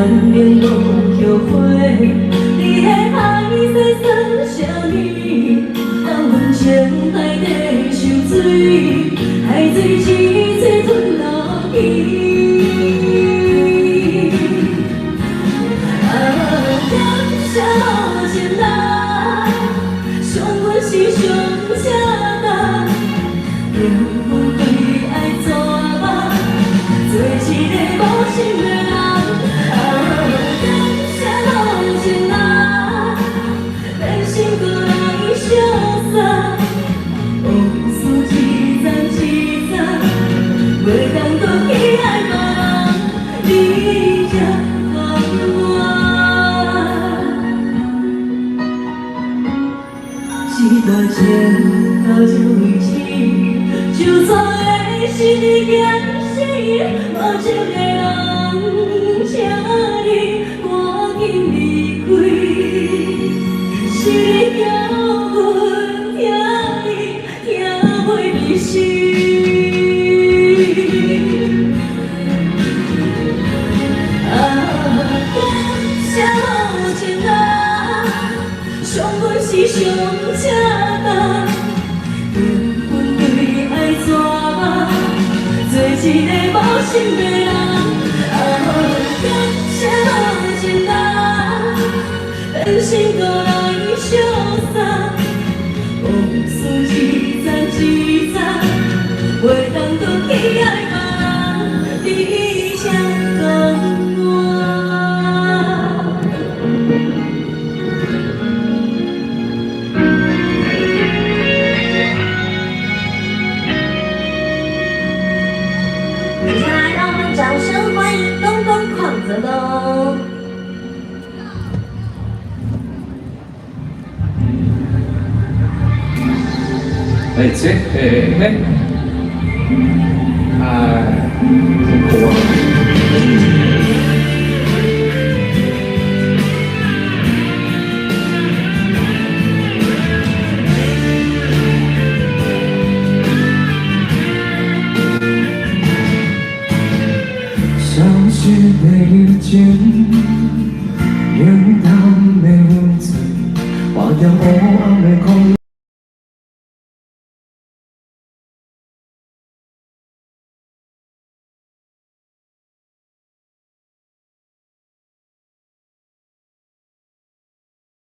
命無後悔。你的海誓算啥物？啊，阮情海底受水，海水一水吞落去。啊，感謝無情人，傷阮是上赤重，緣分對愛绝望，做一个無心的人。啊，感謝無情人，變心閣來相送，往事一層一層，袂當閣去愛別人，你才講我。這段情到這為止，就算會是你行死，無情的人，請你趕緊離開。是你叫阮疼你，疼袂離死。啊，感謝無情人，傷阮是上赤重，緣分對愛绝望，做一個無心的人。啊，感謝無情人，變心閣來相送，往事一層一層，袂當閣去愛別人，你才講我。接下來，讓我們掌聲歡迎東東鄺澤東。哎，這個呢？哎，辛苦啊！消失的友情，冷淡的温存，划掉黑暗的空。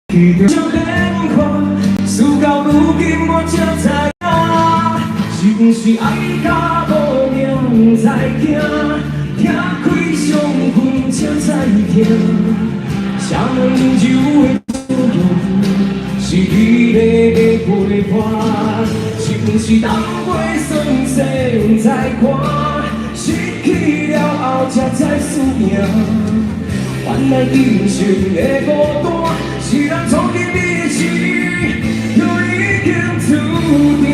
起着变化，事到如今我才知影，是毋是愛甲無命才驚，拆開傷痕才知疼。誰人溫柔的笑容，是美麗的陪伴，是毋是冬过霜雪不知寒，失去了後才知输贏。原來人生的孤單，是咱初見面時就已經注定。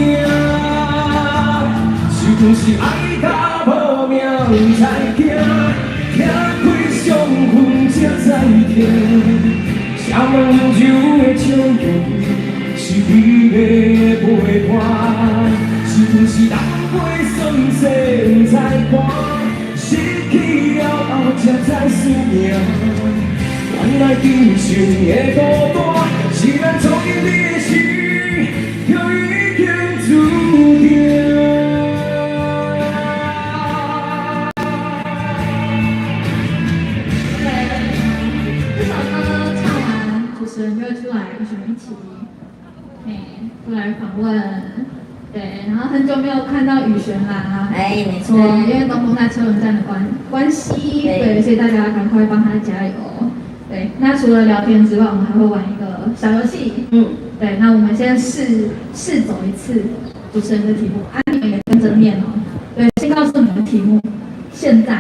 是毋是愛甲無命才驚，拆開傷痕才知疼。誰人溫柔的笑容，是美麗的陪伴，是毋是冬過霜雪不知寒，失去了後才知輸贏。原來人生的孤單，是咱初見面時就已經注定。對，這首歌唱完，主持人就會出來跟我們一起，哎，出來訪問。對，然後很久沒有看到宇璇啦，哎，沒錯，對，因為東東在車輪戰的關係，對，所以大家趕快幫他加油。對，那除了聊天之外，我們還會玩一個小遊戲。對，那我們先試試走一次主持人的題目，啊，你們也跟着念哦。對，先告訴你們題目，現在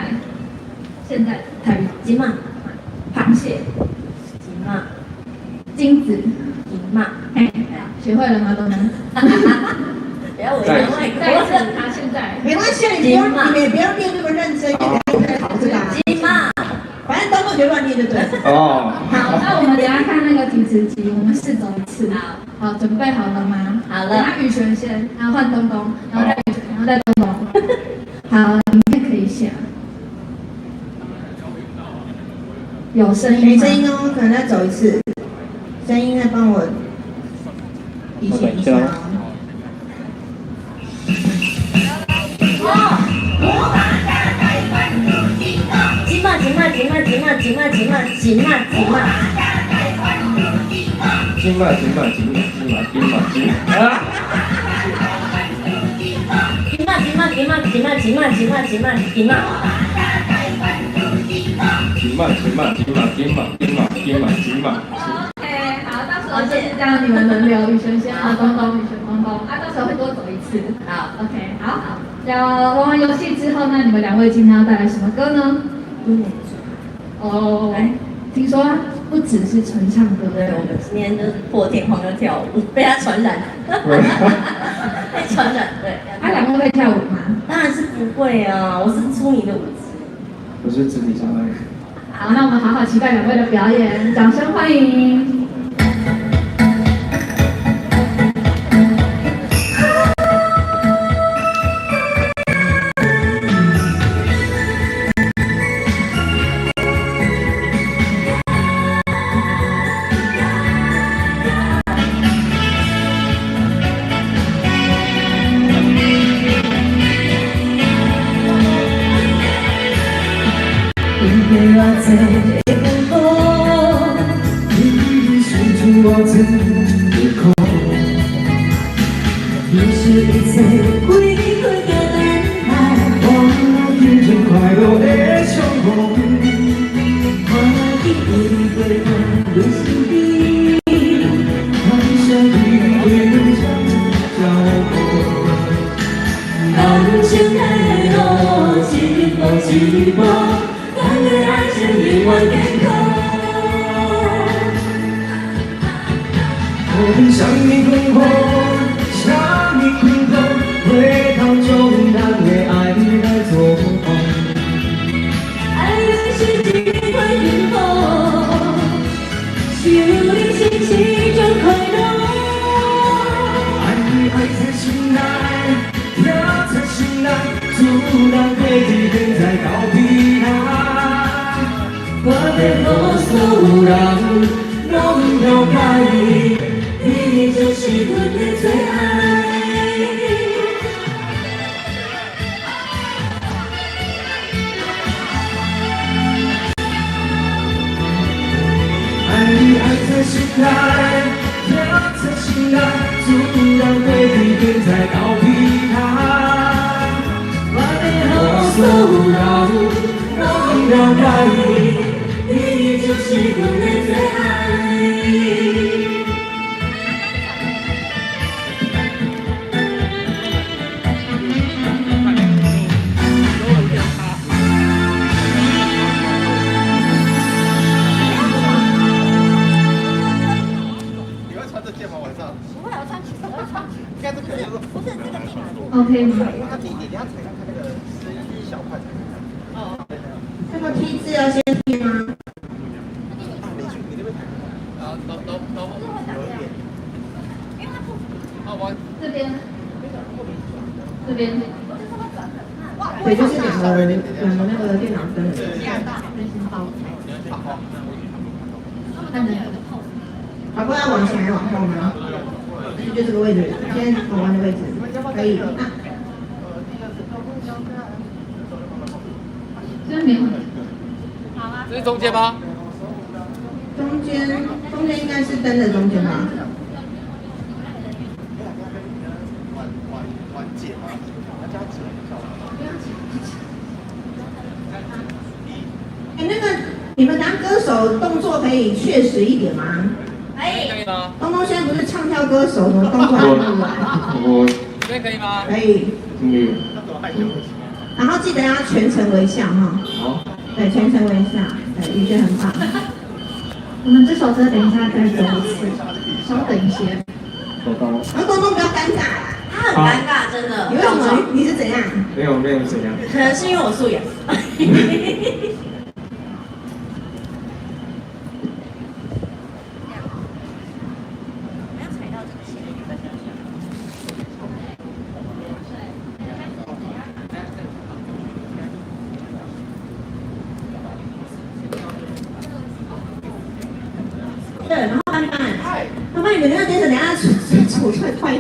台語金馬，螃蟹，金馬，金子，金馬，嘿，學會了嗎，東東？不要為難外國。再一次，他現在沒關係，你不要，你們也不要念那麼認真，因為考這個啊。金馬，反正東東就亂念就對了。哦。好，那我們等下看那個提詞機，我們試走一次。好，準備好了嗎？好了。那宇璇先，然後換東東，然後再宇璇，然後再東東。好，影片可以下。有声音没吗？声音哦，可能再走一次。声音再帮我提醒一下哦。金马金马金马金马金马金马金马金马，金马金马金马金马金马金啊！金马金马金马金马金马金马金马金马，金马金马金马金马金马金马金马。 OK，好，到时候就是这样，你们轮流，雨璇先，啊，东东，雨璇，东东，啊，到时候会多走一次。好，OK，好，要玩完游戏之后呢，你们两位今天要带来什么歌呢？哦，听说不只是纯唱歌，对，我们今天就是破天荒的跳舞，被他传染，被传染，对。啊，两位会跳舞吗？当然是不会啊，我是出名的舞痴。我是肢体障碍。好，那我们好好期待两位的表演，掌声欢迎。经过偌济的风波，你是出偌济的苦，你是一切归去的等待。我听见快乐的相逢，我记有你陪伴阮身边，感谢你对阮照顾。感情的路一步一步，咱的爱情永远坚固。无论啥物困苦，啥物困苦，会当将咱的爱来作伴。爱是一块幸福，想你是一种快乐。爱你爱在心内，疼在心内，自咱过去、现在到未来。我欲予所有人拢了解，你就是阮的最爱。爱你爱在心内，疼在心内，自咱过去、现在到未来。我欲予所有人拢了解，你就是阮的最爱。你会穿这件吗？晚上？不会，我穿裙子，我会穿裙子。应该是可以。不是这个地板。 OK 吗？它你要踩看那个一小块才可以。哦。那个 T 字要先贴吗？你去你那边踩。啊，都都都。有一点。因为它不。这边。这边。对，就是两个那个电脑灯。看着。好，不要往前还是往后吗？那就这个位置，先往弯的位置，可以。啊。这没问题。好啊。这是中间吗？中间，中间应该是灯的中间吧？哎，那个你们当歌手动作可以确实一点吗？可以。可以吗？东东现在不是唱跳歌手，什么动作还不来？我这可以吗？可以。嗯。然后记得要全程微笑哈。好。对，全程微笑，对，宇轩很棒。我们这首歌等一下再走一次，稍等一些。收到。然后东东不要尴尬。他很尴尬，真的。你为什么？你是怎样？没有没有怎样。可能是因为我素颜。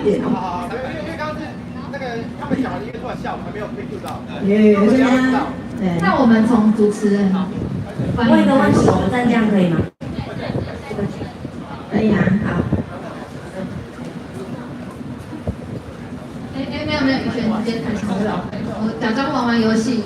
點哦。好好，因為剛剛是那個他們講完音樂突然笑，我還沒有被 cue 到。耶，這樣。對。那我們從主持人問一個問題，我站這樣可以嗎？可以啊，好。哎哎，沒有沒有，以前直接開場了。我假裝玩玩遊戲。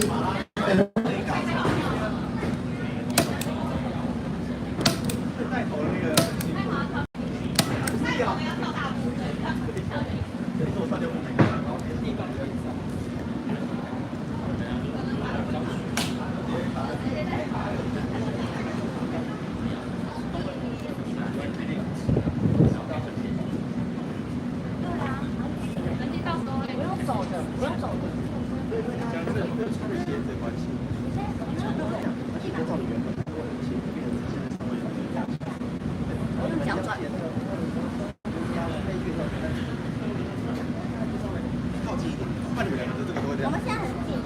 我們現在很近。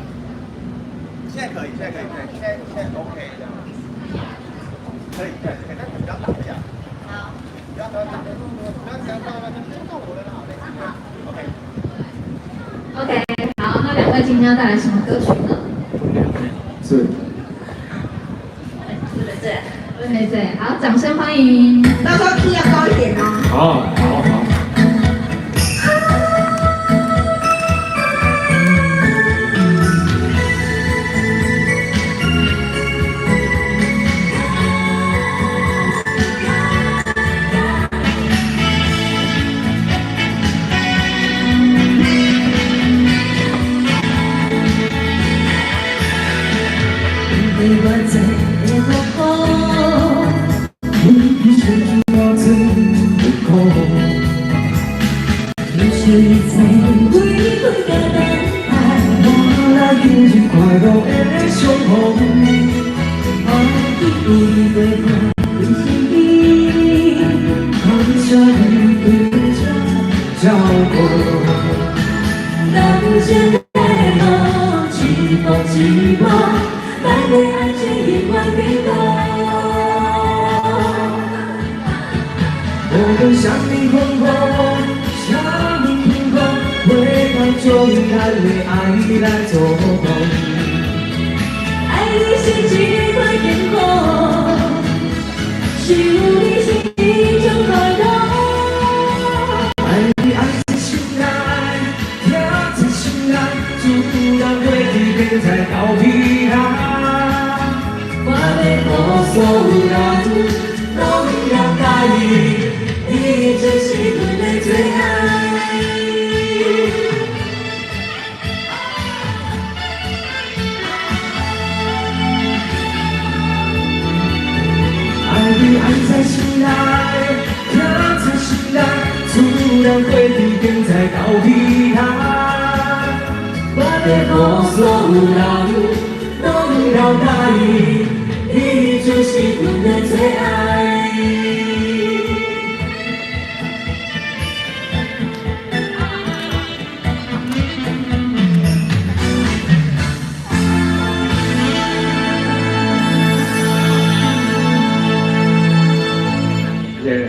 現在可以，現在可以，現在 OK 這樣。可以，可以，但是不要打架。好。不要打，不要講話，不要我的啦。OK。 OK，好，那兩位今天要帶來什麼歌曲呢？是。對對對，好，掌聲歡迎。到時候 key 要高一點哦。好，好，好。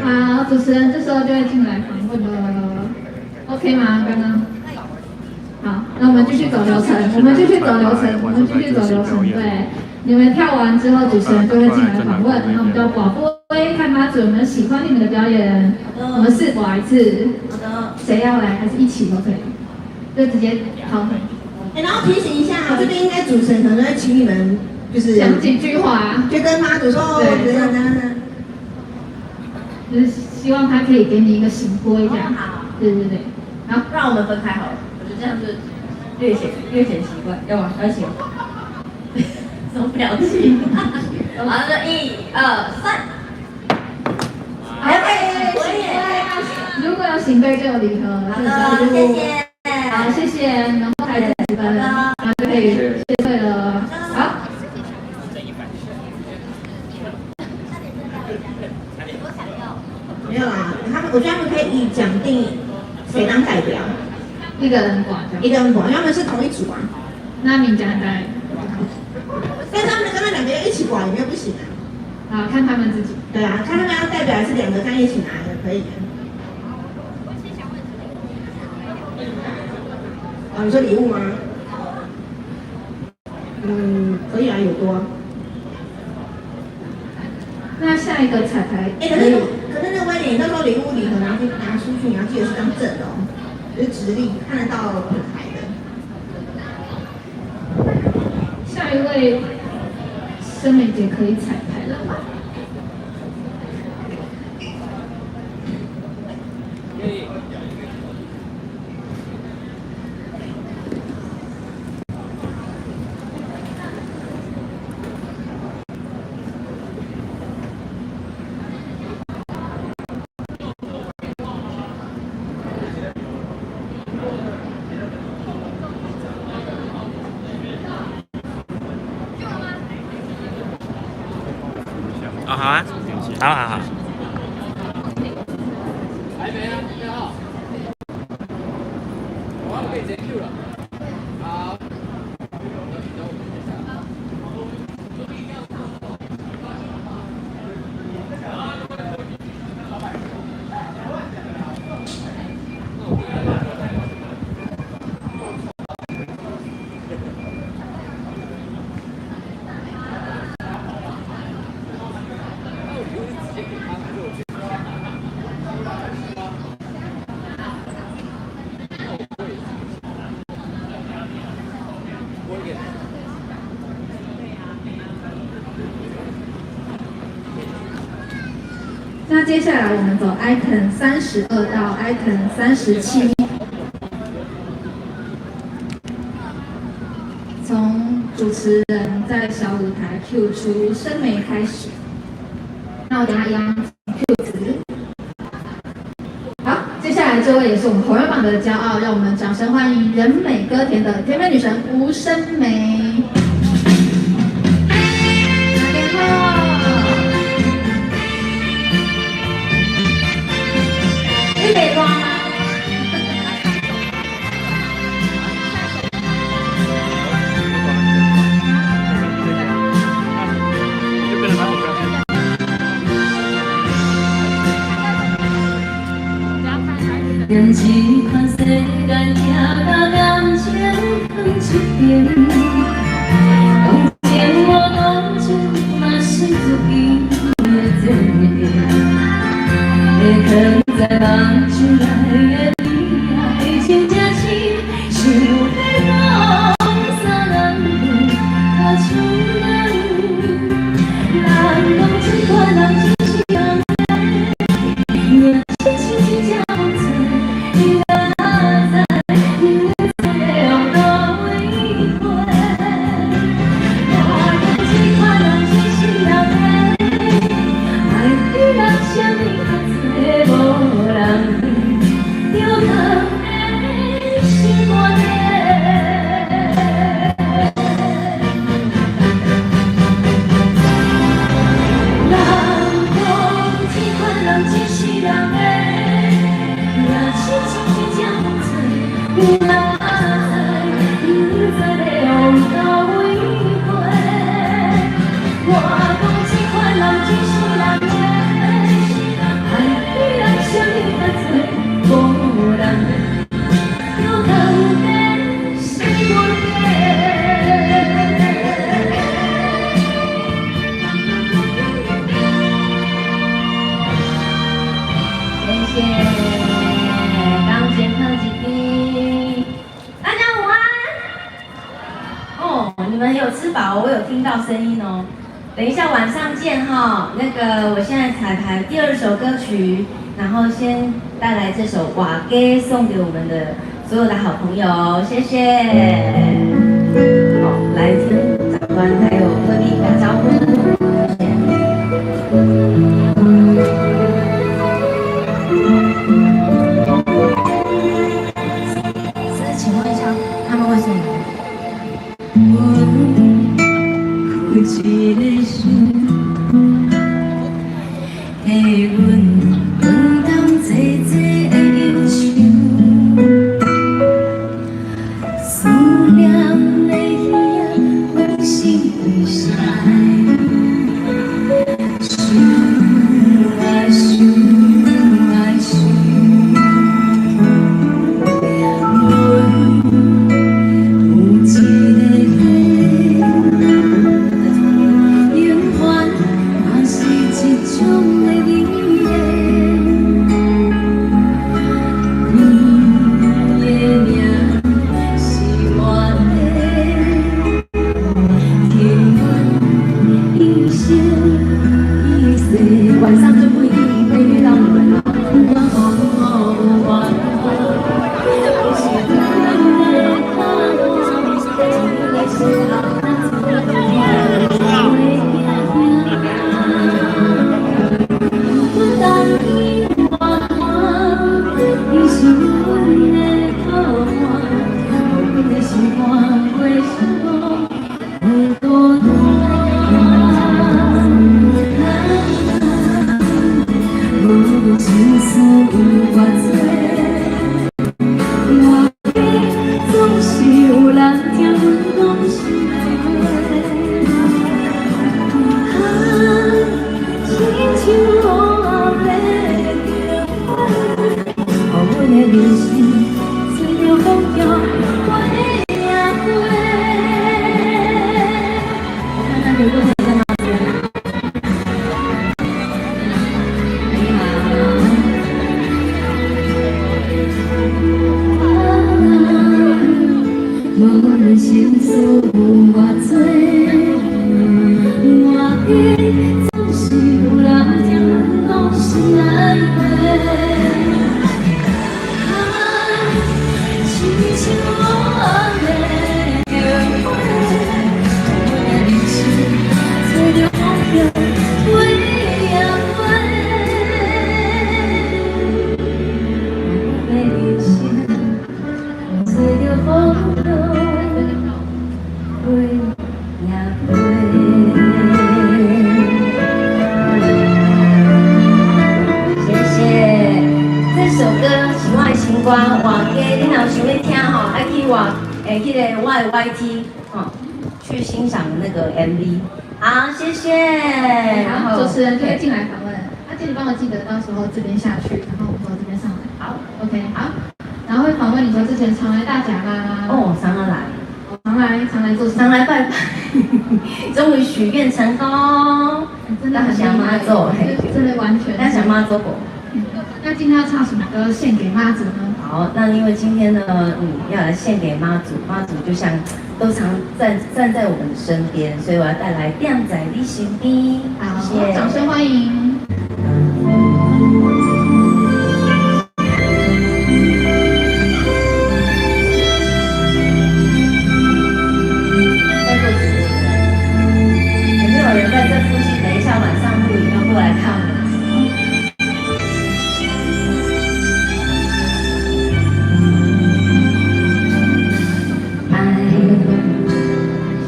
好，主持人這時候就會進來訪問了，OK 嗎？剛剛。好，那我們繼續走流程，我們繼續走流程，我們繼續走流程。對，你們跳完之後，主持人就會進來訪問，那我們就廣播，看媽祖有沒有喜歡你們的表演。我們試播一次。好的。誰要來，還是一起都可以，就直接好。哎，然後提醒一下，這邊應該主持人可能會請你們，就是講幾句話，就跟媽祖說，對，怎樣怎樣。就是希望他可以給你一個聖杯這樣。好。對對對，好，讓我們分開好了。我覺得這樣子略顯奇怪，要嗎？要一起嗎？什麼表情？好，那1、2、3。好，如果有聖杯就有禮盒。好的，謝謝。好，謝謝，然後開始分，然後就可以謝退了。好。沒有啦，他們我覺得他們可以講定誰當代表，一個人管，一個人管，因為他們是同一組啊。那你講代，但是他們剛剛兩個要一起管，有沒有不行啊？好，看他們自己。對啊，看他們要代表還是兩個剛一起拿也可以。啊，你說禮物嗎？嗯，可以啊，有多啊。那下一個彩排，哎，可是那個威廉，你到時候禮物禮盒拿出去，你要記得是張正的哦，就是直立看得到品牌的。下一位，申美姐可以彩排了嗎？哦，好啊，好好好。還沒啊，沒好。我可以直接 Q 了。好。那接下來我們走 item 32到 item 37，從主持人在小舞台 Q 出申梅開始。那我等下一樣 Q 詞。好，接下來這位也是我們紅人榜的驕傲，讓我們掌聲歡迎人美歌甜的甜美女神吳申梅。你袂热嗎？踮這款世間，疼甲感情囥一邊，講情無講情，嘛是自己的責任。會藏在目睭內的悲哀，真正深，想欲講啥人會較像人？人講這款人真是人的，命親像一隻風吹，你若知，不知欲往佗位飛。我講這款人真是人的，愛比人啥物較濟，無人會著藏在心肝底。人講這款人真是人的，命親像一隻風吹，你若知，不知欲往佗位飛。我講這款人真是人的，愛比人啥物較濟，無人會著藏在心肝底。謝謝，鋼琴放一邊，大家午安。哦，你們有吃飽，我有聽到聲音哦。等一下晚上見哈。那個，我現在彩排第二首歌曲，然後先帶來這首《瓦給》送給我們的所有的好朋友，謝謝。好，來聽長官還有貴賓打招呼，謝謝。是，請問一下，他們會送你？阮有一个心，替阮分擔濟濟的憂愁，思念的魚仔，阮心對誰？想啊想啊想，阮很多朋友在妈祖。你好。無論心事有偌濟，我記總是有人聽阮講心內話。啊，親像我的樱花，阮的人生隨著風向飛呀飛。阮的人生隨著風向飛呀飛。謝謝。這首歌是我的新歌，活歌，你若有想欲聽吼，愛去我彼个我的 YT 吼，去欣賞那個 MV。好，謝謝。然好，後主持人就會進來訪問。阿姐，你幫我記得到時候這邊下去，然後我們從這邊上來。好，OK，好。然後會訪問你說之前常來大甲嗎？哦，常常來，常來，常來做什麼？常來拜拜，終於許願成功，真的很感謝媽祖，真的完全。感謝媽祖婆。那今天要唱什麼歌獻給媽祖呢？好，那因為今天呢，要來獻給媽祖，媽祖就像都常站在我們的身邊，所以我要帶來《踮在你身邊》。好，謝謝，掌聲歡迎。在做直播的，有沒有人在這附近？等一下晚上錄影要過來看我。愛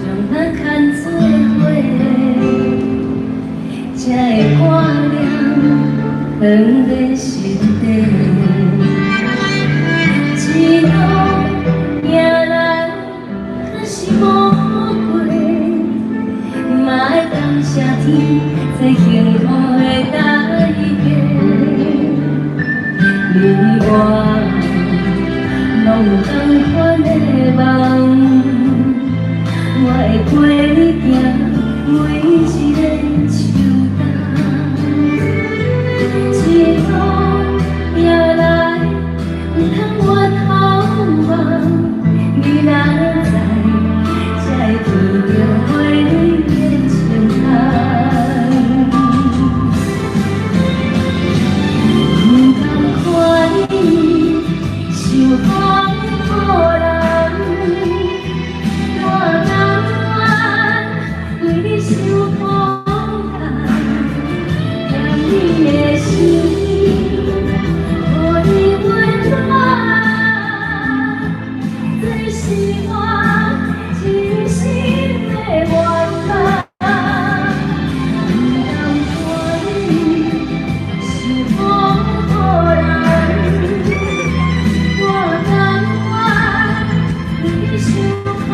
上難牽做伙，才會掛念藏在心底。一路行來，可是無好過，嘛愛感謝天，這幸福的代價。你我攏有仝款的夢，我會陪你行每一个秋冬。一路行來，毋通回頭望，你若在，才會見著花的晴空。不甘看你受風雨人，我甘願為你受苦痛，踮你的身邊，予你溫暖，這是我一生的願望。不甘看你受風雨人，我甘願為你受苦痛，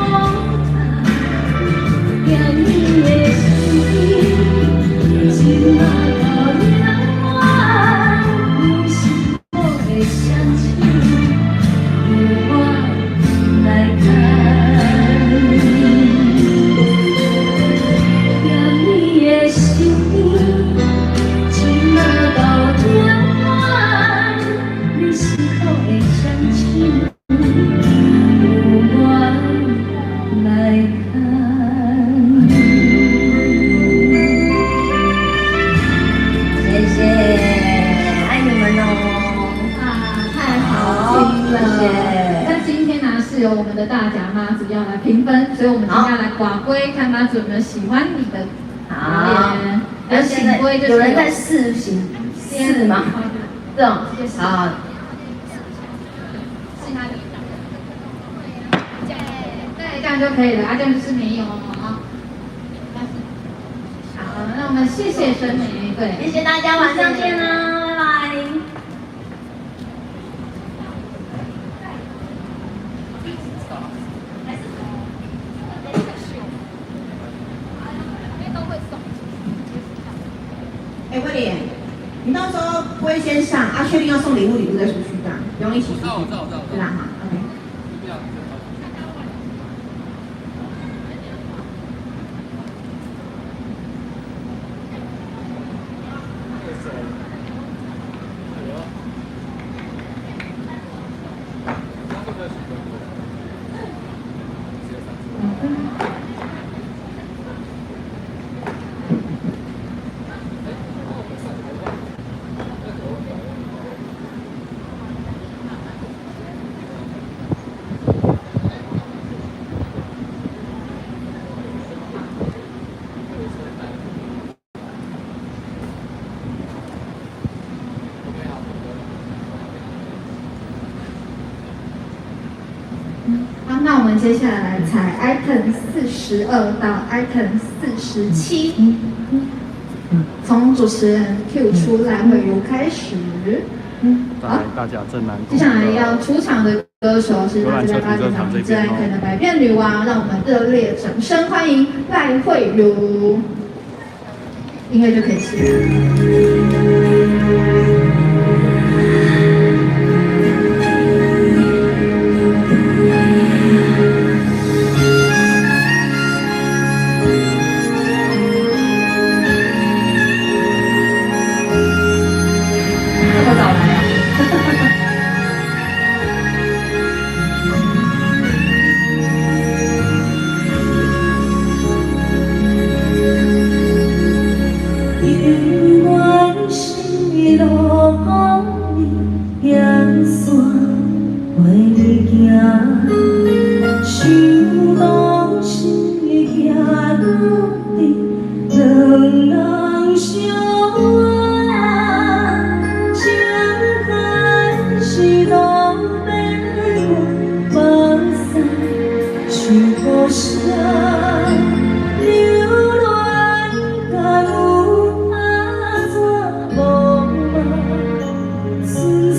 踮你的身邊，這馬到永遠，你是我的雙手，由我來牽。踮你的身邊，這馬到永遠，你是我的雙手，由我來牽。謝謝，愛你們哦！啊，太好聽了！謝謝。那今天呢，是由我們的大甲媽祖要來評分，所以我們今天要來筊杯，看媽祖有沒有喜歡你的好表演。那現在聖杯就是有人在試行試嗎？這種好，是哪裡？對，這樣就可以了。啊，這樣就是沒有啊。好，那我們謝謝神玫瑰，謝謝大家，晚上見啦，拜拜。哎，威廉，你到時候不會先上啊？確定要送禮物，禮物再出去，這樣不用一起出去，對啦哈，OK。接下來採 item 42到 item 47，從主持人 cue 出賴慧如開始。在大甲鎮瀾接下來要出場的歌手是來自八點檔最愛看的百變女王，讓我們熱烈掌聲歡迎賴慧如。音樂就可以起來。這麼早來啊？永遠是路孤你行山陪你行，想當时行斗阵，兩人相愛，情海是路邊我目屎像雨声，留戀敢有安怎無梦出线？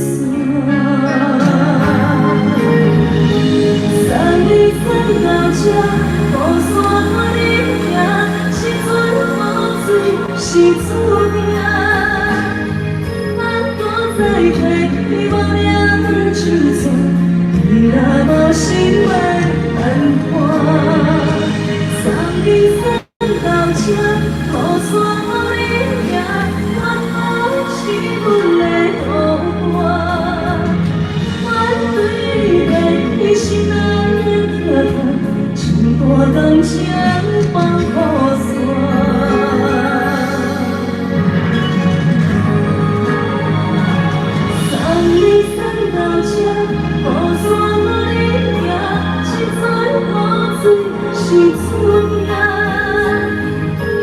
送你送到這，雨伞带你行，这阵雨水是注定。咱搁再提起无两手纸，你若无心爱牵看。送你送到這，雨伞带你行，原来是阮的孤单。我对你的心内的疼痛，像大感情放雨伞。送你送到這，雨伞带你行，这阵雨水是注定。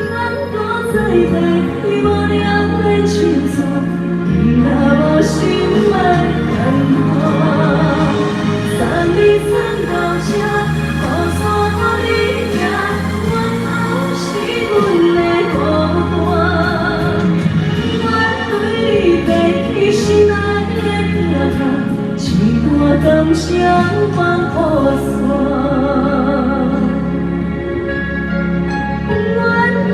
咱搁再提起无聊的手纸，你若无心爱牵看。送你送到這，雨伞带你行，原来是阮的孤单。我对你提起心内的疼痛，一段感情放雨伞。我对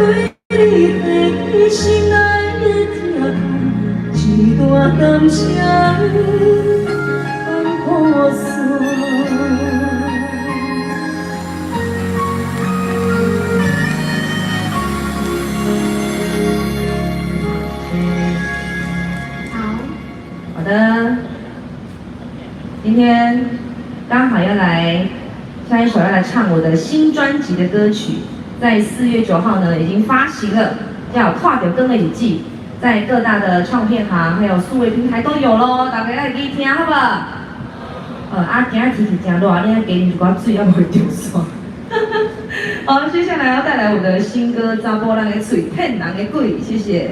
你提起心内的疼痛，一段感情放雨伞。好，好的，今天剛好要來下一首要來唱我的新專輯的歌曲，在4月9號呢已經發行了，叫《看著光的日子》，在各大的唱片行還有數位平台都有咯，大家愛去聽好無？啊，今仔天氣真熱，你愛加啉一寡水，猶袂著散。好，接下來要帶來我的新歌《查埔人的喙，騙人的鬼》，謝謝。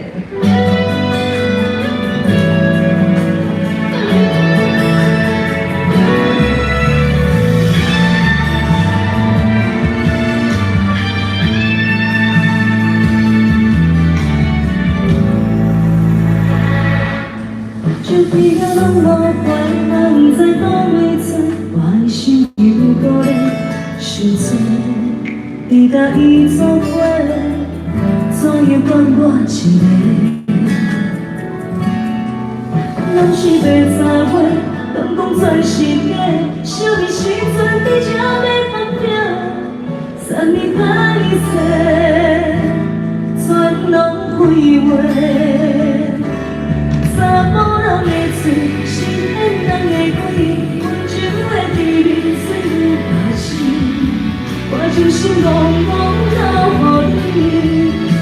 樹皮仔攏落懸，毋知佗位揣，我的心又閣咧受罪。伫佮伊做伙，怎样管我一个？拢是白杂话，拢讲全是假。啥物时阵伫这欲拍拼？啥物歹势，全拢废话。查某人的嘴是骗人的鬼，温柔的甜面水有把戏，我将心戆戆交予你，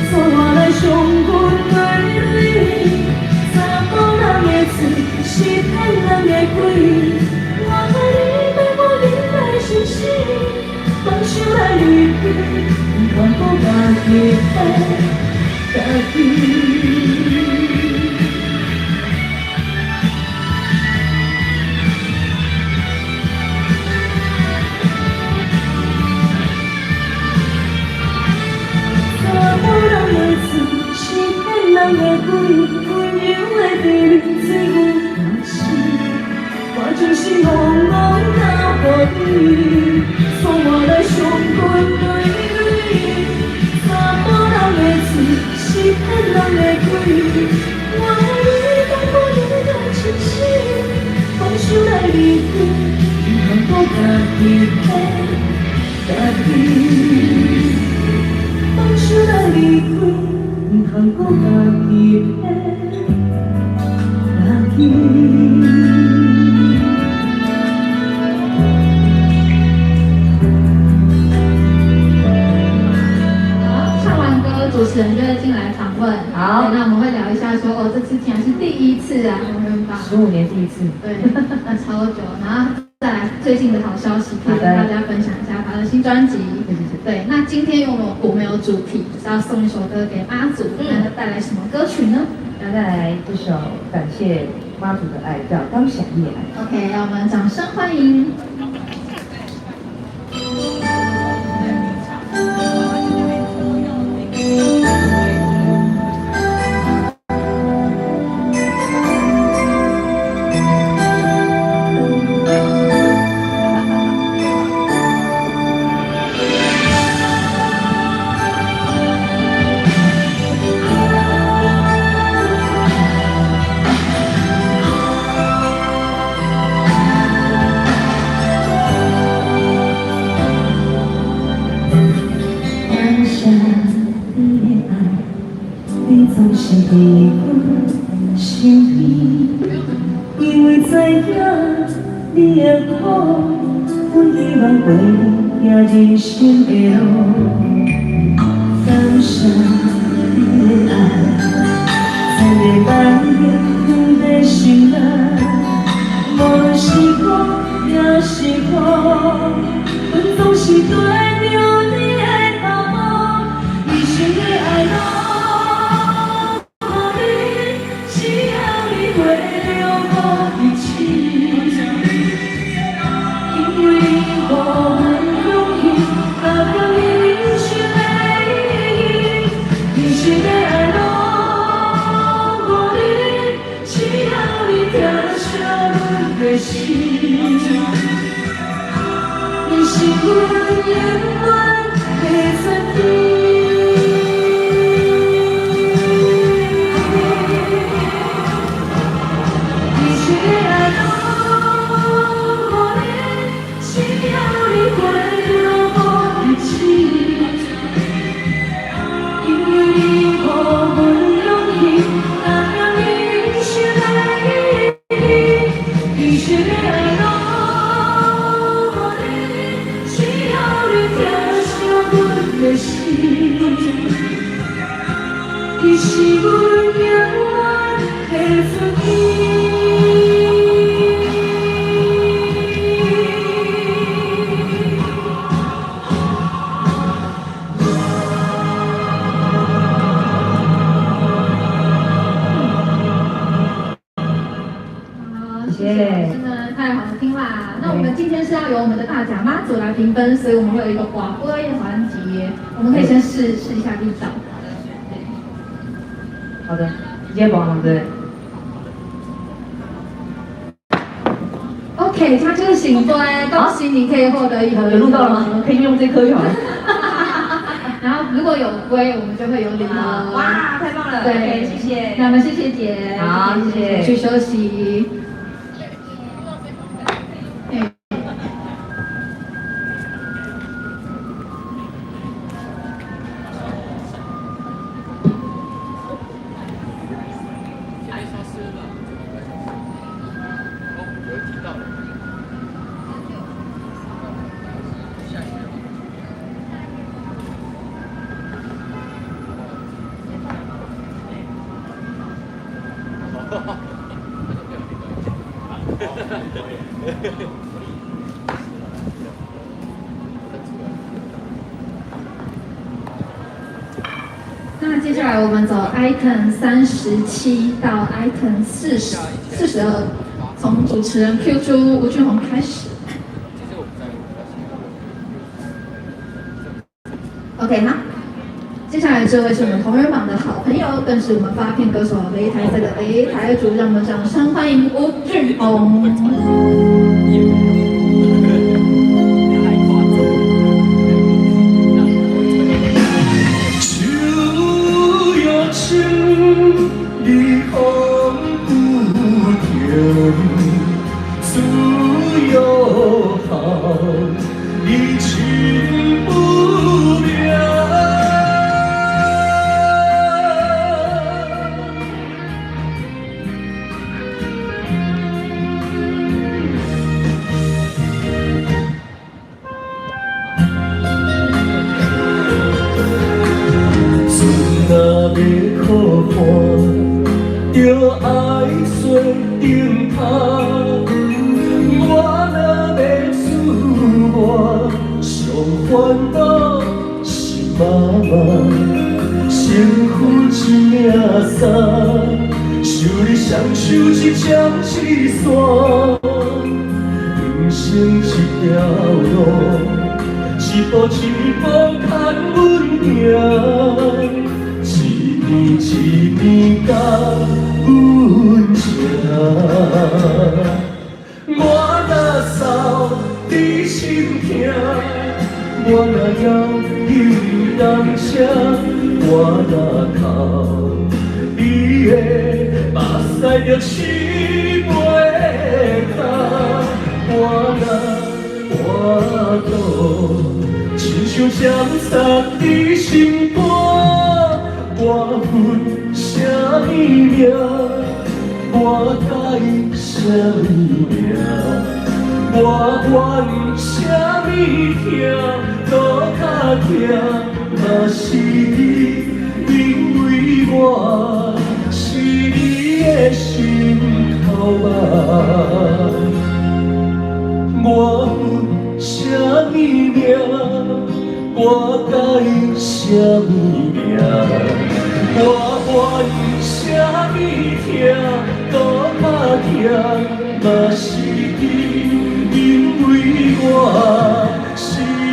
煞来伤阮的泪。查某人的嘴是骗人的鬼，我爱你陪我忍耐心死，放手来离开，不管讲家己的家己。开，温柔的甜蜜做阮欢喜。我将心予我交予你，创我来伤筋累累。查埔人的嘴是骗人的鬼，我爱你当无你来清醒，放手来离开，毋通阁家己骗家己。放手来离开，毋通阁家己骗家己。好，唱完歌，主持人就會進來訪問。好，那我們會聊一下說，哦，這次竟然是第一次啊，我們吧。15年第一次。對，那超久，然後再來最近的好消息，可以跟大家分享一下他的新專輯。對，那今天我們有主題，就是要送一首歌給媽祖，那要帶來什麼歌曲呢？要帶來這首感謝媽祖的愛，叫《感謝你的愛》。 OK，讓我們掌聲歡迎。感謝你的愛，你總是佇阮身邊，因為知影你的苦，阮希望陪你行人生的路。感謝你的愛，千个萬个藏在心內，無論是苦抑是福，阮總是跟著你的腳步，一生的愛攏予你，只要你陪著我一起。因為你予阮勇氣，打開人生的意義，一生的愛攏予你，只要你疼惜阮的心。你是阮永遠的傳奇。一生的愛攏予你，只要你陪著我一起。因為你予阮勇氣，打開人生的意義。一生的愛攏予你，只要你疼惜阮的心。你是阮永遠的傳奇。好，謝謝老師們，太好聽啦！那我們今天是要由我們的大甲媽祖來評分，所以我們會有一個跋杯環節，我們可以先試試一下力道。好的，直接播了，對。 OK，它就是聖杯，恭喜你可以獲得一盒。有錄到了嗎？可以用這顆就好了。然後如果有龜，我們就會有禮盒。哇，太棒了！對， OK，謝謝。那我們謝謝姐。好，謝謝。去休息。那接下來我們走 item 37到 item 42，從主持人 Q 出吳俊宏開始。 OK，好，接下下來這位是我們同人榜的好朋友，更是我們發片歌手擂台賽的擂台主，讓我們掌聲歡迎吳俊鵬。手又牽，你風不停，思又好，你情不變。船若欲靠岸，就愛做頂頭。我若欲出外，上煩惱是媽媽，身躯一领衫，想你双手一针一线，人生一条路。一步一步牵阮行，一暝一暝甲阮情。我若捎你心疼，我若摇你不当车，我若哭你的目屎就拭袂干，我若跋倒，亲像针插伫心肝，我分啥物命？我改啥物名？我怨啥物疼？搁较疼，嘛是你，因为我是你的心头肉。我分啥物命？我改啥物名？我怨啥物疼？搁较疼，嘛是你，因为我是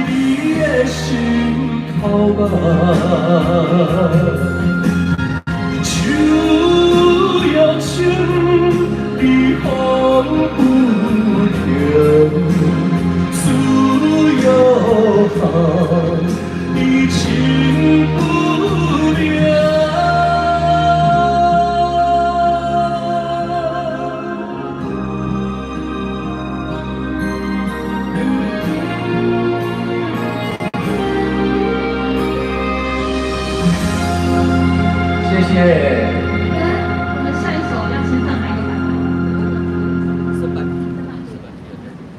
你的心头肉。手又牵，你风不停，思又好，你情不变。谢谢。我們下一首要先放哪一個版本？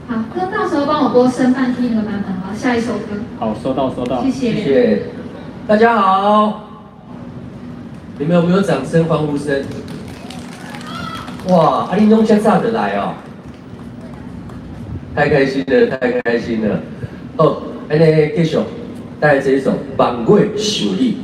好，哥，到時候幫我播升半 key 那個版本，好，下一首歌。好，收到收到。謝謝。謝謝。大家好，你們有沒有掌聲、歡呼聲？哇，阿林東這早就來哦，太開心了，太開心了。好，按呢繼續帶來這一首《望月想你》。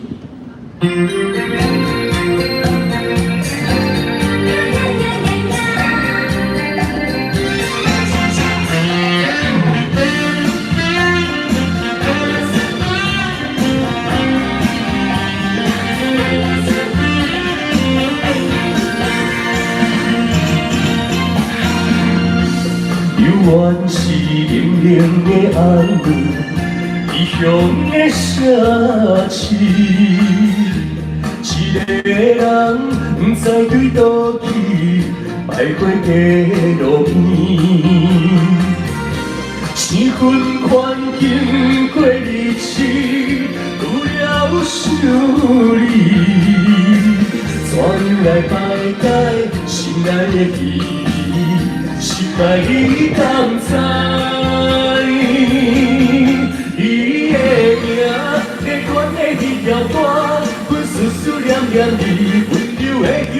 犹原是冷冷的暗暝，异乡的城市，一个人不知对佗去，徘徊在路边。生分环境过日子，除了想你，怎样来排解心内的气？心内你敢知？伊的名，在悬的彼条歌，阮思思念念你温柔的形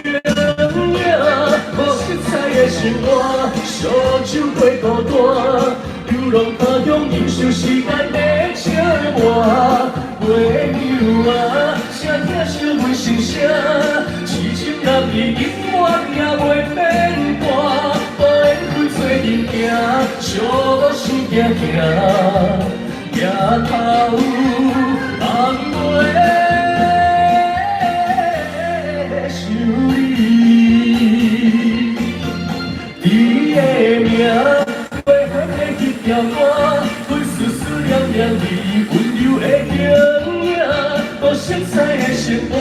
影，无色彩的生活，烧酒过孤单，流浪他乡，忍受时间的折磨。月娘啊，声疼惜阮心声，痴情男儿永远也袂变卦。做阵行，寂寞生行行，抬头望月。无熟似的生活，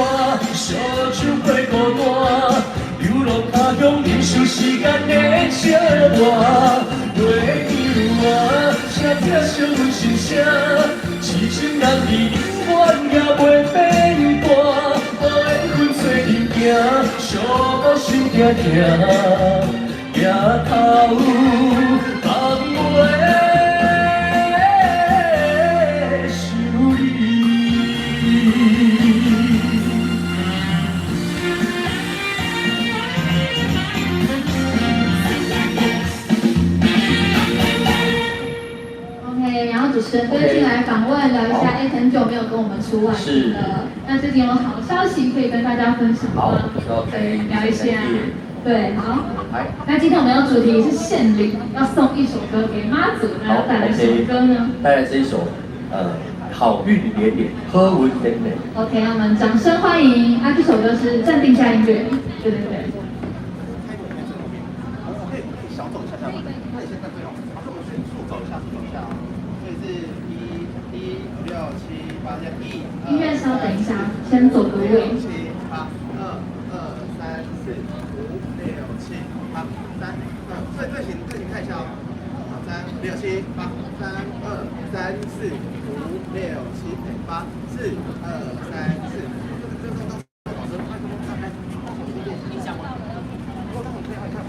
相手过孤单，流落他乡忍受时间的折磨。月娘啊，声疼惜阮心声，痴情男儿永远也袂变大，无缘分做阵行，寂寞心定定，抬头望月想你。 OK，然后主持人就进来访问聊一下，哎，很久没有跟我们出外景了，那最近有好消息可以跟大家分享好吗？，OK，聊一下。对，好。来，那今天我们的主题是献礼，要送一首歌给妈祖，那要带来什么歌呢带来这一首，好运连连，好运连连。？OK，那我们掌声欢迎。啊，这首歌是暂定下音乐，对对对。开头先后面，我可以小走一下下吗？那你先站最后，好，那我们迅速走一下，速走一下啊。所以是一、一、六、七、八，这样一、音乐稍等一下，先走个位。七、八、二、二、三、四、五、六、七、八、三、二，所以队形队形看一下哦。好，三、六、七、八、三、二、三、四、五、六、七、八、四、二、三、四。这个这个老师，麦克风打开，音响吗？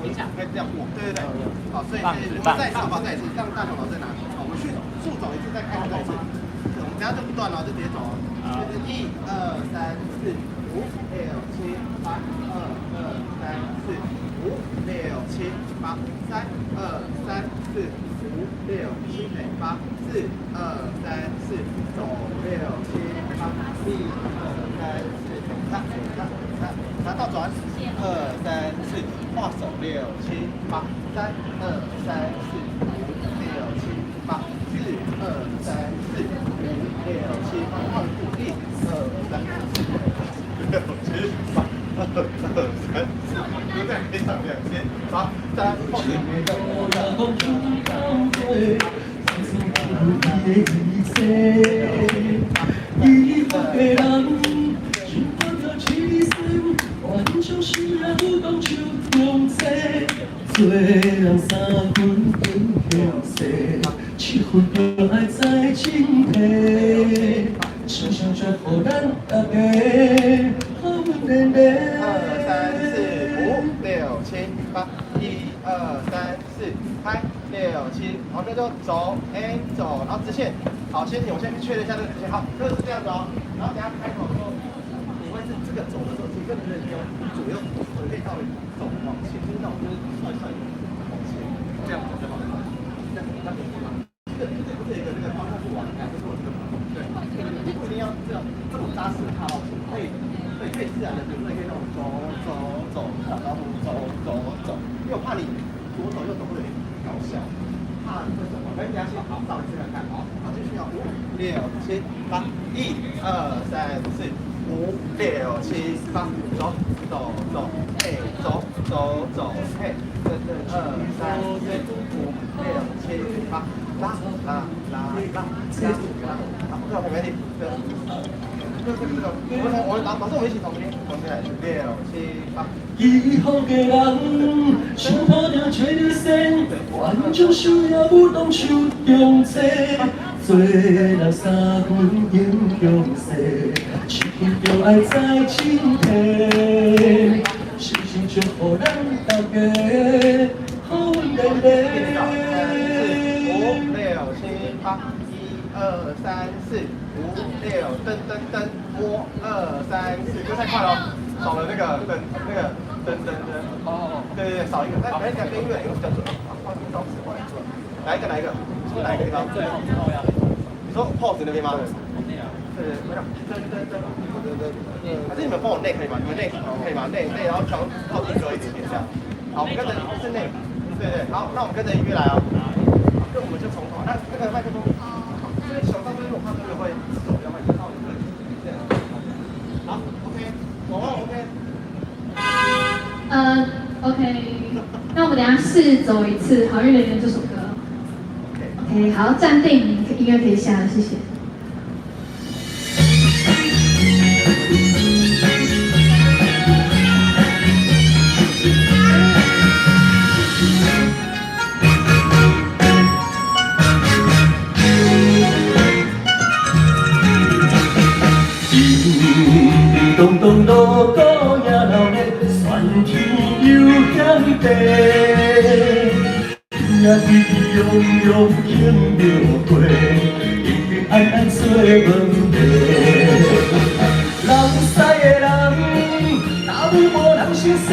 影响可以这样过，对对对，好，所以是我们再一次，好不好？再一次，让大雄老师拿，好，我们去速走一次，再开始再一次，我们等下就不断了，就直接走哦，就是一二三四五六七八二二三四五六七八三二三四五六七八四二三四走六七八一二三四三三三三倒转二三四画手六七八三二三四五六七八四二三四五六七八换步一二三四六七八二二三四，就这样可以唱两千八三后伊福的人，想看到痴心，愿将心也舞动手中这，做人三分英雄势，七分就爱在情体，深深祝福咱大家好运连连。二三四五六七八，一二三四，拍六七，好，那就走，哎走，然后直线，好，先停，我先确认一下这个直线，好，这个是这样子哦，然后等下开头的时候，你会是这个走的时候，其实跟着用左右左可以稍微走往前，就是那种就是帅帅的往前，这样走就好了，这样这样可以吗？这个这个不是一个那个方向不往，就是我这个对，不一定要这样这么扎实的踏到前，可以。对，可以自然的，比如说你可以那种走走走，然后走走走，因为我怕你左走右走会有点搞笑，怕会走嘛。反正等下先好，照一次看看，好，好，继续哦，五六七八，一二三四五六七八，走走走，哎，走走走，嘿，这这二三四五六七八，拉拉拉拉拉拉，好，这个没问题，对。这个这个，我们从我们老师我们一起从这边从这来，六七八。伊福的人，想破着这条线，愿将手也舞动手中这，做人三分英雄势，七分就爱在情体，深深祝福咱大家好运连连。五六七八，一二三四五六，噔噔噔，摸二三四，这太快了，少了那个噔那个噔噔噔，哦，对对对，少一个，来来两个音乐，比较准，啊，放招式过来，来一个来一个，是哪一个地方？最后最后要。你说 pose 那边吗？对对，没有，噔噔噔噔噔，还是你们帮我内可以吗？你们内可以吗？内内，然后调靠近歌一点点这样。好，我们跟着是内，对对，好，那我们跟着音乐来哦。那我们就从头，那那个麦克风，这边熊到这边我怕这个会走掉，会靠你们这样。好，OK，我 OK。OK，那我们等一下试走一次《好运连连》这首歌。OK，好，暂定，音乐可以下了，谢谢。叮咚咚锣鼓也闹热，酸甜又香甜。也喜洋洋庆庙会，平平安安做问题。人西的人，若有无人相生，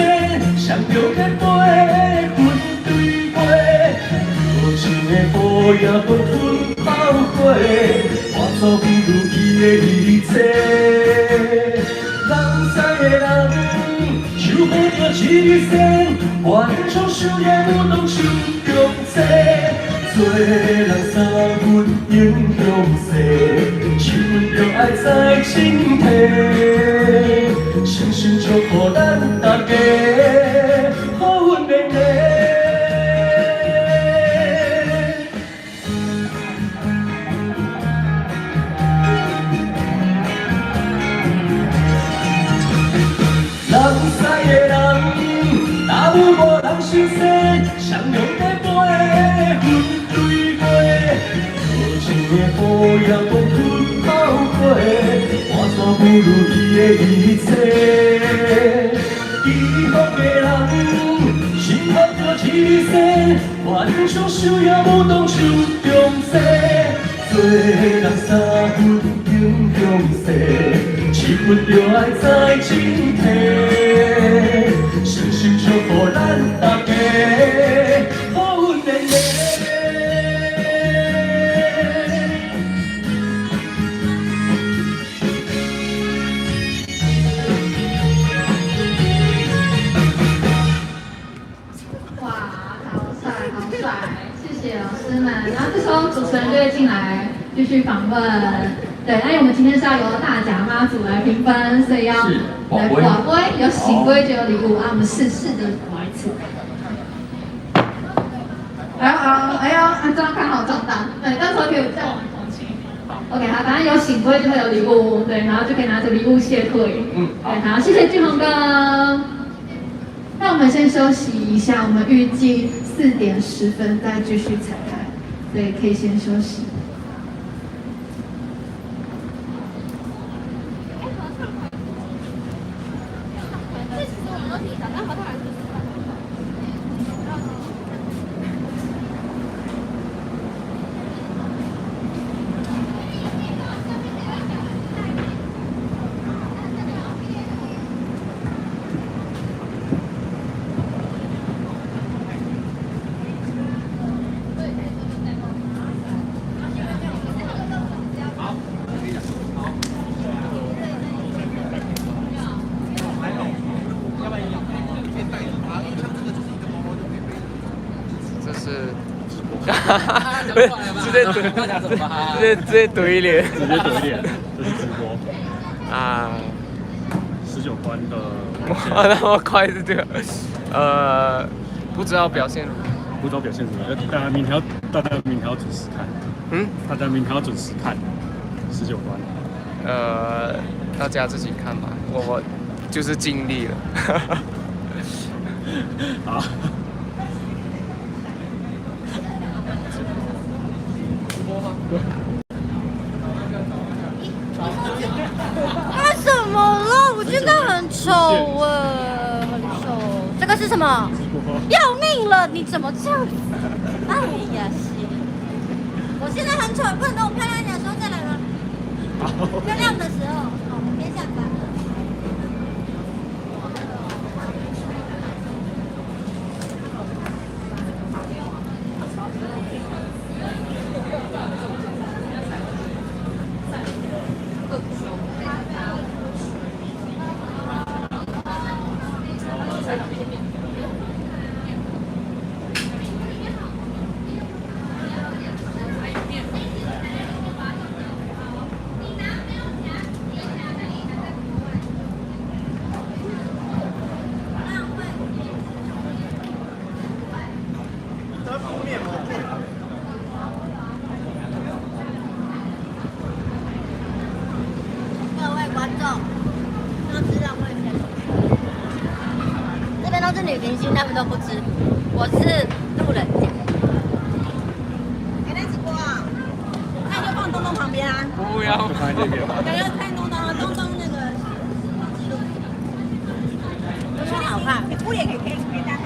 双着结陪分对袂。无情的雨也纷纷抛花，化作不如意的一切。人西的人，手抱着一线，幻想想也舞动手中车。做人三分英雄势，手着爱在身体，深深祝福咱大家好运连连。人西的人，若有无人相生，双龙在飞，分对袂。无情的雨也讲吞抛花，化作不如意的一切。祈福的人，心抱着一线，幻想想也舞动手中车。做人三分英雄势，手分着爱在身体，深深祝福咱大家好运连连。哇，好帅，好帅！谢谢老师们。然后这时候主持人就会进来继续访问。对，那因为我们今天是要由大甲妈祖来评分，所以要来跋杯，有圣杯就有礼物啊。我们试着玩一次。哎呦哎呦，啊，这样看好壮大。对，到时候可以再往同情。OK，好，反正有圣杯就会有礼物，对，然后就可以拿着礼物谢退。对，好，谢谢俊宏哥。那我们先休息一下，我们预计4点10分再继续彩排，对，可以先休息。这是，不是直接怼，直接怼脸，直接怼脸，这是直播啊。19关的，哇，那么快是这个，不知道表现，不知道表现怎么样，大家明天要准时看，大家明天要准时看19关。大家自己看吧，我就是尽力了。好。啊，什么了？我觉得很丑哎，很丑。这个是什么？要命了！你怎么这样子？哎呀，是。我现在很丑，不能等我漂亮一点的时候再来吗？漂亮的时候，好，我们先下班了。各位观众，都知道我也这边都是女明星，他们都不知，我是路人甲。还在直播啊？那你就放东东旁边啊。不要。刚刚看东东，东东那个。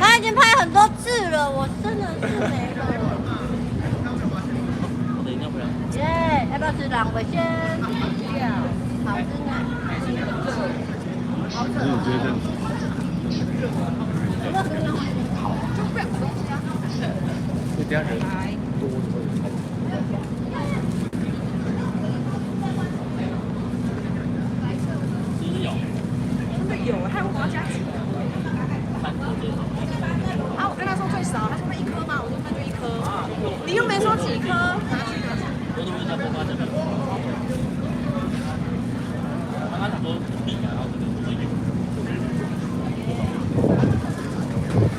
他已經拍很多次了，我真的是沒了。耶，要不要吃狼尾先？好吃呢。我覺得這樣子。你等下人多的會看。真的有，還有我要加幾顆。啊，我跟他說最少，他說那一顆嗎？我說那就一顆。你又沒說幾顆，拿去拿去。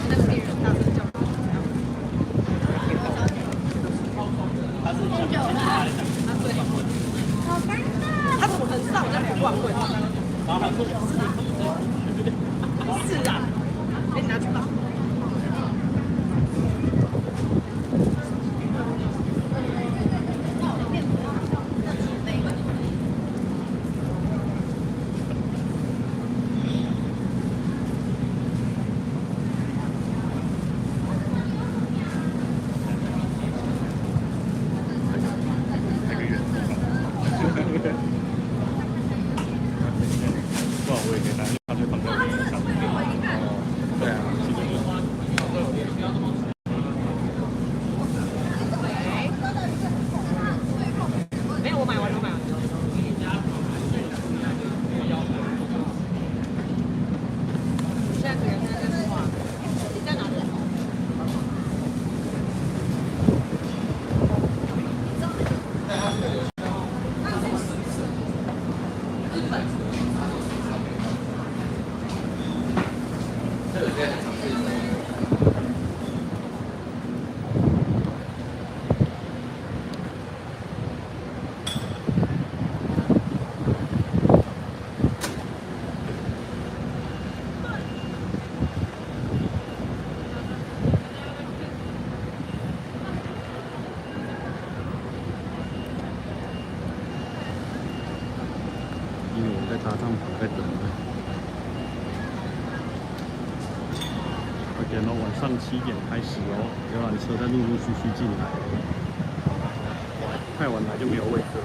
那個病人大聲叫。他怎麼可能知道我在不逛會？是啊，哎，你拿去吧。那個遠地方。不然我也可以拿，他就放在上面。對啊，其實就是。沒有，我買完，我買完。現在這個現在在說話，你在哪裡？因為我們在搭帳篷在等了。快點哦，晚上7點開始哦，遊覽車在陸陸續續進來，太晚來就沒有位置了。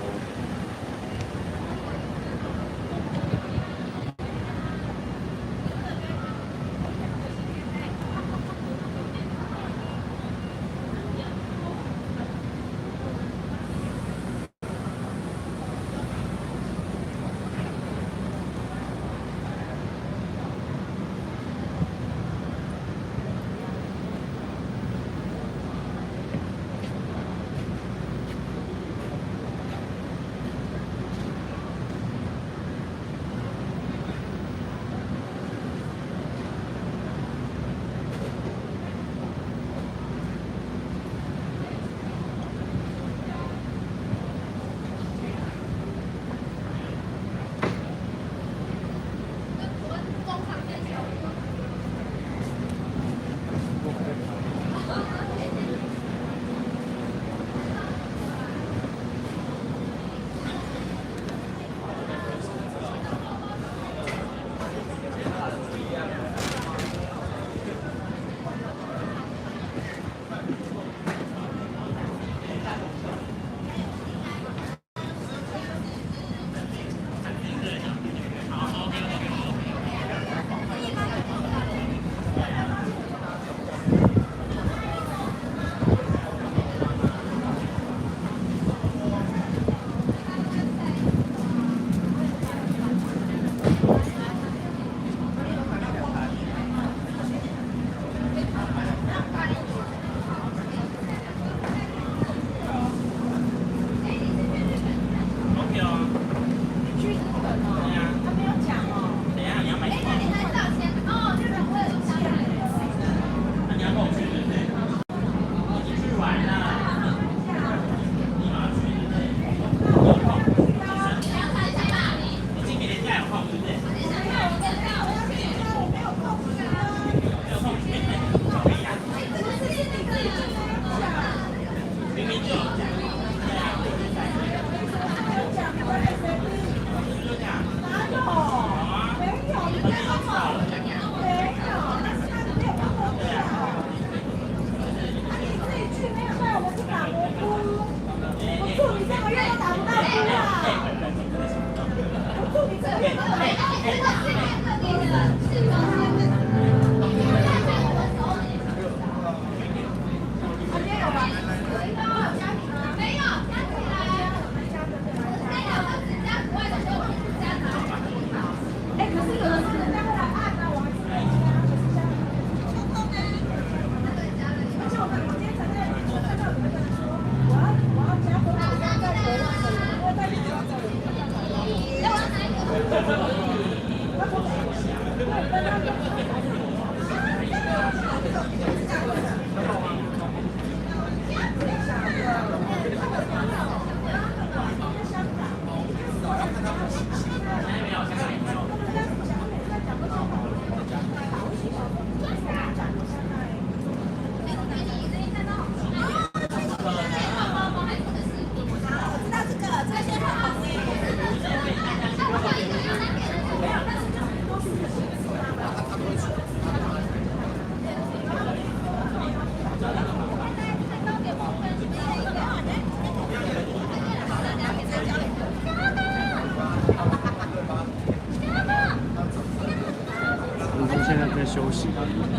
现在在休息，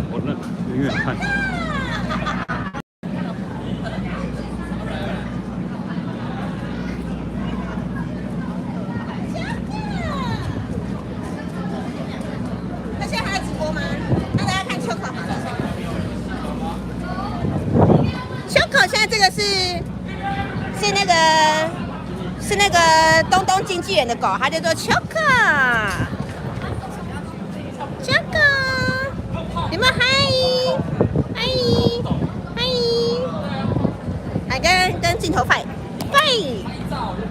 我那远远看。那现在还在直播吗？那大家看秋口好了。秋口现在这个是那个东东经纪人的狗，它叫做秋口。秋口，有没有嗨嗨嗨？来跟镜头 fight fight！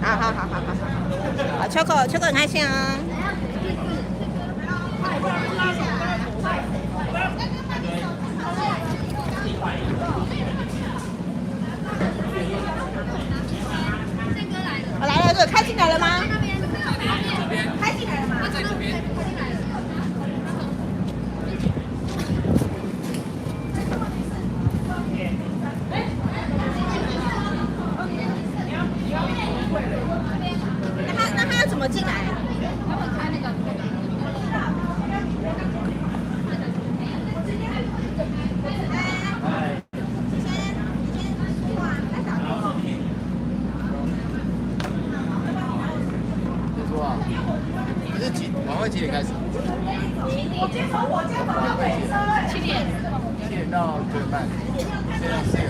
好好好好好好，好秋口秋口很开心啊。我来了，对，开进来了吗？开进来了吗？那他要怎么进来？他会开那个。你是几晚会几点开始？我今天从我家跑到北车，7点。 7点到9点半，现在4个。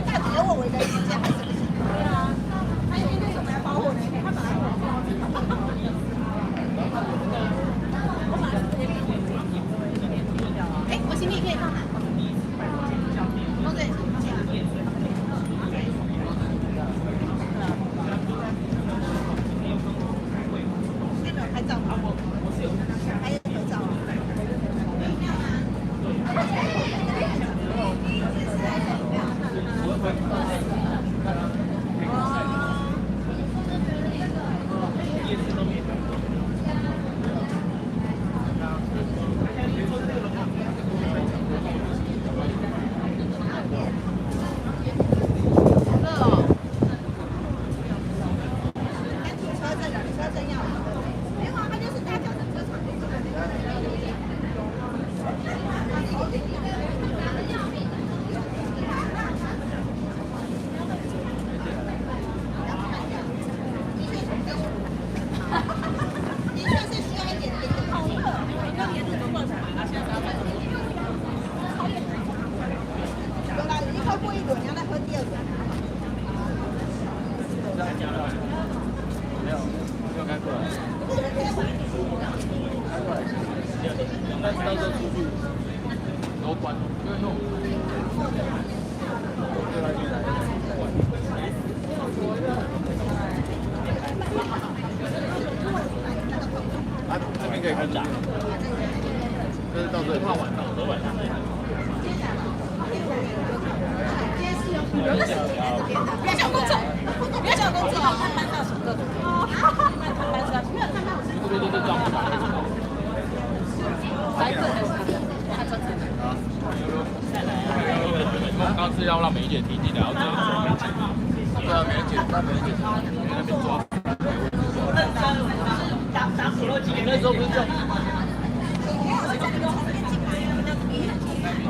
大姐问我一个意见还是不行？对啊，他因为那时候来包货呢，他本来哎，我行李可以放哪？放这里。那没有拍照吗？还有合照啊？车证，车证要没有啊？他就是大脚停车场。的确是需要一点点好热，有啦，已经喝过一轮，你要再喝第二轮。没有，没有开过来。开过来，但是到时候出去都关，因为弄。啊，这边可以开闸，就是到这里。怕晚到，都晚上。不要叫我工作，不要叫我工作，看班上什么的。哦，看班上，没有看到我是。这边都是装满。白客还是他专程的。刚刚是要让梅姐提进来，然后这样对啊，梅姐，那梅姐在那边抓。那时候不是叫。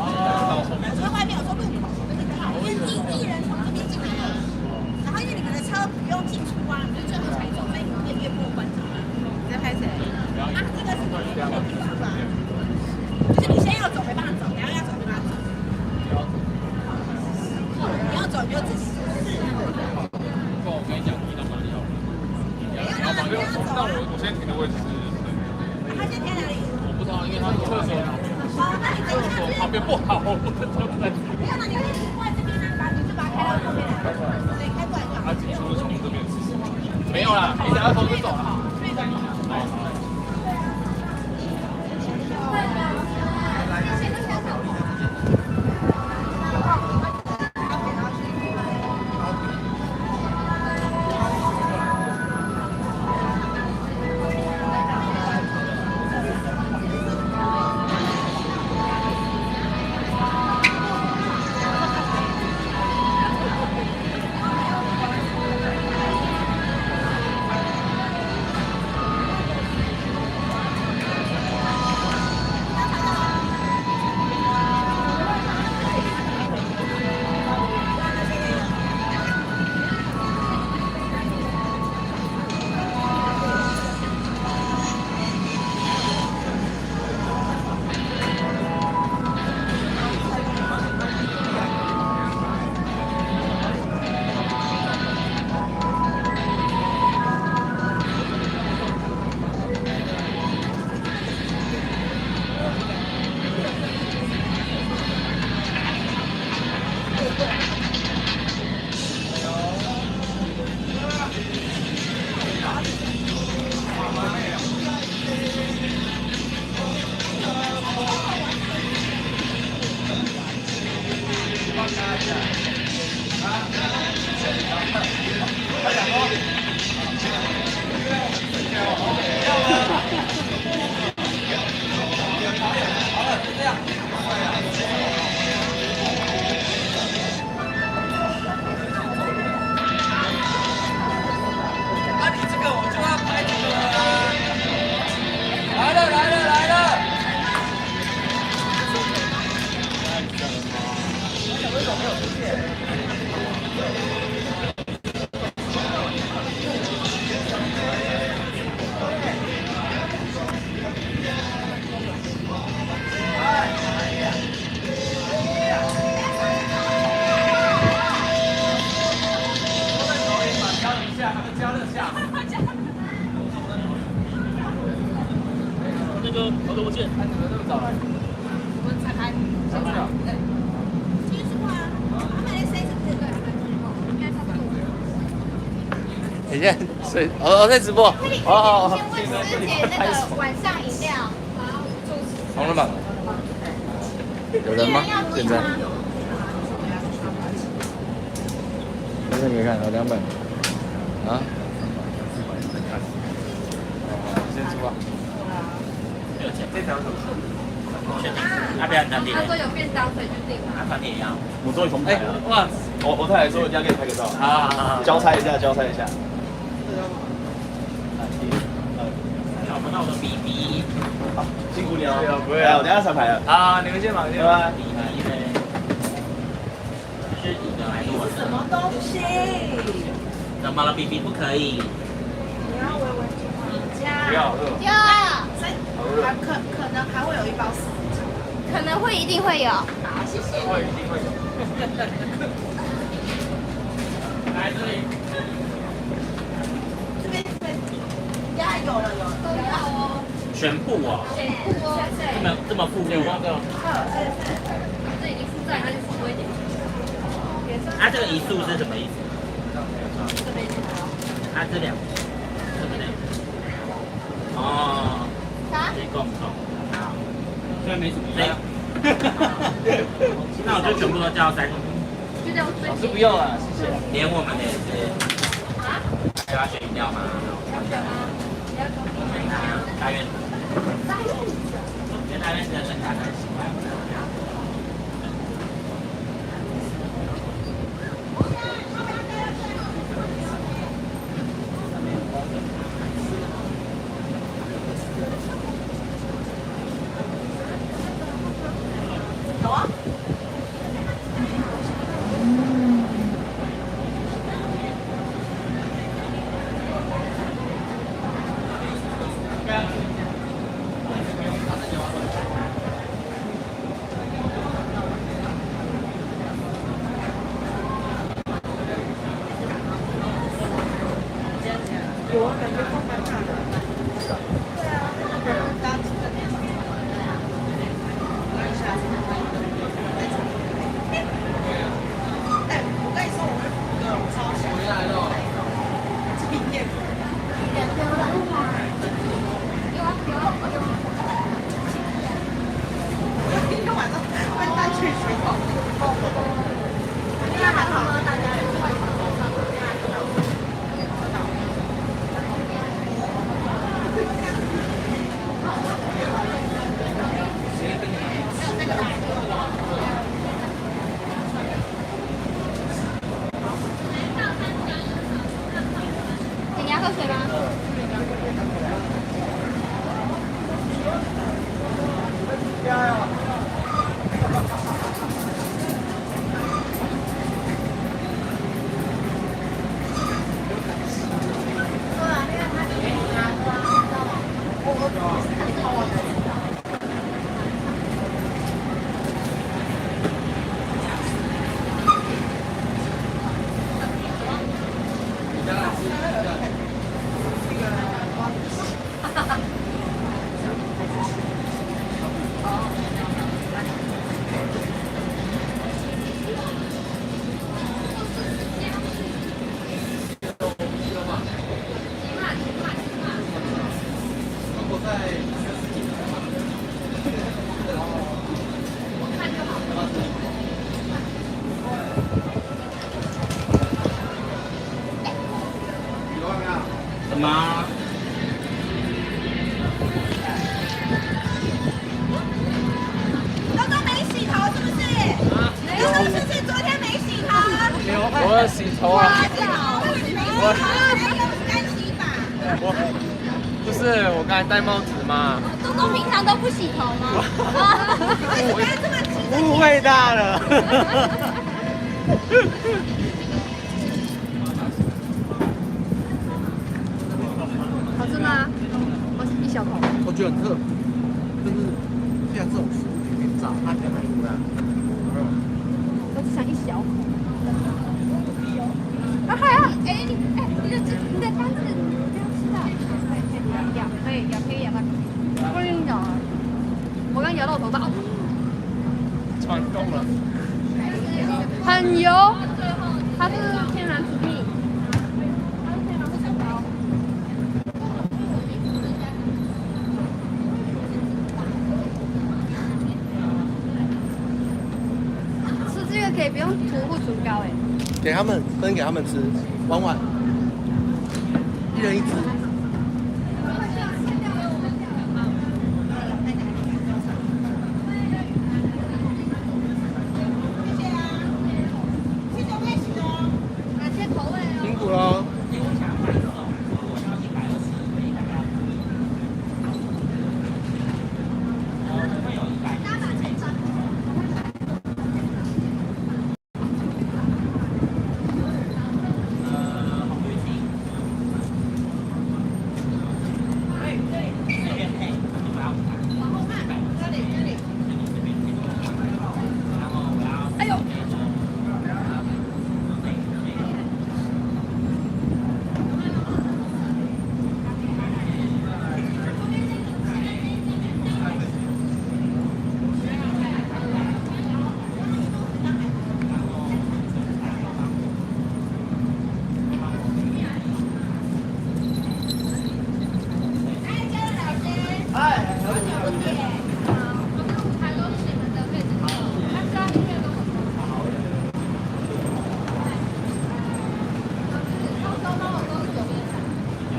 我说外面，我说路口，因为艺人从这边进来，然后因为你们的那我现在停的位置是？他先停哪里？我不知道，因为他厕所。哦，那你等一下。厕所旁边不好，我不能在。没有，那你可以过来这边啊，把你就把它开到后面来。对，开过来就好。他进出从这边。没有啦，你等下从这走啊。等一下，所以哦在直播，哦哦哦。先问师姐那个晚上饮料。红了吗？有人吗？现在？现在没看，有2本。啊？先出吧。这条怎么？阿不要团体。他说有便当，所以就定了。啊，团体也要。我终于重拍了。哇！我太太说一定要给你拍个照。好好好。交差一下，交差一下。找不到我的 BB。好，辛苦你哦。不会啊，我等下上牌了。好，你们先忙，先忙。 BB 呢？是你的还是我的？什么东西？怎么了？BB 不可以。你要维维加。不要。要。还可能还会有一包死可能会一定会有。好，谢谢。会一定会有。来这里。这边这边，呀有了有了。都要哦。全部哦。全部哦。这么富裕。好，谢谢。这已经负债，那就付多一点。啊，这个一束是什么意思？这边。啊，这两，对不对？哦。啥？共同。好。现在没什么。那我就全部都叫3。就这样。老师不用了，谢谢。连我们的也是。啊？还要选饮料吗？要选吗？你要选大院子。大院子。因为大院子的身价很喜欢。有啊。有啊，感觉风蛮大的。喝水吗？加油！什么？刚刚没洗头是不是？刚刚是不是昨天没洗头？我洗头啊。我干洗发。我不是，我刚才戴帽子嘛。东东平常都不洗头吗？误会大了。好吃吗？我一小口。我觉得很特别，就是像这种食物里面炸，它比较难啦。我只想一小口。啊嗨啊！哎你哎你的你的单子不要吃啊！咬可以咬可以咬它。我跟你讲啊，我刚咬到我头发。穿动了。很油，它是天然薯蜜。吃这个可以不用涂护唇膏哎。给他们分给他们吃，玩玩，一人一只。辛苦喽。哎呦！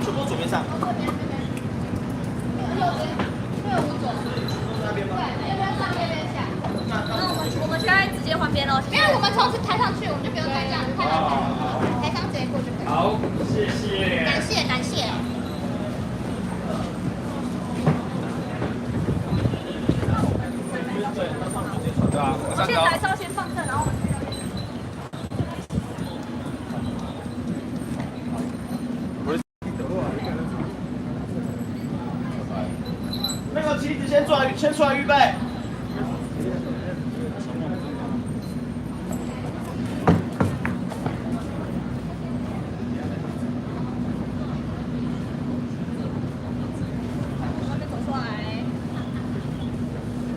全部左边上。我们现在直接换边喽。没有，我们从抬上去，我们就不用抬这样，抬上台上直接过就可以。好，谢谢。感谢感谢。对啊，我现在还是要先放这，然后我们。那个旗子先出来，先出来预备。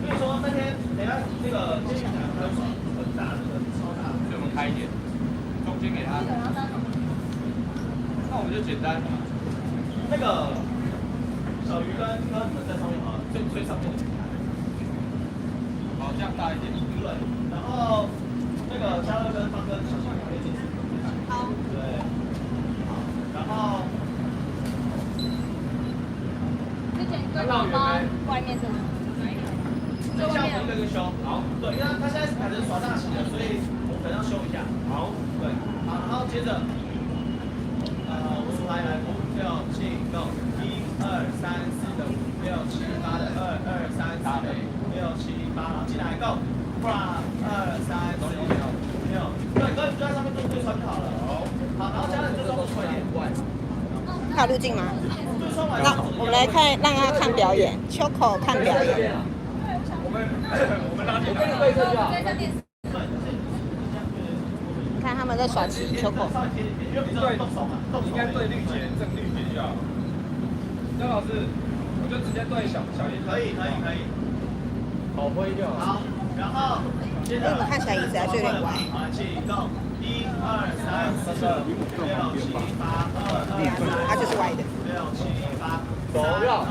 跟你说，那天等一下那个接下来很大，那个超大，所以我们开一点，中间给他。那我们就简单。那个小鱼跟哥你们在上面好了，最最上面。好，这样大一点。对，然后那个嘉乐跟方哥小小可以进去。好。对。好，然后。之前跟宝宝外面的。等一下我们一个一个修。好。对，因为他现在是改成耍大旗的，所以我们可能要修一下。好。对。好，然后接着，我数来来，5、6、，Go，一二三四的五六七八的二二三四的五六七八，然后进来 Go，八二三四五六，对，哥你就在上面做对穿就好了。好，然后家人就装出一点。他有路径吗？那我们来看，让他看表演，秋口看表演。我们拉进来。看他们在耍旗，秋口。应该对绿姐正绿姐就好。张老师，我就直接对小小林。可以可以可以。好挥就好。好，然后接着。看起来椅子还是有点歪。好，起动，一二三四五六七八二二三。它就是歪的。六七八。走绕。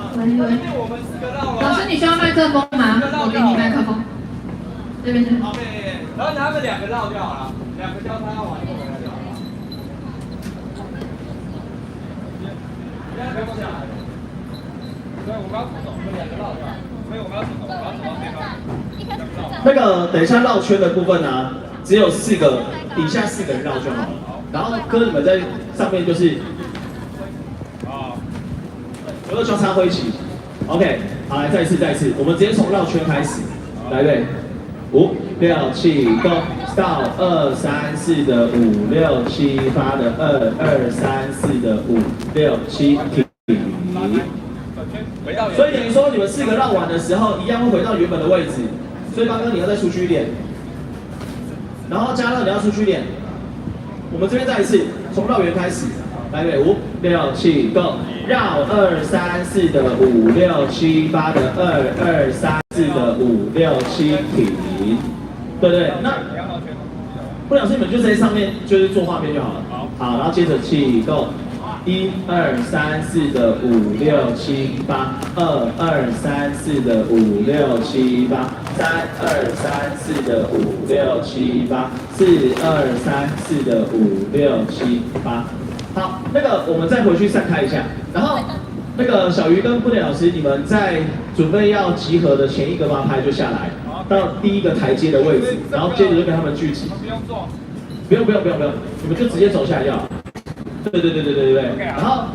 老师，你需要麦克风吗？我给你麦克风。这边是。 OK，然后他们两个绕就好了，两个交叉玩一个回来就好了。现在不用下来。对，我们要走，我们两个绕就好。所以我们要走，我们要走到对方。那个等一下绕圈的部分呢、啊，只有四个，底下四个人绕就好了。然后哥你们在上面就是，啊，有个交叉挥旗。OK，好，来再一次再一次，我们直接从绕圈开始，来对，五六七 Go，到二三四的五六七八的二二三四的五六七停。所以等于说你们四个绕完的时候，一样会回到原本的位置。所以刚刚你要再出去一点，然后加乐你要出去一点。我们这边再一次，从绕圆开始，来对，五六七 Go，绕二三四的五六七八的二二三四的五六七停。对对，那不老师你们就在上面就是做画面就好了。好，然后接着起 Go。一二三四的五六七八，二二三四的五六七八，三二三四的五六七八，四二三四的五六七八。好，那个我们再回去散开一下，然后那个小鱼跟布点老师，你们在准备要集合的前一个八拍就下来，到第一个台阶的位置，然后接着就跟他们聚集。不用做，不用不用不用不用，你们就直接走下来就好。对对对对对对对。然后，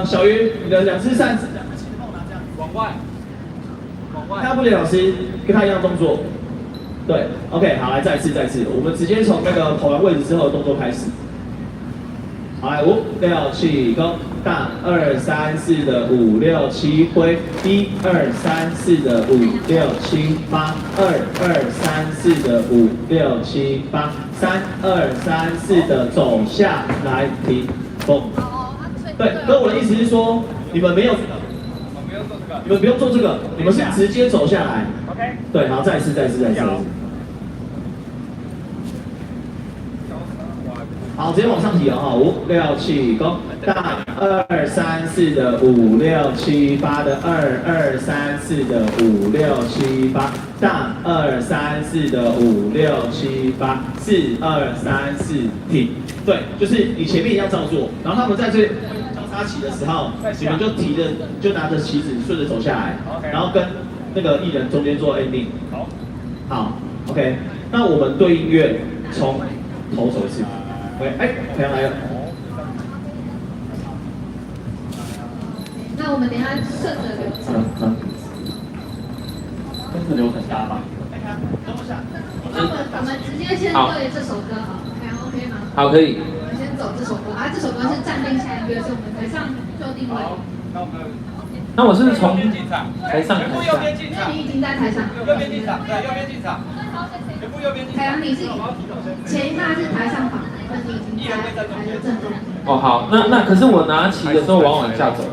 小鱼，你的两只扇子，往外，往外。看布点老师跟他一样动作。对，OK，好，来再一次再一次，我们直接从那个跑完位置之后的动作开始。好，来五六七 Go，大二三四的五六七挥，一二三四的五六七八，二二三四的五六七八，三二三四的走下来停，风。对，哥，我的意思是说，你们没有，你们不用做这个，你们是直接走下来。 OK。对，好，再一次，再一次，再一次。好，直接往上提哦，五六七 Go，大二三四的五六七八的二二三四的五六七八，大二三四的五六七八，四二三四停。对，就是你前面一样照做，然后他们在这交叉旗的时候，你们就提着就拿着旗子顺着走下来，然后跟那个艺人中间做 ending。好，好，OK，那我们对音乐从头走一次。喂，哎，朋友来了。那我们等一下顺着流程。跟着流程搭吧。那我们直接先对这首歌好，看 OK 吗？好，可以。我们先走这首歌啊，这首歌是暂定下一个，所以我们台上就定位。那我们。那我是从台上台下。因为你已经在台上。右边进场，对，右边进场。全部右边进场。凯阳，你是前一趴是台上访。你已经在台的正中。哦，好，那可是我拿旗的时候往往下走。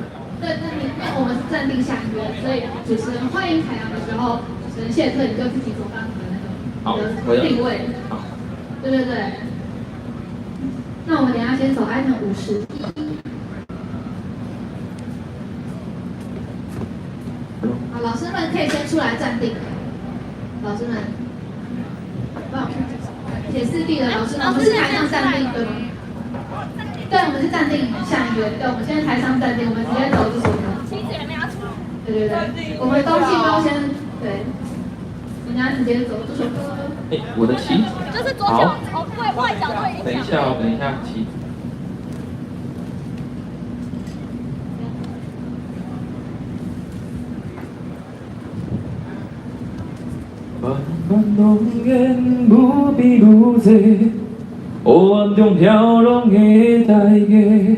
对，那你因为我们是暂定下约，所以主持人欢迎凯阳的时候，主持人谢退，你就自己走到你的那个定位。好。对对对。那我们等一下先走 item 51。好，老师们可以先出来站定。老师们，帮我铁四 D 的老师们，我们是台上站定对吗？对，我们是站定下一个。对，我们现在台上站定，我们直接走这首歌。对对对，我们东西都先对，人家直接走这首歌。哎，我的旗。就是左脚哦，外外脚会影响。等一下哦，等一下旗。漫拢缘无比无济，黑暗中飘浪的代价。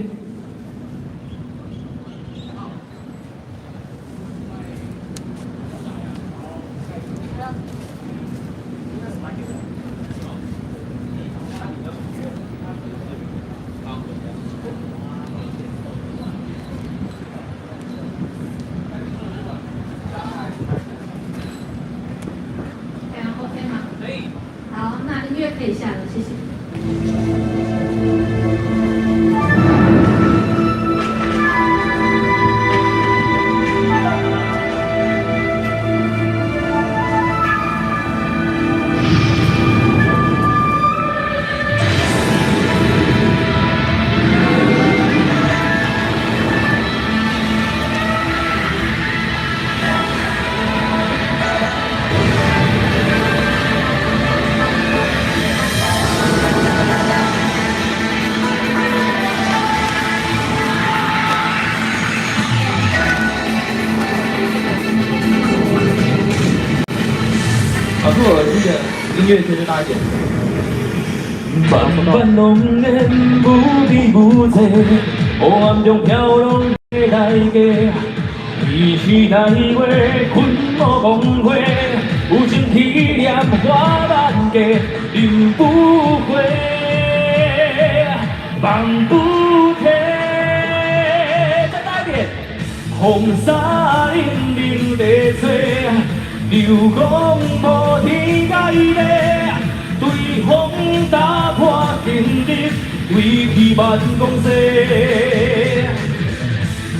对啊，OK 吗？可以。好，那音乐可以下了，谢谢。老师，我那个音乐可以大一点。漫漫拢缘无比无际，黑暗中飘浪的代价。伊是大话，困无光辉，有情天念花万家，忍不回，放不提。再大一点。风沙凛凛地吹，流光无天涯地，对风打破天地，归去万公西。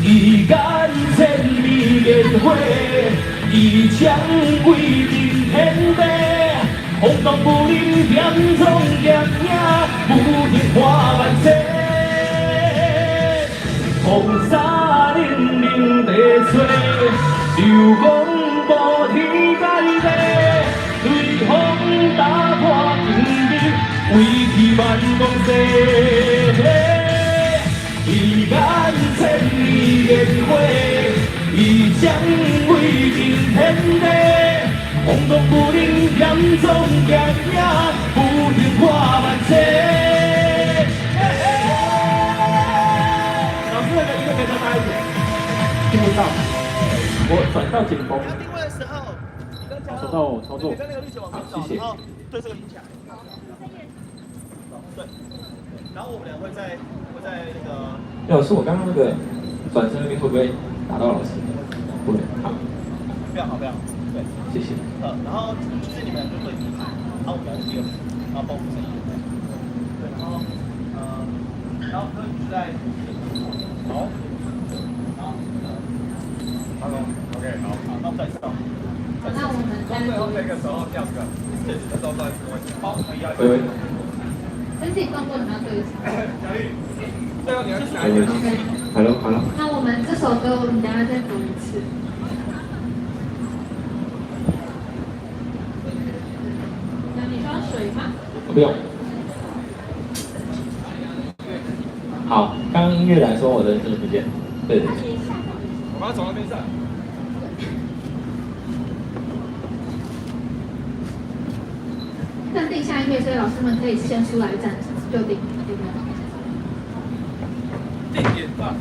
伊间千里烟火，伊将威震天地，风动武林剑藏剑影，武天破万千。风沙凛凛地吹，流光无天涯地，对风打破天地，归去万公西。伊间千里烟火，伊将威震天地，风动武林剑藏剑影，武天破万千。老师，那个音乐可以再大一点，听不到。我转到紧绷。收到我操作。好，谢谢。对这个音响。对。然后我们俩会在那个。老师，我刚刚那个转身那边会不会打到老师？不会，好。非常好，非常好。对，谢谢。然后就是你们俩就对第一排，然后我们俩是第二排，然后包括声音。对，然后哥你是在。好。好。好，OK，好，好，那我们再一次。那我们再最后这个时候第二个，对，这时候再一次问题。好，喂喂。身体动作你们要对一下。小玉，最后你要去哪一个？Hello，好了。那我们这首歌，我们等下再读一次。那你需要水吗？不用。好，刚刚音乐来说，我的声音不见。对对对。我们要从那边上。暂定下音乐，所以老师们可以先出来站，就定，对不对？定点吧。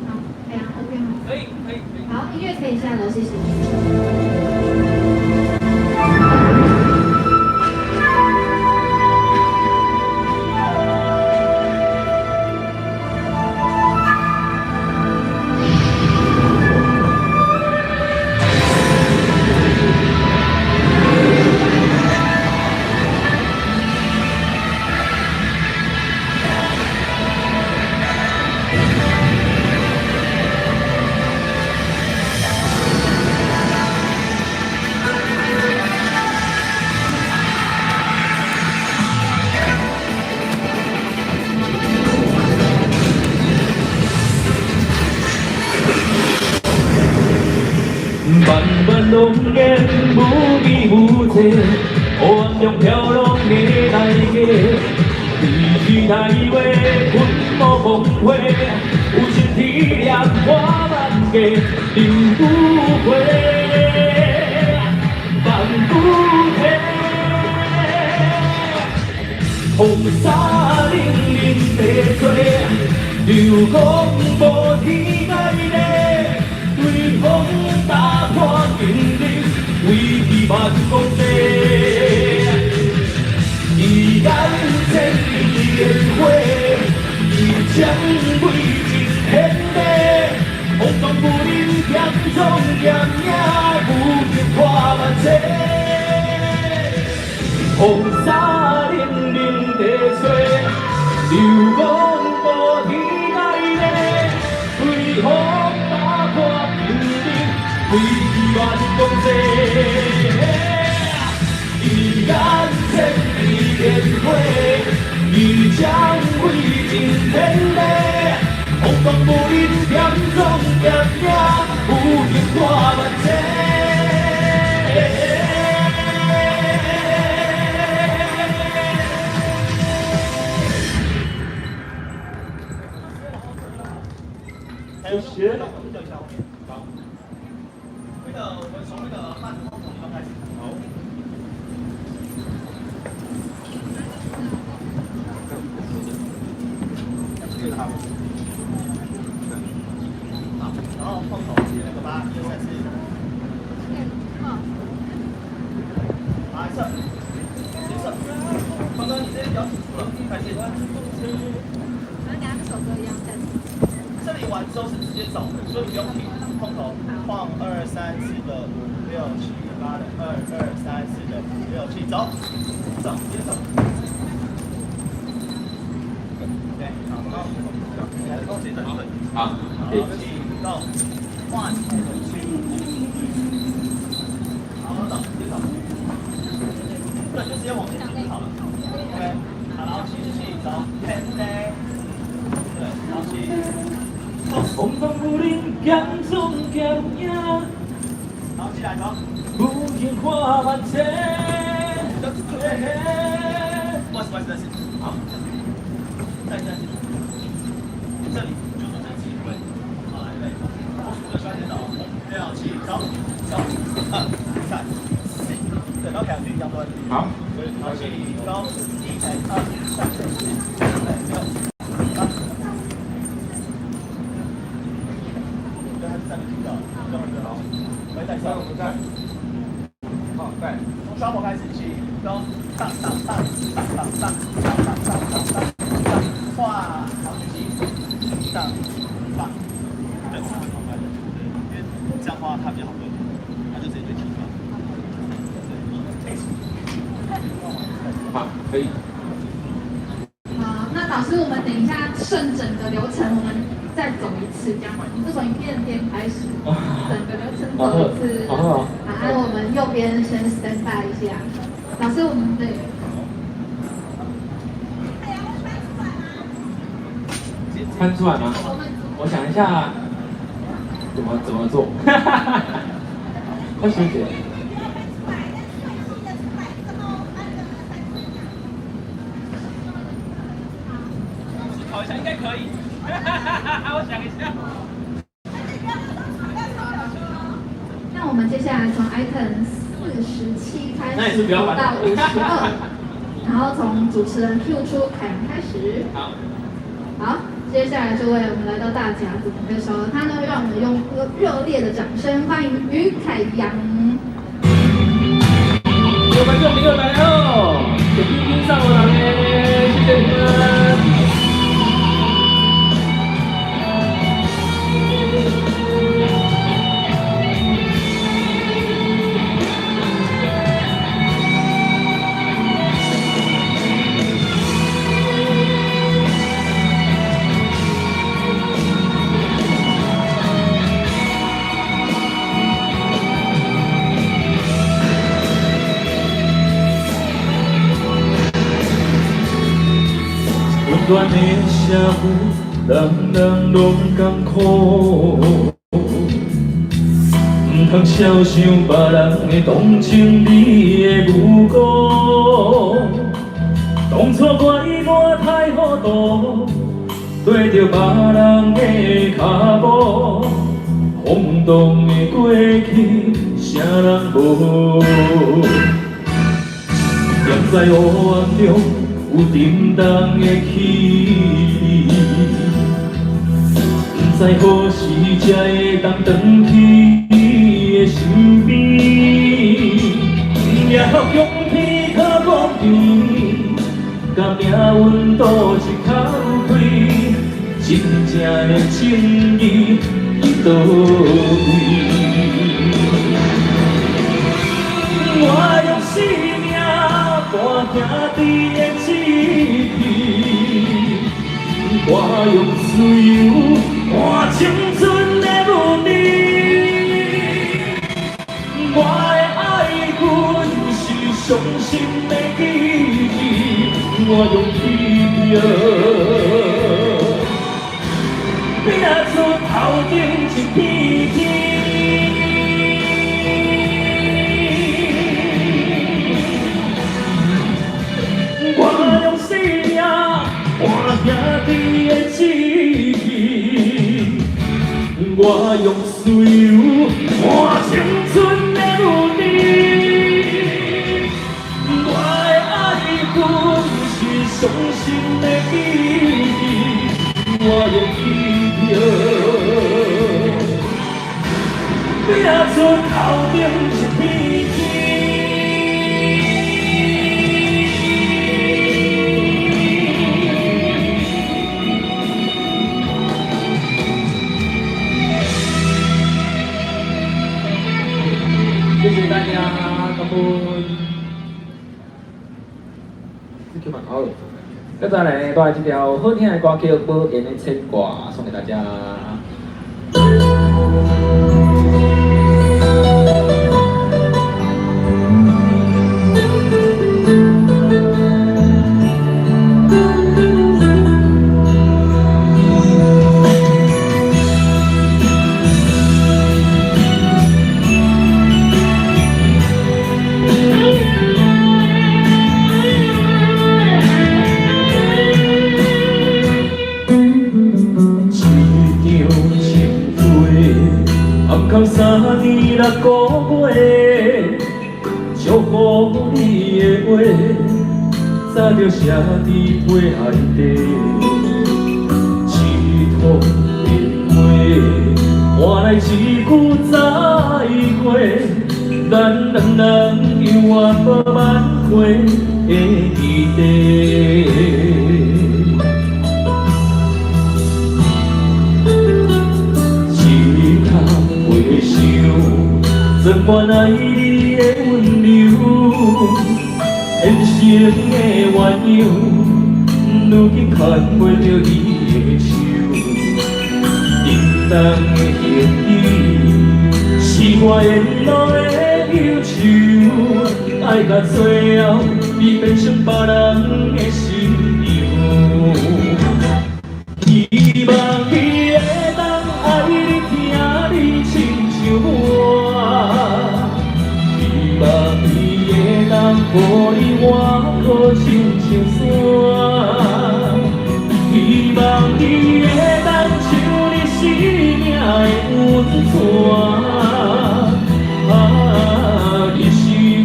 好，可以啊，OK 吗？可以，可以，可以。好，音乐可以下楼，谢谢。漫漫拢缘无边无际，黑暗中飘浪的代价，你太话阮无崩溃，有情天亮看万家流花，万古天，风沙冷冷地吹，流光无天涯地，随风打破坚定，威气万公地。伊眼前烟火，伊将威震天地，风中武林剑宗剑影，武艺看万千。风沙冷冷地吹，流光无天涯地，随风打破坚定，威气万公地。伊眼前烟火，伊将威震天地，风中武林剑宗剑影，武艺看万千。谢谢。好，那个我们从那个慢动作地方开始。好。好，然后碰头是那个八，一二三四。好，来撤，直接撤。方哥，你这边比较紧了，开始。然后等下这首歌一样暂停。这里完之后是直接走，所以你不用停。碰头，晃二三四的五六七八的二二三四的五六七，走，走，直接走。对，好，好，好，起到，one two，好，走，直接走。对，就直接往前走就好了。OK，好，然后起起走，天地，对，然后起。风中武林剑宗剑影，好，起来走。武艺看万千。不好意思，不好意思，好，再再这里就从这起，对，好，来，预备，我数个小点走，六七，走，走，二三四，对，然后两句一样多。好，好，起，走，一、二、三、四、五、六、八。对，他是站立的，对对好，来，再一次，在，好，在。从双手开始起，走，当当当当当当当当当当当，哇，好，举起，当当，对，好，因为这样的话它比较好对，它就直接对齐了。好，可以。好，那老师，我们等一下顺整个流程，我们再走一次，这样吗？你就从影片边开始，整个流程走一次。好，好，那我们右边先 stand by 一下。老师，我们对。翻出来吗？我想一下，怎么做？那学姐。思考一下，应该可以。我想一下。那我们接下来从 item 47开始到52，然后从主持人 Q 出凯文开始。好。好，接下来这位我们来到大甲组的时候，他呢让我们用热烈的掌声欢迎于凯阳。各位观众朋友，大家好，小冰冰上我来，谢谢你们。温暖的社会，人人拢艰苦，不通肖想别人的同情你的无辜。当初怪我太糊涂，跟著别人的脚步，风动的过去，啥人无？踮在黑暗中有沉重的气味，不知何时才会当转去你的身边。也予强天靠讲甜，佮命运赌一口气，真正的正义伫佗位？我用生命换兄弟的志气，我用自由换青春的文字。我的爱恨是伤心的记忆，我用铁票拼出头顶一片天。我用生命换兄弟的志气，我用自由换青春的文字。我的爱恨是伤心的记忆，我用铁票拼出头顶一片天。谢谢大家，感恩。这曲蛮好。接下来带来这条好听的歌曲《无言的牵挂》，送给大家。一场情话，暗藏3年6个月，祝福你的话，早就写伫被内底。一通电话，换来一句再会，咱两人犹原无挽回的余地。一空回想，装满爱你的温柔，现成的鸳鸯，如今牵袂著伊的手。叮当的行李，是我沿路的忧愁，爱到最后，你变成别人的新娘。希望伊会当爱你，疼你，亲像我。希望伊会当予你倚靠，亲像山。希望伊会当像你生命的温泉。啊，你是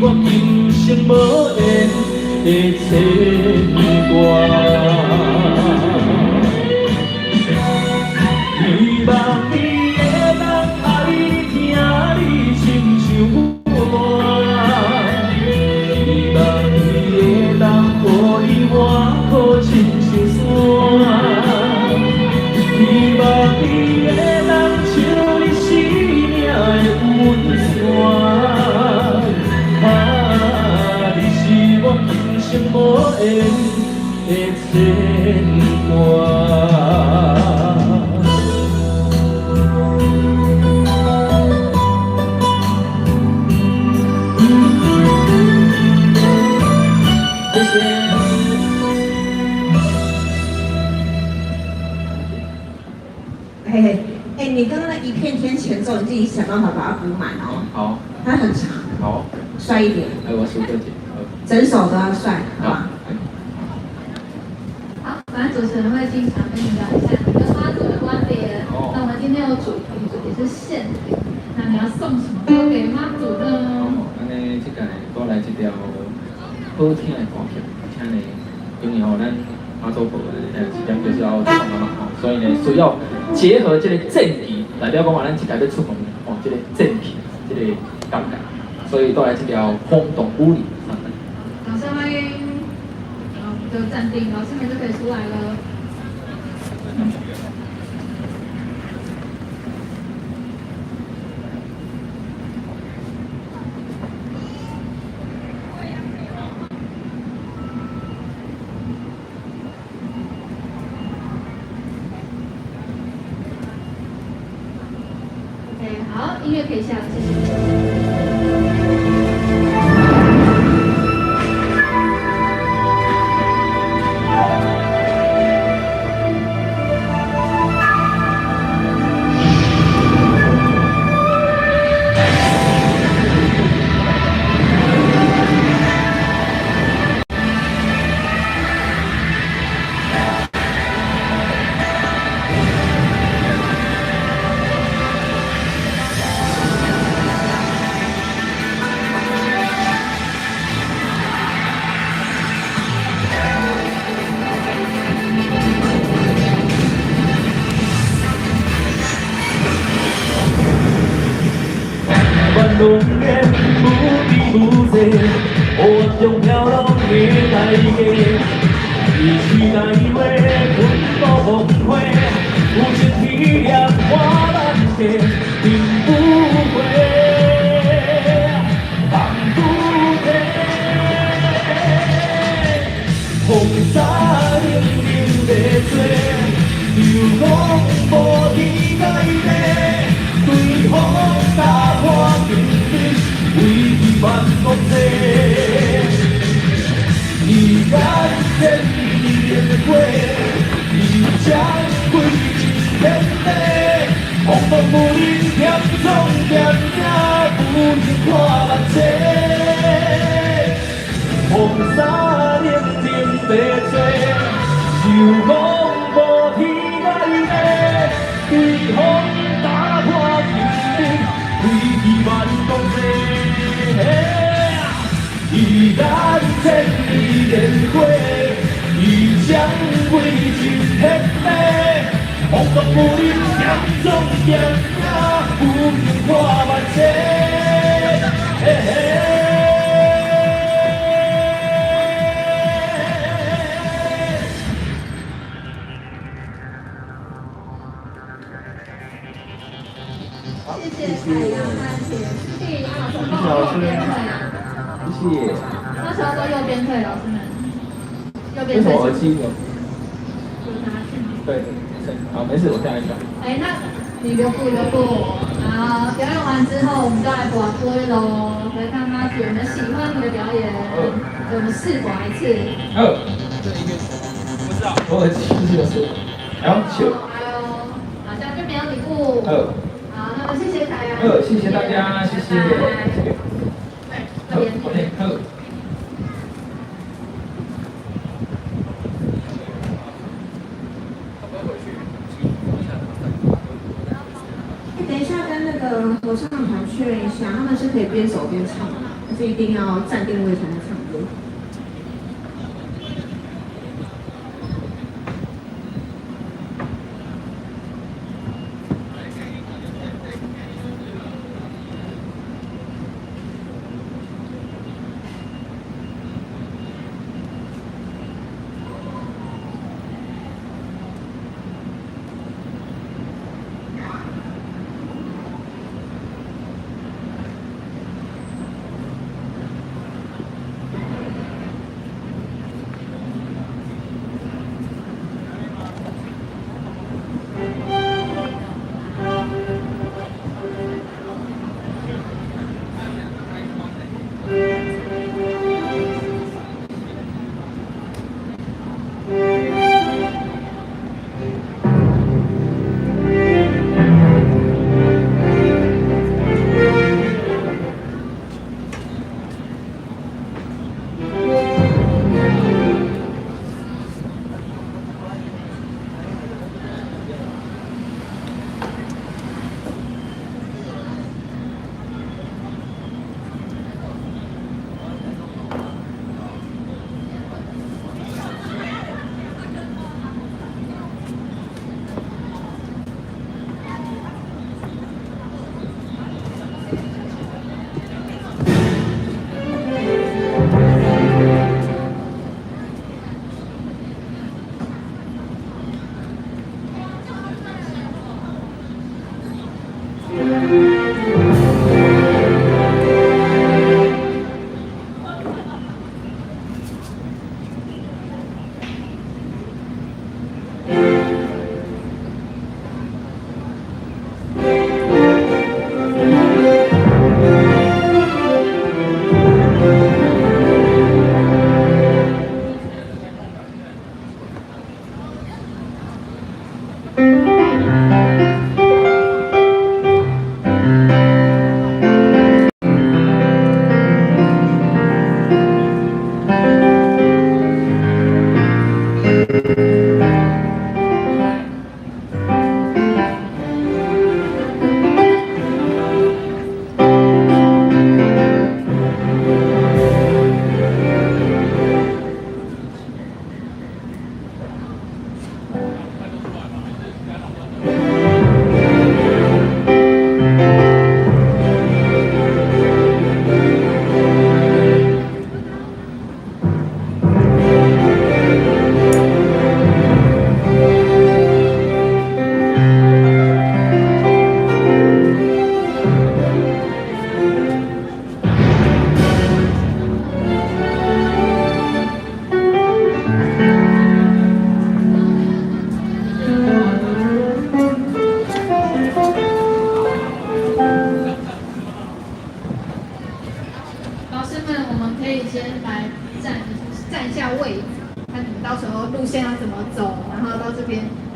我今生无缘的牵挂。希望伊会当爱你，疼你，亲像我。希望伊会当予你倚靠，亲像山。希望伊会当像你生命的温泉。啊，你是我今生无缘的牵挂。谢谢。嘿嘿，哎，你剛剛那一片天前奏，你自己想辦法把它補滿哦。好。它很長。好。帥一點。哎，我數個姐。整首都要帥，好吧？好，反正主持人會經常跟你聊一下你跟媽祖的關聯。那我們今天有主題，主題是獻禮。那你要送什麼歌給媽祖呢？按呢，這屆帶來這條好聽的歌曲，而且呢，因為吼咱媽祖婆的時間就是要出門嘛，吼，所以呢需要結合這個正氣，代表講話咱這屆欲出門哦，這個正氣，這個感覺，所以帶來這條風動武林。掌聲歡迎，然後我們就暫定，老師們就可以出來了。OK，好，音樂可以下了，謝謝。萬龍年無比無際，黑暗中飄浪的代價，伊是台話困苦風花，有情天亮看万家，并不会放不低。风沙冷冷在吹，又讲无天改变，对风打破坚定，维持万国际。伊眼前连花，伊将归天地，风动武林剑创剑影，不用看万世。风沙冷冷在吹，想讲无天改变，对风打破坚定，维持万国际。伊眼前连花，伊将归天地，风动武林剑创剑影，不用看万世。謝謝海洋和鐵師弟，老師幫我右邊退。謝謝。那時候都右邊退，老師們。右邊為什退。麼耳機有？有拿去嗎？對，好，沒事，我下一個。哎，那你留步留步。好，表演完之後，我們就來跋杯囉，來看媽祖有沒有喜歡你的表演。我們試跋一次。哦，這應該不知道，我耳機是有事。好，笑。哎呦，好像就沒有禮物。哦。好，那麼謝謝凱陽。好，謝謝大家，謝謝。對，好，OK，好。等一下，跟那個合唱團確認一下，他們是可以邊走邊唱嗎？還是一定要站定位才能唱歌？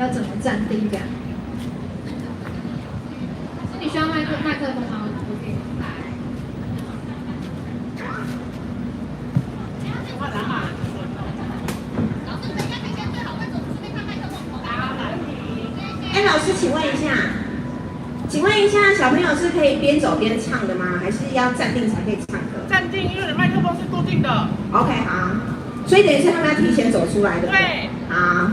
要怎麼站定這樣。是你需要麥克風嗎？我可以來。哎，老師，請問一下，請問一下，小朋友是可以邊走邊唱的嗎？還是要站定才可以唱歌？站定，因為麥克風是固定的。 OK，好，所以等於是他們要提前走出來，對不對？對。好。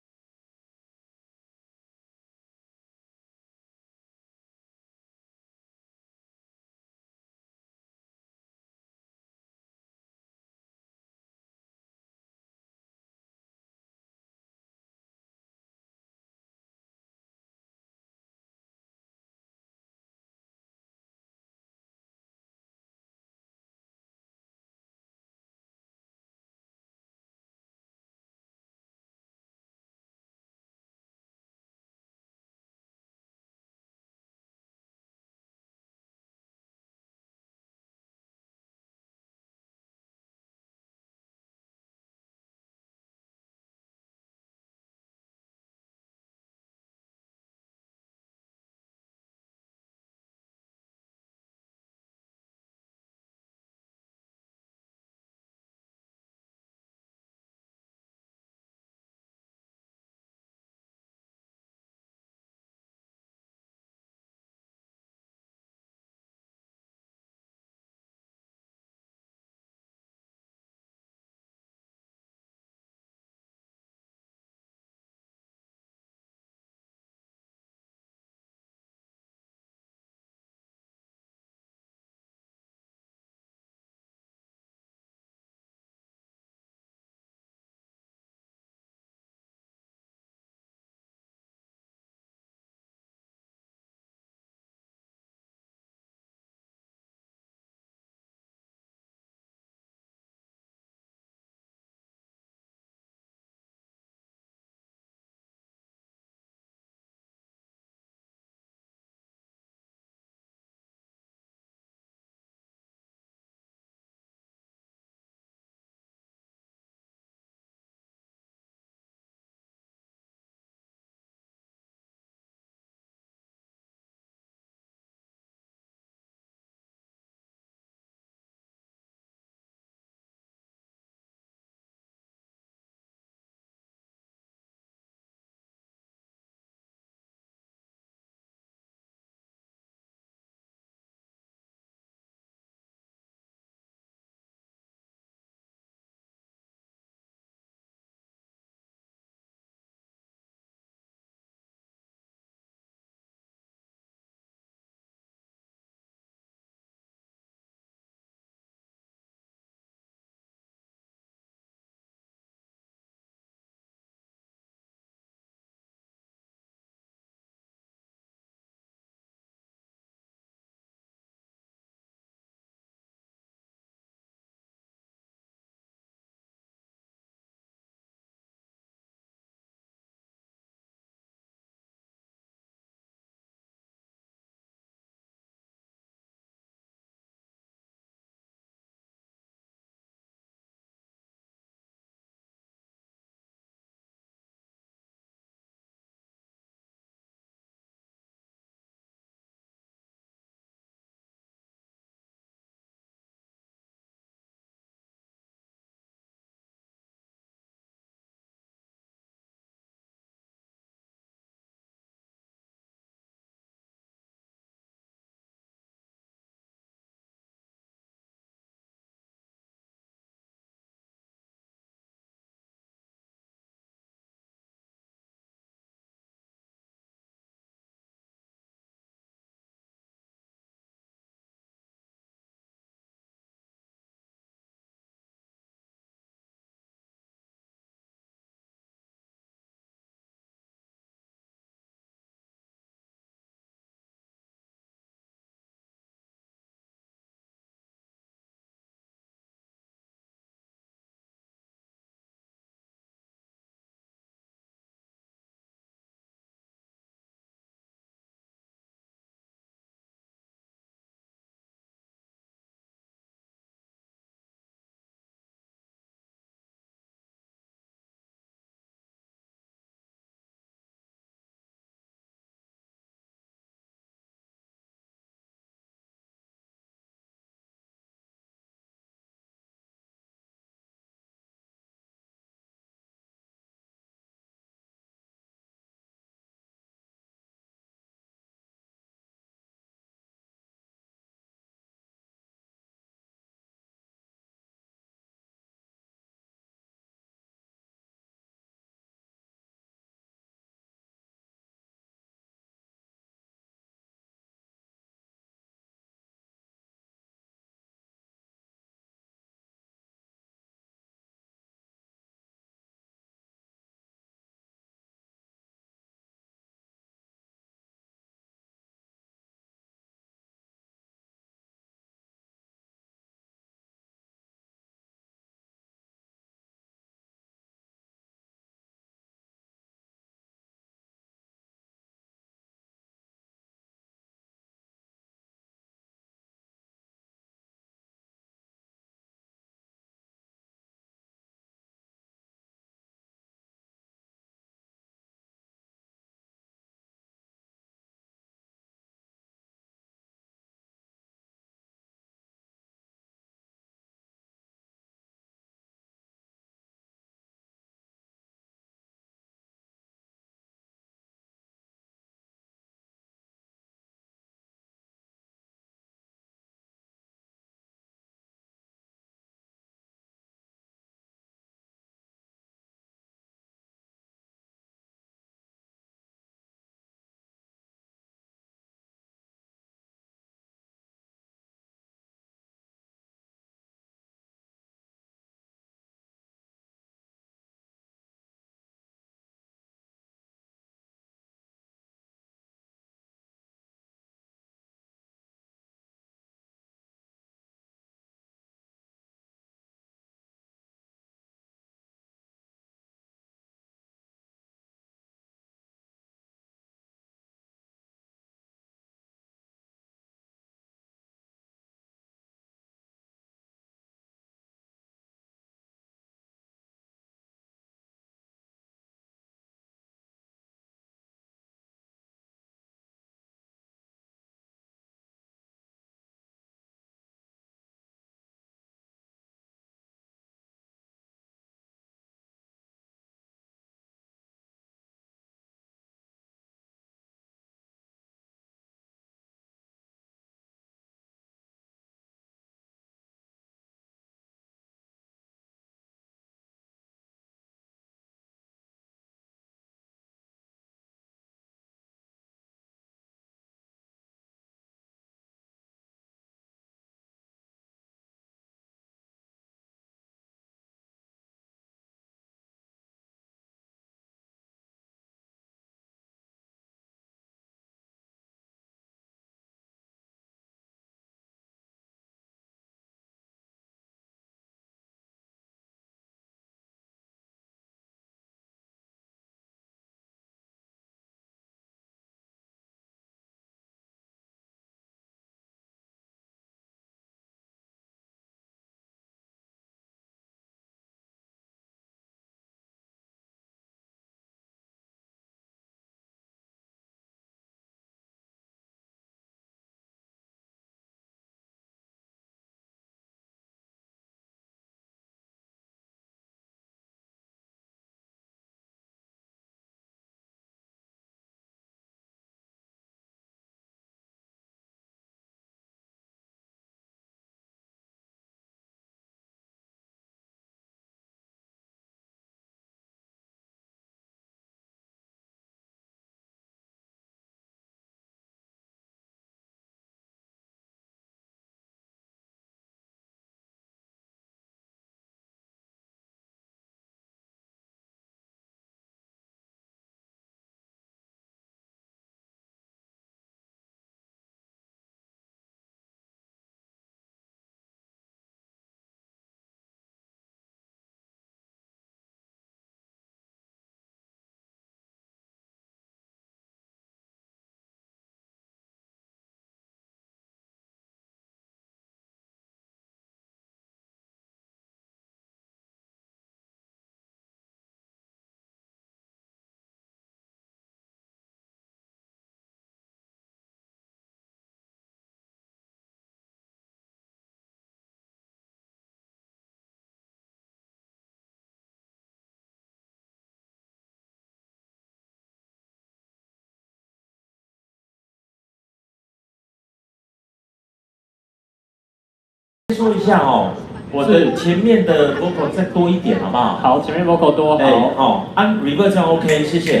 說一下哦，我的前面的 vocal 再多一點，好不好？好，前面 vocal 多，好。哦，按 reverb 這樣 OK，謝謝，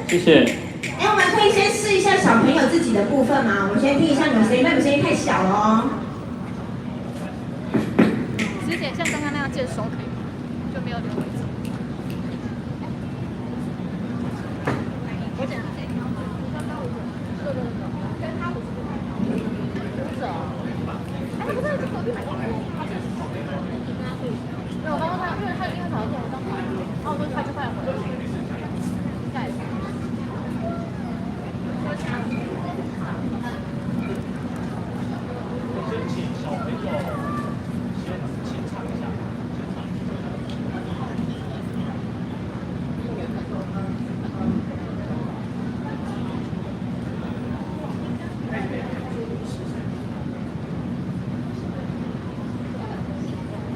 謝謝。哎，我們可以先試一下小朋友自己的部分嗎？我們先聽一下你們聲音，你們聲音太小了哦。師姐，像剛剛那樣鍵收可以嗎？就沒有留位置。我剪。跟他不是不哎，不是，這隔壁買過。沒有，我剛剛他，因為他因為他早上剛回來，然後我說他就快回來了。下一次。先請小朋友先清唱一下，先唱。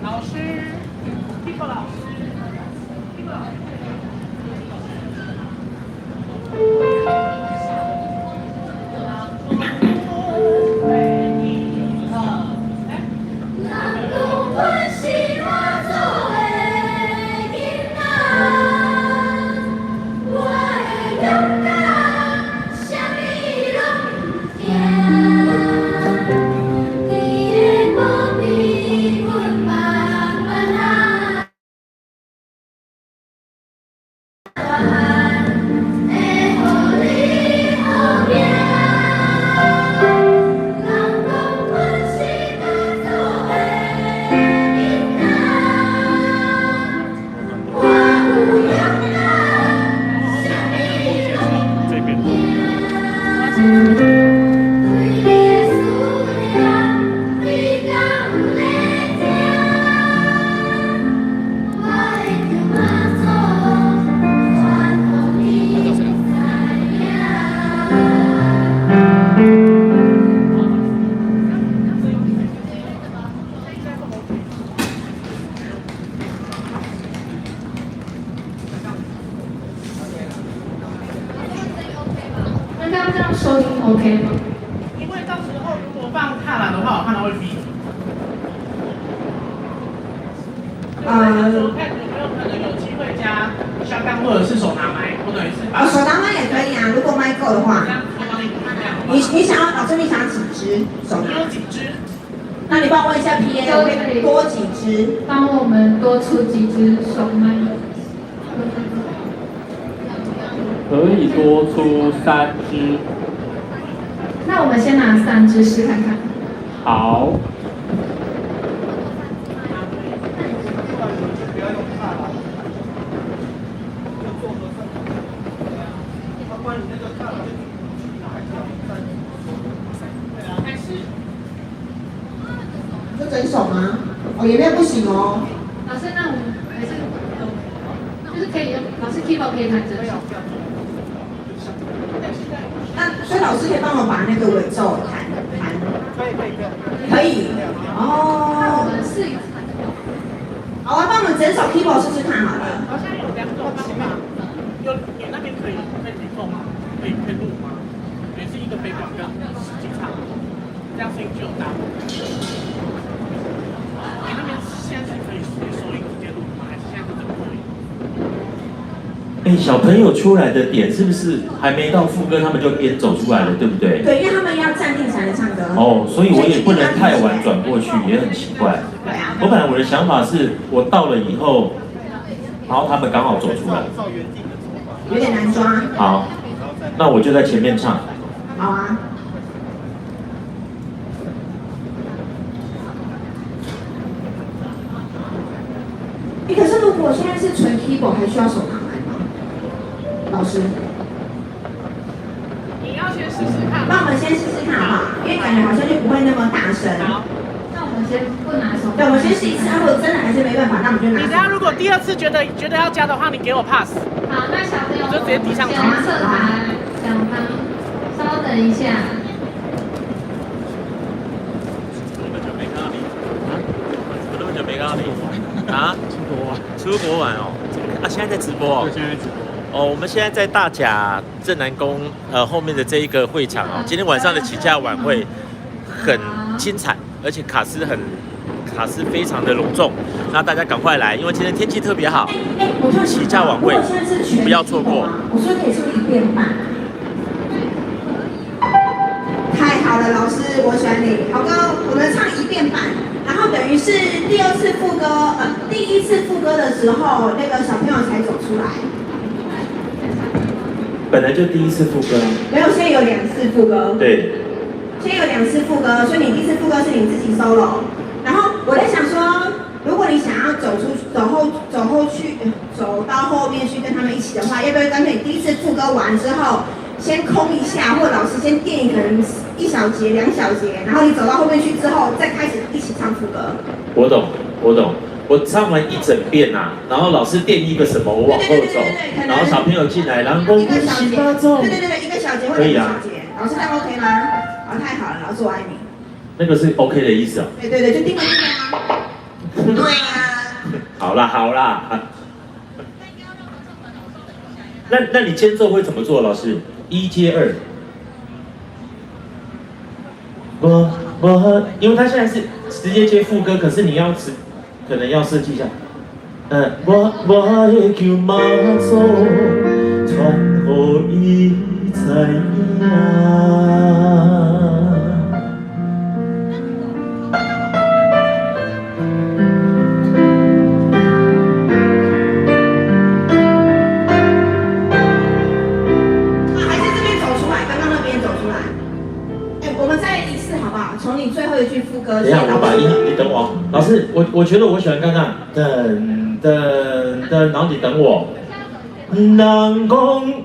老師，Kiko 老師，Kiko 老師。人講阮是媽祖的囡仔，我的勇敢，啥物攏毋驚。你的保庇，阮慢慢啊大漢，會予你好命。人講阮是媽祖的囡仔，我有勇敢，啥物攏這邊。對你的思念，你敢有咧聽？我會著媽祖，全予你知影。那剛剛這樣收音 OK 嗎？因為到時候如果放踏板的話，我怕它會飛。我看有沒有可能有機會加香港或者是手拿麥，我等於是把哦，手拿麥也可以啊，如果麥夠的話。你想要，老師你想要幾支手拿？有幾支？那你幫我問一下 PA，我可以多幾支？幫我們多出幾支手麥。可以多出3支。那我們先拿3支試看看。好。就整手嗎？哦，也沒有不行哦。老師，那我們還是就是可以用，老師 keyboard 可以彈整首。那所以老師可以幫我把那個尾奏彈彈。可以可以可以。可以。哦。那我們試一個。好啊，幫我們整首 keyboard 試試看好了。好像有2種方法，有你那邊可以可以錄嗎？可以錄嗎？也是一個北管跟實際唱，這樣聲音就有大。你那邊現在是可以直接收音直接錄嗎？還是現在是怎麼錄音？哎，小朋友出來的點是不是還沒到副歌，他們就邊走出來了，對不對？對，因為他們要站定才能唱歌。哦，所以我也不能太晚轉過去，也很奇怪。對啊。我本來我的想法是我到了以後，然後他們剛好走出來。有點難抓。好，那我就在前面唱。好啊。欸，可是如果現在是純 keyboard，還需要手拿麥嗎？老師，你要先試試看。那我們先試試看好不好？因為感覺好像就不會那麼大聲。那我們先不拿手。對，我們先試一次。啊，如果真的還是沒辦法，那我們就拿。你等下如果第2次覺得要加的話，你給我 pass。好，那小朋友，就直接遞上去。先側台兩旁，稍等一下。怎麼那麼久沒看到你？啊？怎麼那麼久沒看到你？啊？出國玩。出國玩哦。啊，現在在直播哦。對，現在在直播。哦，我們現在在大甲鎮瀾宮後面的這一個會場哦，今天晚上的起駕晚會很精彩，而且卡司很卡司非常的隆重，那大家赶快来，因为今天天气特别好，哎，我突然起驾晚会如果现在是全不要错过。我说可以唱一遍半。太好了，老师，我喜欢你。好哥，我们唱一遍半，然后等于是第二次副歌，第一次副歌的时候，那个小朋友才走出来。本来就第一次副歌，没有，现在有两次副歌。对。现在有两次副歌，所以你第一次副歌是你自己 solo。然后我在想说，如果你想要走出、走后、走后去、走到后面去跟他们一起的话，要不要干脆你第一次副歌完之后，先空一下，或老师先垫可能一小节、两小节，然后你走到后面去之后，再开始一起唱副歌。我懂，我懂。我唱完一整遍呐，然后老师垫一个什么，我往后走，然后小朋友进来，然后一个小节，对对对对，一个小节或两个小节，老师这样 OK 吗？啊，太好了，老师我爱你。那个是 OK 的意思哦。对对对，就定了定了啊。对啊。好啦好啦。那你间奏会怎么做，老师？一接二。我，因为他现在是直接接副歌，可是你要是可能要设计一下。我会求妈祖传予伊知影。还是这边走出来，刚刚那边走出来。哎，我们再一次好不好？从你最后一句副歌。等一下，我把音，你等我。老师，我觉得我喜欢刚刚噔噔噔，然后你等我。人讲，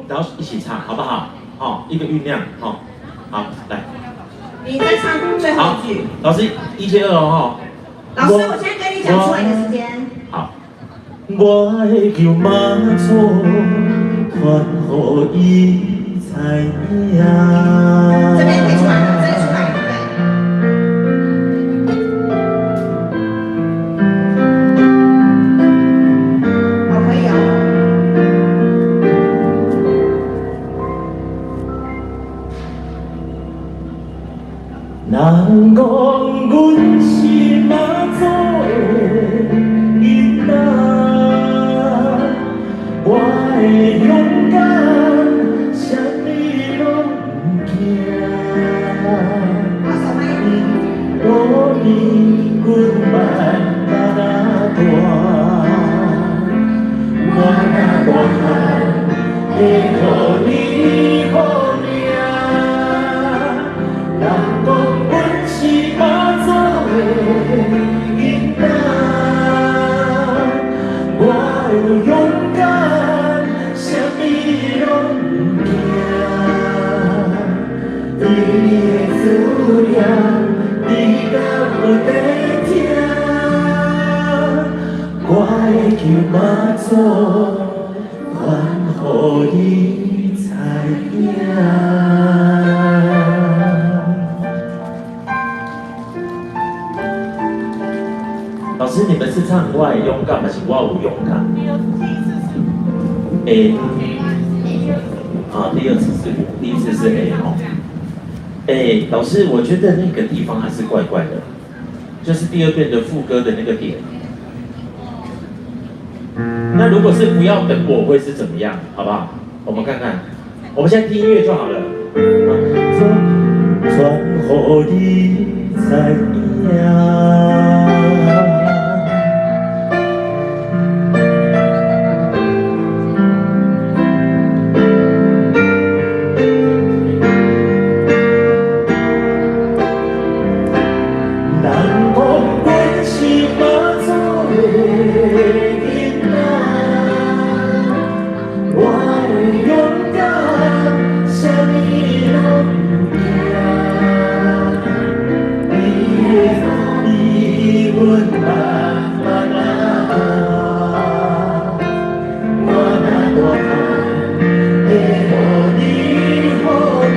然后一起唱，好不好？好，一个酝酿，好，好，来。你再唱最后一句。老师，一接二哦，老师，我先跟你讲出来的时间。好。我会求妈祖传予伊知影。这边可以出来了，这边出来，对不对？好，可以哦。人讲阮是妈祖的囡仔，我的勇敢，啥物拢不惊。无比阮慢慢仔大，我若大汉会予你好命。人讲阮是妈祖的囡仔，我有勇敢，啥物拢不惊。对你的思念，你敢有在听？我会求妈祖传予你知影。老师，你们是唱我的勇敢，还是我有勇敢？A。啊，第二次是我，第一次是 A 哦。哎，老师，我觉得那个地方还是怪怪的，就是第二遍的副歌的那个点。那如果是不要等我，会是怎么样？好不好？我们看看，我们现在听音乐就好了。传予你知影。人讲阮是妈祖的囡仔，我的勇敢，啥物拢不惊。你的比阮慢慢仔大，我若大汉会予你好命。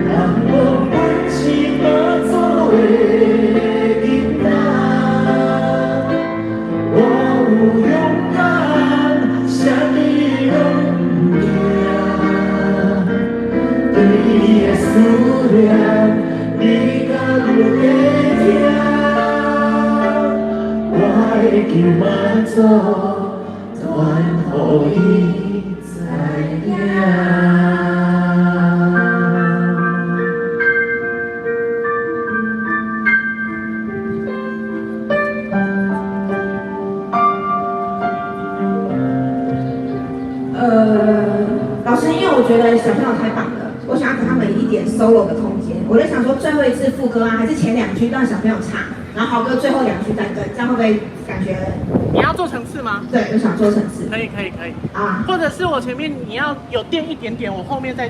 人讲阮是妈祖的囡仔，我有勇敢，啥物拢不惊。对你的思念，你敢有在听？我會求媽祖，傳予你知影。老師，因為我覺得小朋友太棒了，我想要給他們一點 solo 的空間。我就想說，最後一次副歌啊，還是前兩句讓小朋友唱，然後豪哥最後兩句再跟，這樣會不會感覺？你要做層次嗎？對，我想做層次。可以可以可以啊，或者是我前面你要有墊一點點，我後面再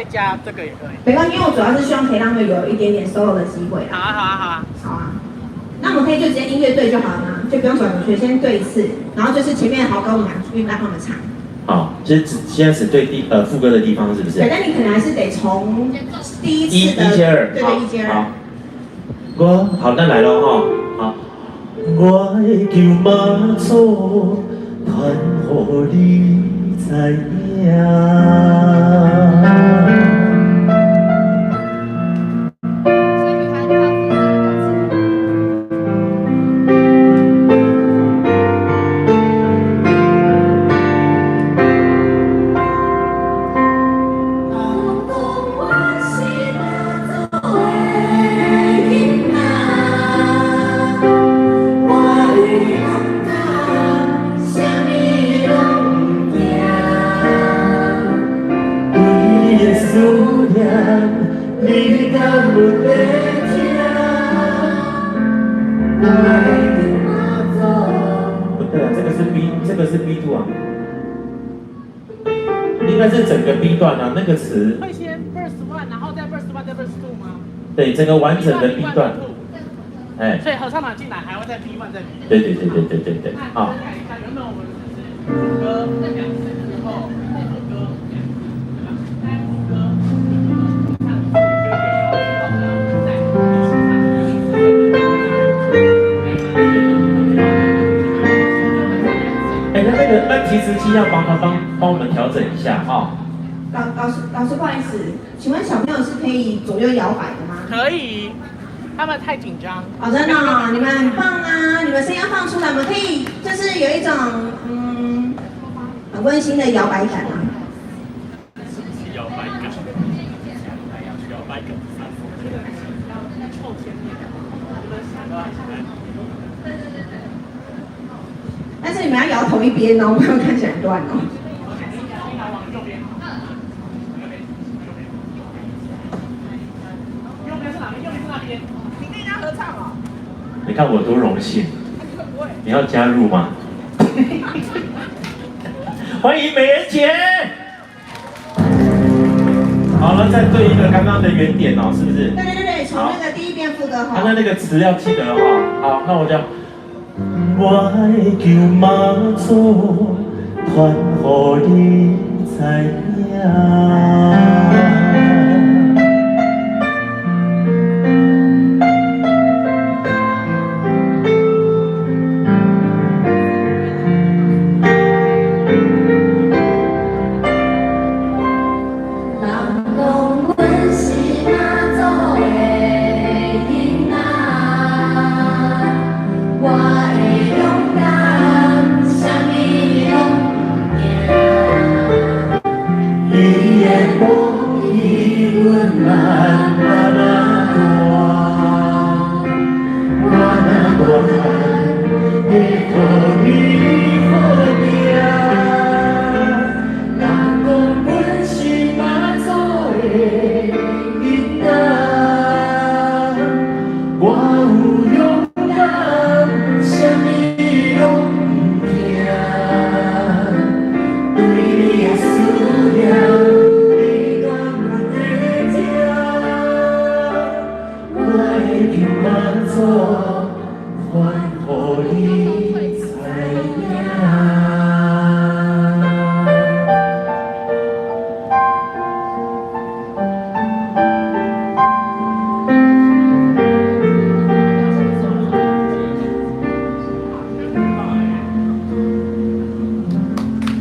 加這個也可以。沒關係，因為我主要是希望可以讓他們有一點點 solo 的機會。好啊好啊好啊。好啊，那我們可以就直接音樂對就好了嗎？就不用轉過去，先對一次，然後就是前面豪哥我們兩句讓他們唱。好，其實只現在只對副歌的地方，是不是？對，但你可能還是得從第一次的一接二，對對，一接二。好，我好，那來咯哈，好。我會求媽祖傳予你知影。不對啊，這個是 B，這個是 B2 啊，應該是整個 B 段啊，那個詞。會先 verse one，然後再 verse one，再 verse two 嗎？對，整個完整的 B 段。哎。所以合唱團進來還會再 B one 再 B。對對對對對對對，好。原本我們是主歌兩次之後，副歌兩次，再副歌唱一次，再一起唱一次。哎，那提詞機要幫他幫我們調整一下哈。老師，不好意思，請問小朋友是可以左右搖擺的嗎？可以，他們太緊張。哦，真的哦，你們很棒啊！你們聲音要放出來，我們可以就是有一種很溫馨的搖擺感啊。搖擺感，搖擺感。但是你們要搖同一邊哦，不然看起來很亂哦。右邊是哪邊？右邊是那邊。你跟人家合唱哦。你看我多榮幸，你要加入嗎？歡迎美人姐。好了，再對一個剛剛的原點哦，是不是？對對對對，從那個第一遍副歌哈。剛剛那個詞要記得哦。好，那我就。我會求媽祖傳予你知影。人講阮是媽祖的囡仔，我會勇敢，啥物攏會驚。伊的保佑阮慢慢仔大，我若大漢會予你好命。人講阮是媽祖的囡仔，我有勇敢，啥物攏毋驚。對你的思念，你敢有在聽？我會求媽祖傳予你知影。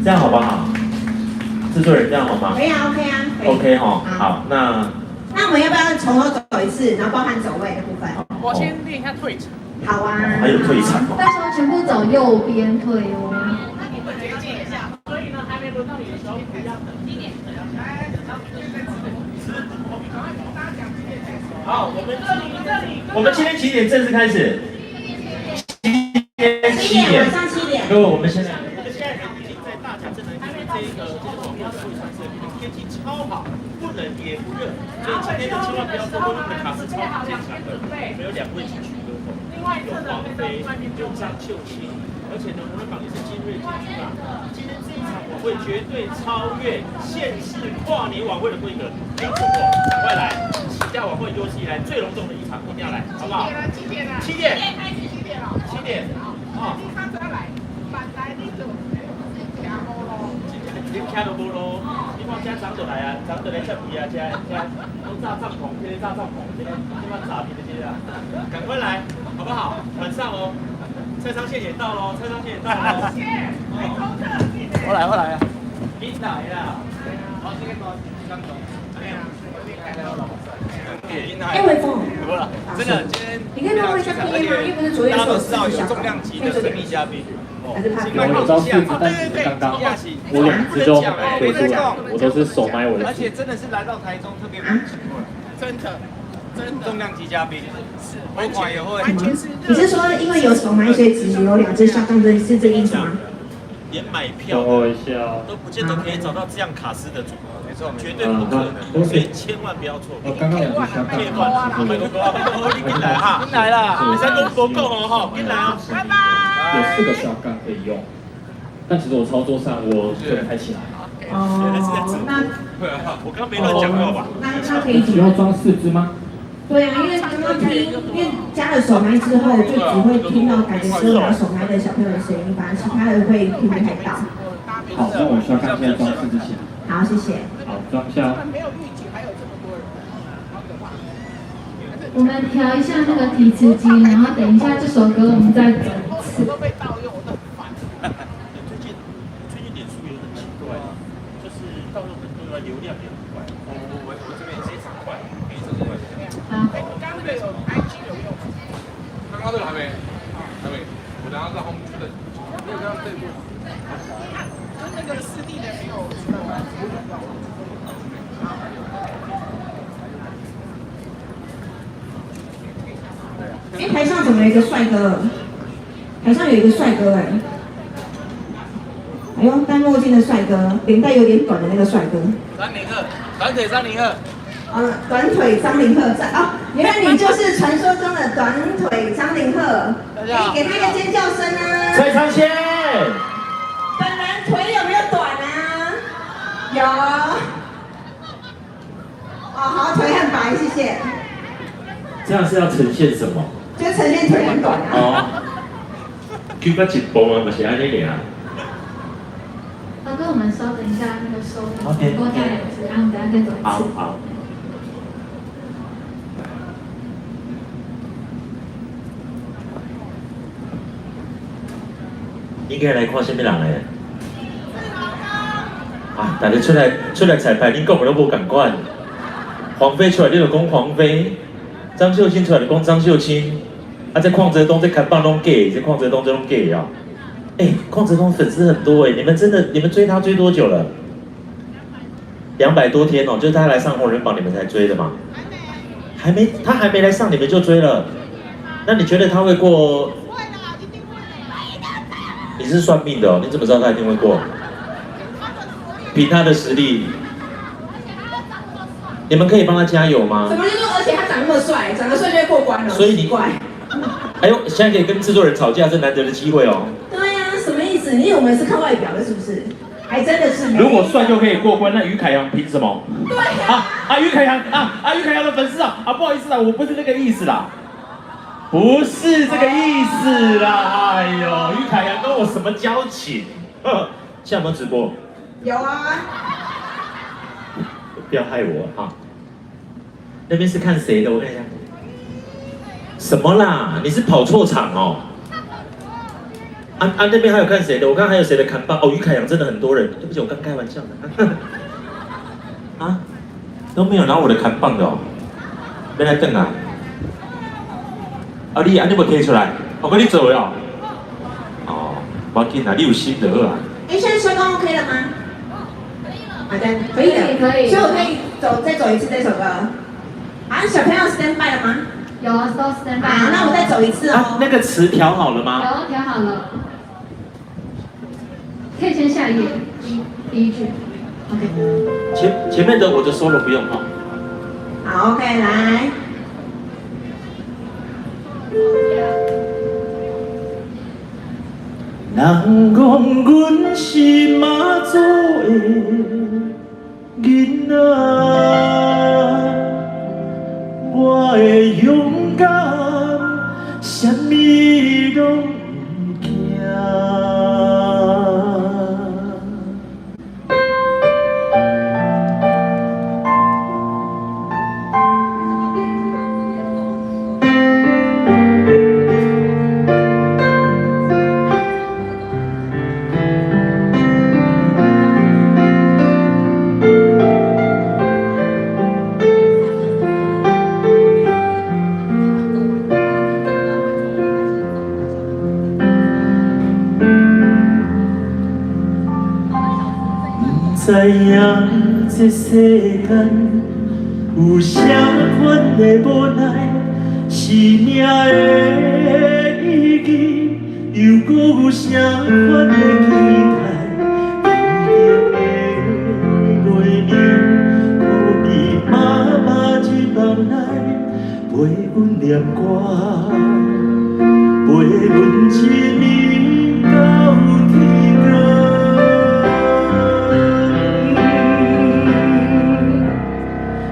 這樣好不好？製作人這樣好嗎？可以啊，OK 啊。 OK 哈，好，那那我们要不要从头走一次，然后包含走位的部分？我先练一下退场。好啊。还有退场哦。到时候全部走右边退哦。所以呢，还没轮到你的时候，不要等。好，我们今天几点正式开始？7点，晚上7点。各位，我们现在已经在大甲镇南这一个这个广播会传这边，天气超好，不冷也不热，所以今天的千万不要错过，我们的卡司超级坚强的，我们有两位金曲歌后，有黄飞，有张秀清，而且呢，红人榜也是精锐进出啊。今天这一场晚会绝对超越县市跨年晚会的规格，不要错过，赶快来！喜家晚会有史以来最隆重的一场，一定要来，好不好？几点啊？ 7点。开始7点了。 7点。啊。你较早来，慢来你就徛无咯。你徛都无咯，你看遮早就来啊，早就来接位啊，遮遮拢扎帐篷，这个扎帐篷，这个这摆扎伫的这个啊，赶快来，好不好？晚上哦，蔡昌宪也到喽，蔡昌宪也到喽。我来，我来啊！紧来啦！好，这个多，这个多。哎，伟峰，真的，今天你可以帮我一下 PA 吗？因为不是昨天大家说都知道有有四只小狗重量级的神秘嘉宾，还是怕有招四只，但是刚刚我两只就对出来，我都是手麦我的。而且真的是来到台中特别请过来，真的，真的重量级嘉宾，是，我看也会。你是说因为有手麦，所以只有两只小动，是这个意思吗？连买票都不见得可以找到这样卡司的组合，没错，绝对不可能，所以千万不要错过。刚刚两只小千万，麦克哥，你进来哈，进来啦，你先讲无讲哦吼，进来哦，拜拜。有四个小杠可以用，但其实我操作上我对不太起来。哦，那我刚没乱讲话吧？那可以需要装四只吗？对啊，因为刚刚听，因为加了手麦之后，就只会听到感觉只有拿手麦的小朋友的声音，反而其他的会听不太到。好，那我需要看现在装四只起来。好，谢谢。好，装下。没有预警，还有这么多人，好可怕。我们调一下那个提词机，然后等一下这首歌我们再走一次。都被盗用，我都很烦。最近脸书也很奇怪，就是盗用很多的流量也很快。我这边也是很快，非常快。好。哎，刚刚那个有 IG 有用吗？刚刚这个还没，还没，我等下在后面等。你有跟他们对过吗？跟那个4D的没有出来吗？哎，台上怎么有一个帅哥？台上有一个帅哥哎，哎呦，戴墨镜的帅哥，领带有点短的那个帅哥。张凌赫，短腿张凌赫。短腿张凌赫在哦，原来你就是传说中的短腿张凌赫，哎，给他一个尖叫声啊！蔡昌宪，本人腿有没有短啊？有。哦，好，腿很白，谢谢。这样是要呈现什么？就呈现腿很短啊。哦。Q 到一步啊，嘛是按呢尔。大哥，我们稍等一下，那个收，多加两只，然后我们等下再走一次。好好。应该来看啥物人嘞？啊，大家出来彩排，恁讲的拢无仝款。黄飞出来，你就讲黄飞；张秀清出来就讲张秀清。啊，这邝哲东这看棒拢假，这邝哲东这拢假啊！哎，邝哲东粉丝很多哎，你们真的，你们追他追多久了？200多天哦，就是他来上红人榜，你们才追的嘛？还没，他还没来上，你们就追了。那你觉得他会过？你是算命的哦，你怎么知道他一定会过？凭他的实力，你们可以帮他加油吗？什么叫做？而且他长那么帅，长得帅就会过关了。所以你怪。哎呦，现在可以跟制作人吵架，这难得的机会哦。对呀，什么意思？因为我们是看外表的，是不是？还真的是。如果帅就可以过关，那于凯阳凭什么？对啊啊！于凯阳啊啊！于凯阳的粉丝啊啊！不好意思啊，我不是那个意思啦。不是这个意思啦！哎呦，于凯阳跟我什么交情？现在有没有直播？有啊。不要害我哈！那边是看谁的？我看一下。什么啦？你是跑错场哦？啊啊！那边还有看谁的？我看还有谁的扛棒？哦，于凯阳真的很多人。对不起，我刚开玩笑的。啊？都没有拿我的扛棒的哦。欲來轉啊？啊你啊你無提出來，我閣你做的哦。哦，無要緊啦，你有心就好啊。哎，現在收工 OK 了嗎？好的，可以的，可以。所以我可以走，再走一次這首歌。好，小朋友 stand by 了嗎？有啊，都 stand by。好，那我再走一次哦。那個詞調好了嗎？有，調好了。可以先下一頁，第一句。OK。前面的我的 solo 不用哈。好，OK，來。人講阮是媽祖的囡仔，我的勇敢，啥物攏毋驚。知影這世間有啥款的無奈，是命的意志，又閣有啥款的期待？天頂的月亮，可比媽媽一夢內，陪阮念歌，陪阮一暝到天光。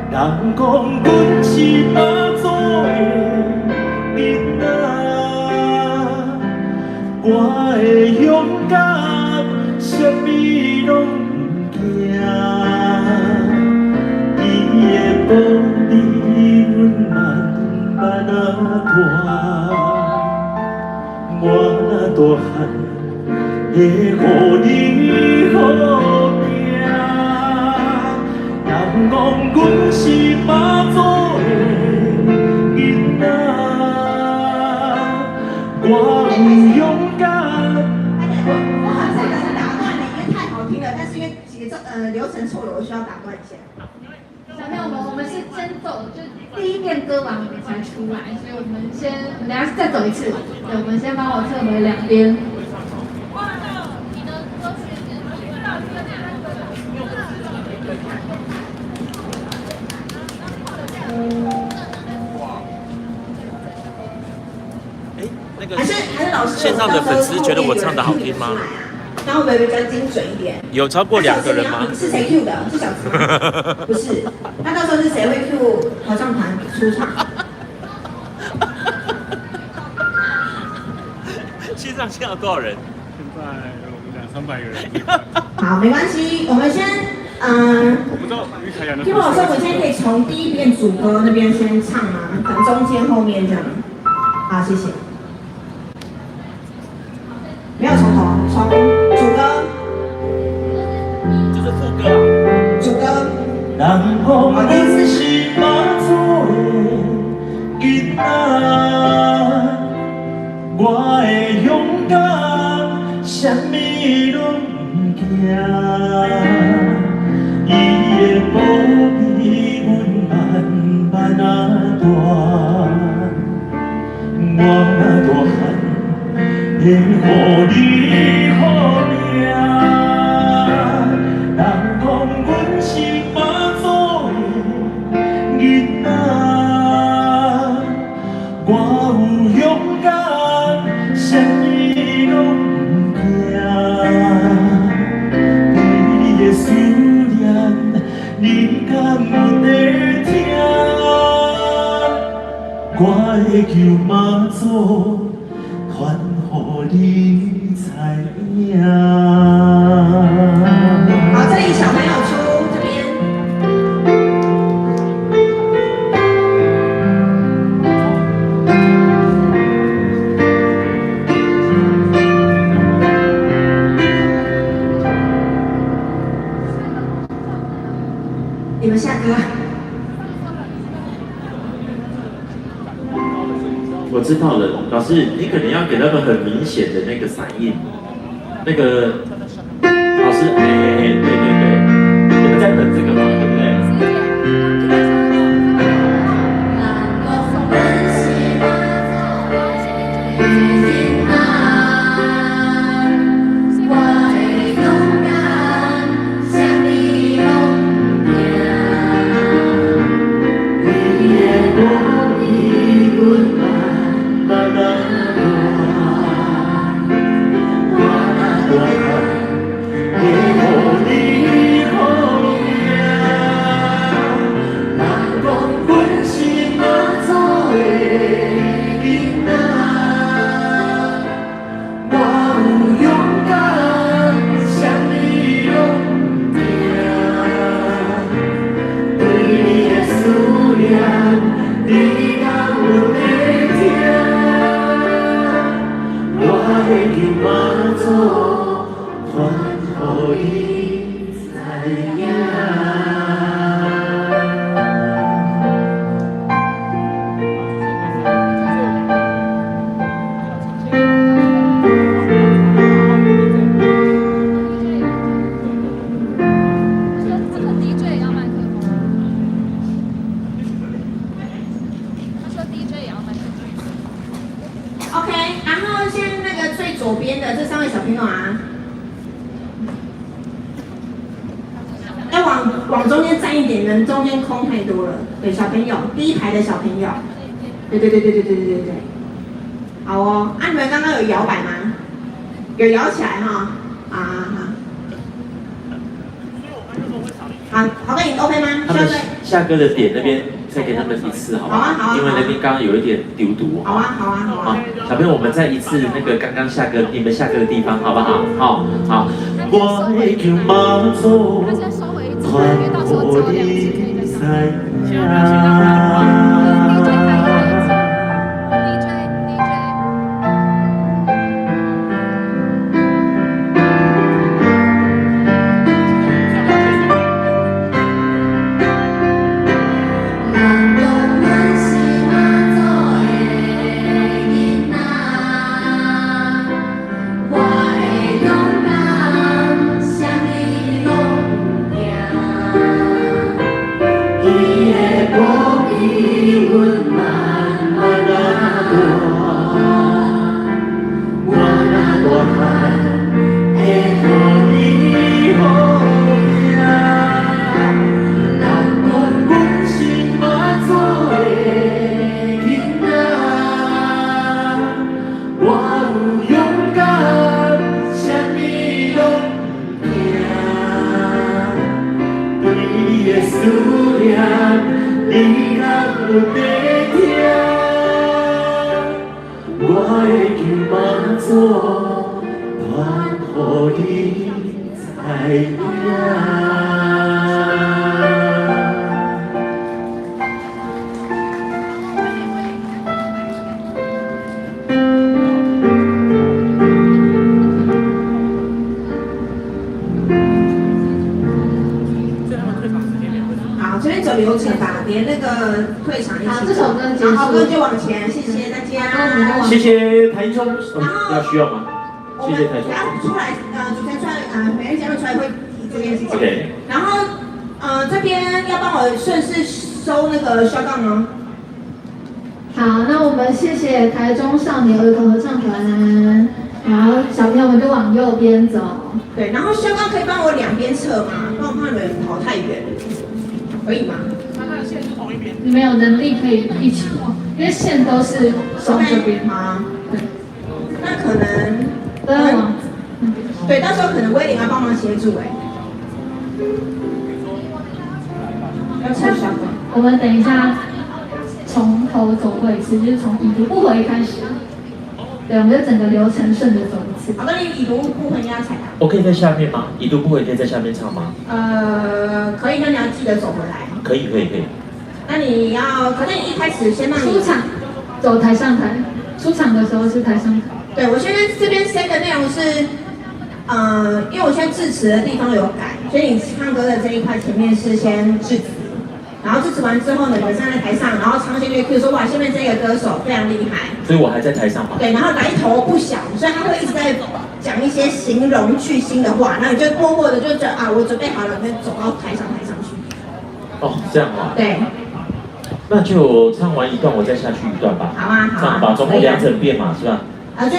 人講阮是媽祖的囡仔，我的勇敢，啥物攏毋驚。伊的保庇阮慢慢仔大，我若大漢會予你好命。人講阮是媽祖的囡仔，我有勇敢。我好像打斷你，因為太好聽了，但是因為節奏流程錯了，我需要打斷一下。小朋友們，我們是先走，就第一遍歌完我們才出來，所以我們先，我們等下再走一次。對，我們先幫我撤回兩邊。哎，那個還是老師，線上的粉絲覺得我唱得好聽嗎？那會不會比較精準一點？有超過2個人嗎？是誰 cue 的？是小慈嗎？不是，那到時候是誰會 cue 合唱團出場？線上現在有多少人？現在有200-300個人。好，沒關係，我們先，我不知道於凱陽的。聽老師，我們現在可以從第一遍主歌那邊先唱嗎？等中間後面這樣。好，謝謝。沒有從頭，從主歌。就是副歌啊。主歌。人講阮是媽祖的囡仔，我的勇敢，啥物攏毋驚。伊的保庇阮慢慢仔大，我若大漢會予你好命。人講阮是媽祖的囡仔，我有勇敢，啥物攏毋驚。對你的思念，你敢有在聽？我會求媽祖傳予你知影。好，這裡小朋友出這邊。你們下歌。我知道了，老师，你可能要给他们很明显的那个反应，那个老师，哎哎哎，对对对，你们在等这个吗？对不对？ OK，然后现在那个最左边的这三位小朋友啊，要往中间站一点，人中间空太多了。对，小朋友，第一排的小朋友，对对对对对对对对对，好哦。啊，你们刚刚有摇摆吗？有摇起来哈，啊好，好，好，那你 OK 吗？他们下歌的点那边再给他们一次，好不好啊好啊因为那边刚刚有一点丢毒。好啊好啊好啊。小朋友，我们再一次那个刚刚下歌，你们下歌的地方，好不好？好，好。我会求妈祖，传予你知影。好，这边走流程吧，连那个退场一起。好，这首歌结束。好，歌就往前，谢谢大家。谢谢台中，要需要吗？谢谢台中。然后出来，主持人出来，每日嘉宾出来会提这件事情。 OK。然后，这边要帮我顺势收那个小杠吗？好，那我们谢谢台中少年儿童合唱团，然后小朋友们就往右边走。对，然后小杠可以帮我两边撤吗？帮我怕你们跑太远，可以吗？你们有能力可以一起跑，因为线都是从这边吗？对。那可能都要往。对，到时候可能威廉要帮忙协助哎。要撤小杠。我们等一下从头走过一次，就是从已读不回开始。对，我们就整个流程顺着走一次。好的，你已读不回要踩到。我可以在下面吗？已读不回可以在下面唱吗？可以，那你要记得走回来。可以，可以，可以。那你要，可是你一开始先让你出场，走台上台。出场的时候是台上台。对，我现在这边 set 的内容是，因为我现在致辞的地方有改，所以你唱歌的这一块前面是先致辞，然然后致辞完之后呢，你们站在台上，然后昌宪就会 cue 说哇，下面这个歌手非常厉害，所以我还在台上嘛。对，然后来头不小，所以他会一直在讲一些形容巨星的话，那你就默默的就觉得啊，我准备好了，你就走到台上去。哦，这样啊。对。那就唱完一段，我再下去一段吧。好啊，好啊。这样吧，总共两整遍嘛，是吧？啊，就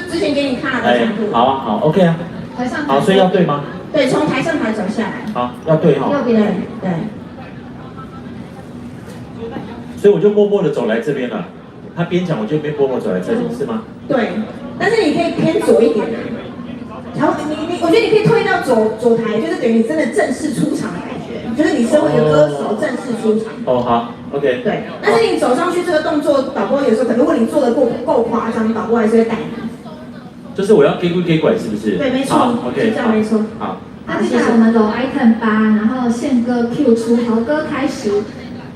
之前给你看的长度。好啊，好，OK 啊。台上。好，所以要对吗？对，从台上台走下来。好，要对哈。右边。对。所以我就默默的走来这边了。他边讲，我就边默默走来这里，是吗？对，但是你可以偏左一点啊。然后你，我觉得你可以退到左台，就是等于真的正式出场的感觉，就是你身为一个歌手正式出场。哦，好，OK。对，但是你走上去这个动作，导播有时候可能如果你做的够夸张，导播还是会带你。就是我要给鬼给拐，是不是？对，没错，OK，这样没错。好。那接下来我们走 item 8，然后宪哥 Q 出豪哥开始。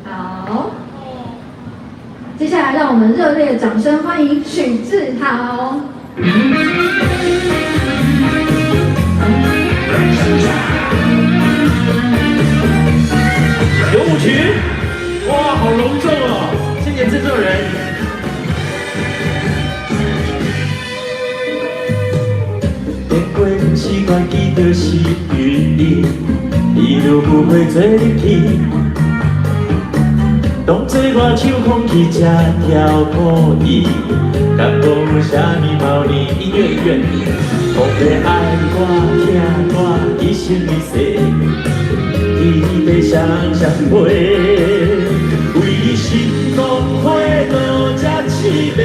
好，接下来让我们热烈的掌声欢迎许志豪。有舞曲，哇，好隆重哦！谢谢制作人。电过不习惯记得是云林，一路不会做入去。当作我手空气这条可以，敢讲有啥物猫腻？音乐音乐，讲要爱我疼我，一生一世，天地双双陪，为心讲花落这凄迷，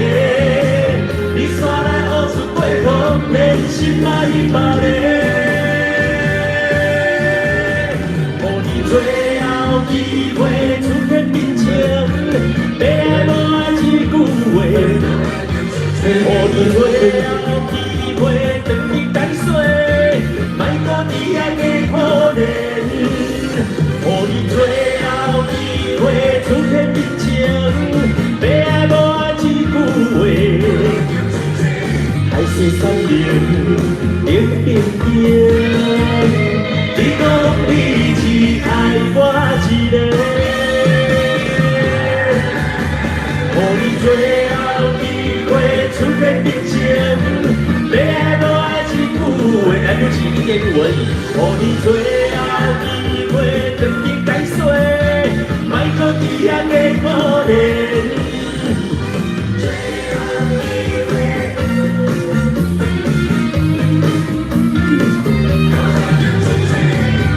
你煞来乌出过河，连心爱别离，予你最后机会出现面前，要爱无爱这句话，予你最后机会转去解释，莫阁伫遐假可怜。予你最后机会出现面前，要爱无爱这句话，海誓山盟冷冰冰，你讲你只爱我一个。予你最后机会出现面前，要爱无爱这句话，来不及一点五而已。予你最后机会转去解释，莫阁伫遐假可怜。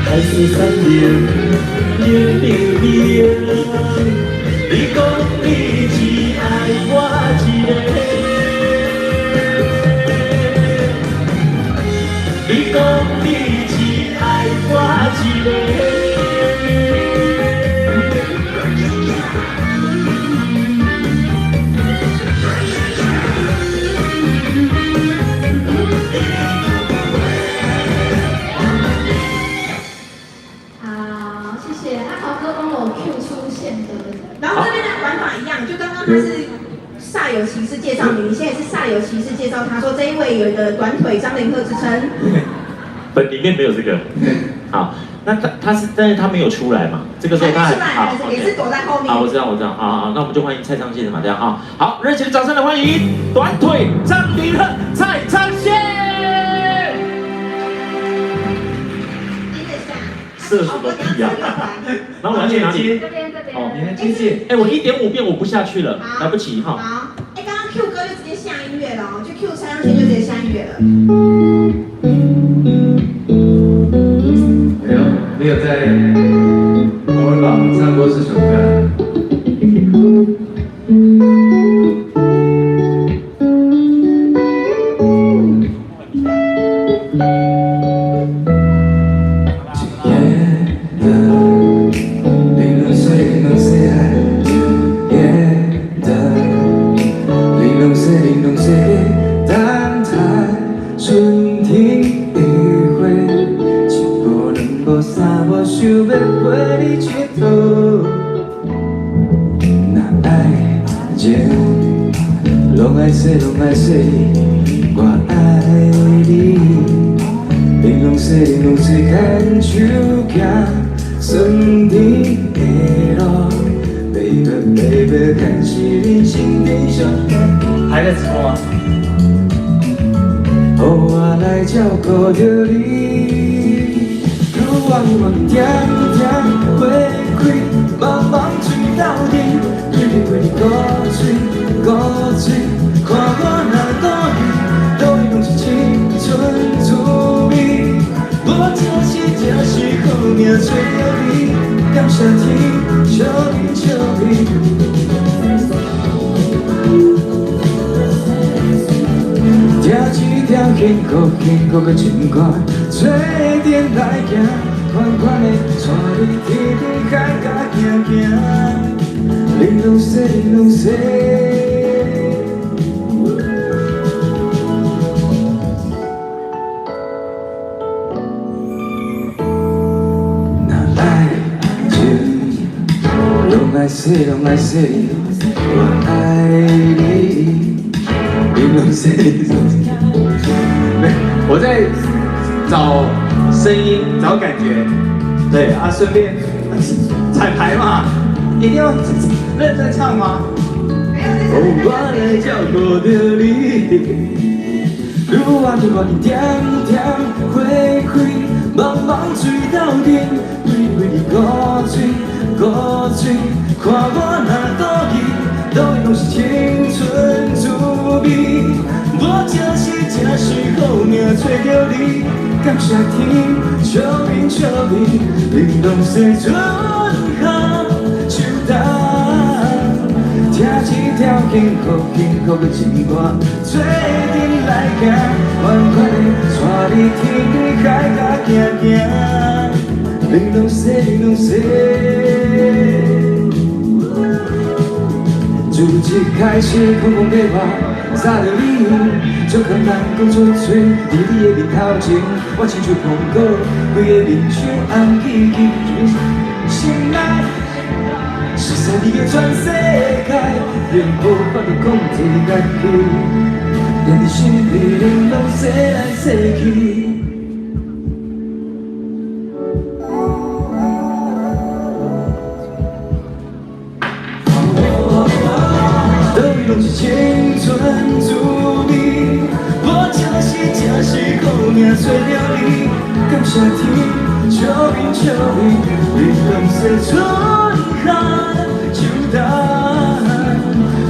海誓山盟冷冰冰，你讲你只爱我一个，你讲你只爱我一个。好，谢谢阿豪哥帮我 Q 出宪哥。然后这边的玩法一样，就刚刚他是煞有其事介绍你，你现在是煞有其事介绍他，说这一位有一个短腿张凌赫之称。本里面没有这个。好，那他是，但是他没有出来嘛？这个时候他还好，也是躲在后面。好，我知道，我知道。好好，那我们就欢迎蔡昌宪嘛，这样啊。好，热情的掌声来欢迎短腿张凌赫蔡昌宪。射什么屁呀？然后我要去哪里？这边这边。哦，你还接近？哎，我1.5遍我不下去了，来不及哈。好，哎，刚刚 Q 哥就直接下音乐了哦，就 Q 蔡昌宪就直接下音乐了。哎呦，你有在红人榜唱过这首歌？牵手行酸甜的路，但是人生天上。还在直播吗？予我来照顾著你，愈往越恬恬花开，茫茫水斗阵，对你对你孤嘴孤嘴，看我若倒去，倒去拢是青春滋味。我这是这是好命，找著你，感谢天，笑面笑面。听这条幸福幸福的情歌，做阵来行，款款的带你天边海角行行，玲珑西，玲珑西。若来情，拢爱说，拢爱说，我爱你。玲珑西，玲珑西。没，我在找声音，找感觉。对啊，顺便彩排嘛，一定要认真唱吗？哦，我来照顾著你，愈晚愈晚甜甜花开，茫茫水斗阵，对对你孤嘴孤嘴，看我若倒去，倒去拢是青春滋味。我这是这是好命，找著你，感谢天，笑面笑面，玲珑西春夏秋冬。听这条幸福幸福的情歌，做阵来行，款款的带你天边海角行行，玲珑西，玲珑西。自一开始空空的我，早著你，足艰难讲出嘴，伫你的面头前，我亲像苹果，规个面像红记记，心内熟悉你的全世界，并无法度控制家己，踮你身边，玲珑西来西去。倒位拢是青春滋味，我这是这是好命，找著你，感谢天，笑面笑面，玲珑西春夏秋冬。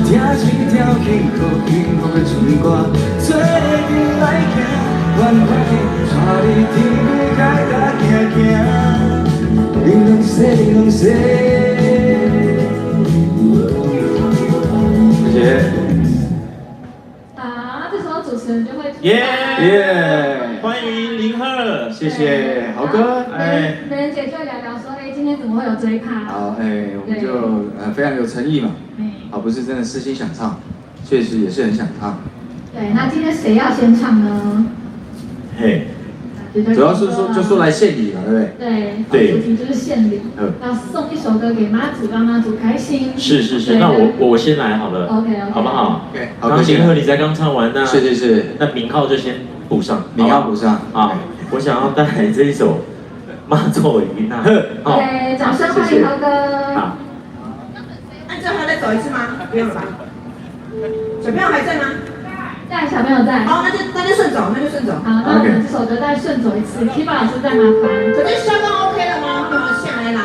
听这条幸福幸福的情歌，做阵来行，款款的带你天边海角行行，玲珑西，玲珑西。谢谢。啊，这时候主持人就会耶耶，欢迎林赫，谢谢豪哥，哎，美人姐就会聊聊说，哎，今天怎么会有这一趴？好，哎，我们就非常有诚意嘛，啊，不是真的私心想唱，确实也是很想唱。对，那今天谁要先唱呢？嘿，主要是说就说来献礼嘛，对不对？对，主题就是献礼，要送一首歌给妈祖，让妈祖开心。是是是，那我先来好了 ，OK OK，好不好？OK，刚林赫你才刚唱完，那是是是，那明浩就先补上，明浩补上啊，我想要带来这一首《妈祖的囡仔》。对，掌声欢迎豪哥。好，那最后还要再走一次吗？不用了吧？小朋友还在吗？在，小朋友在。好，那就顺走，那就顺走。好，那我们这首歌再顺走一次，Kiba 老师再麻烦。可是肖刚 OK 了吗？我们下来啦。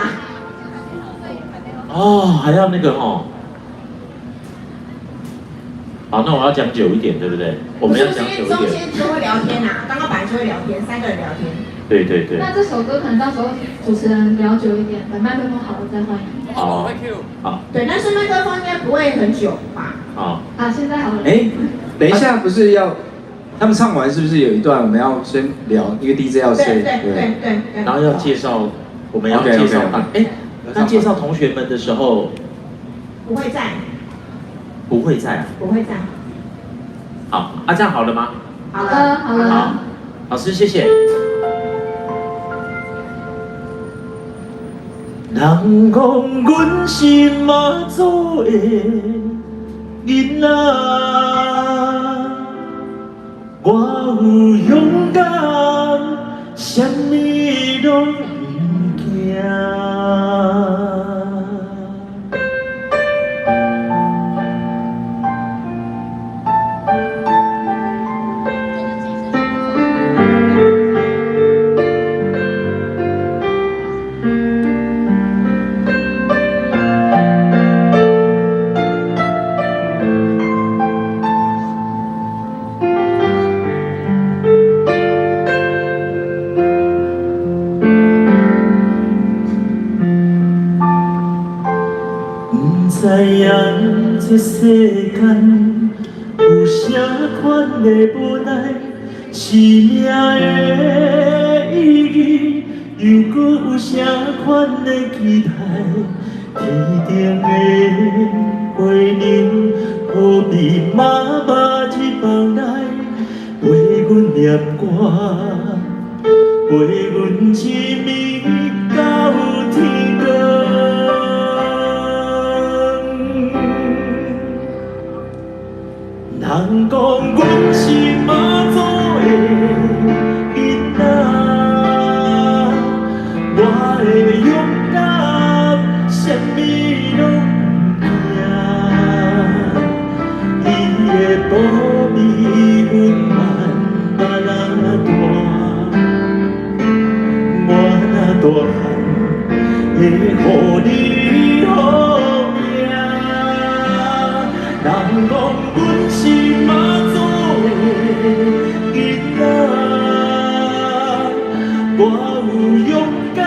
哦，还要那个哦。好，那我要讲久一点，对不对？我们要讲久一点。中间就会聊天呐，刚刚本来就会聊天，三个人聊天。对对对。那这首歌可能到时候主持人聊久一点，等麦克风好了再欢迎。好。好。对，但是麦克风应该不会很久吧？好。好，现在好了。哎，等一下，不是要他们唱完，是不是有一段我们要先聊？一个 DJ 要先对对对对。然后要介绍，我们要介绍哎，那介绍同学们的时候，不会在。不会在啊？不会在。好，啊，这样好了吗？好了，好了。好，老师谢谢。人讲阮是妈祖的囡仔，我有勇敢，啥物拢毋惊。知影這世間有啥款的無奈，生命的意義又閣有啥款的期待？天頂的月亮，好比媽媽入房內，陪阮念歌，陪阮一暝到天光。人講阮是媽祖的囡仔，我會勇敢，啥物攏毋驚。伊的保庇阮慢慢仔大，我若大漢會予你好命。人講阮是媽祖的囡仔，我有勇敢，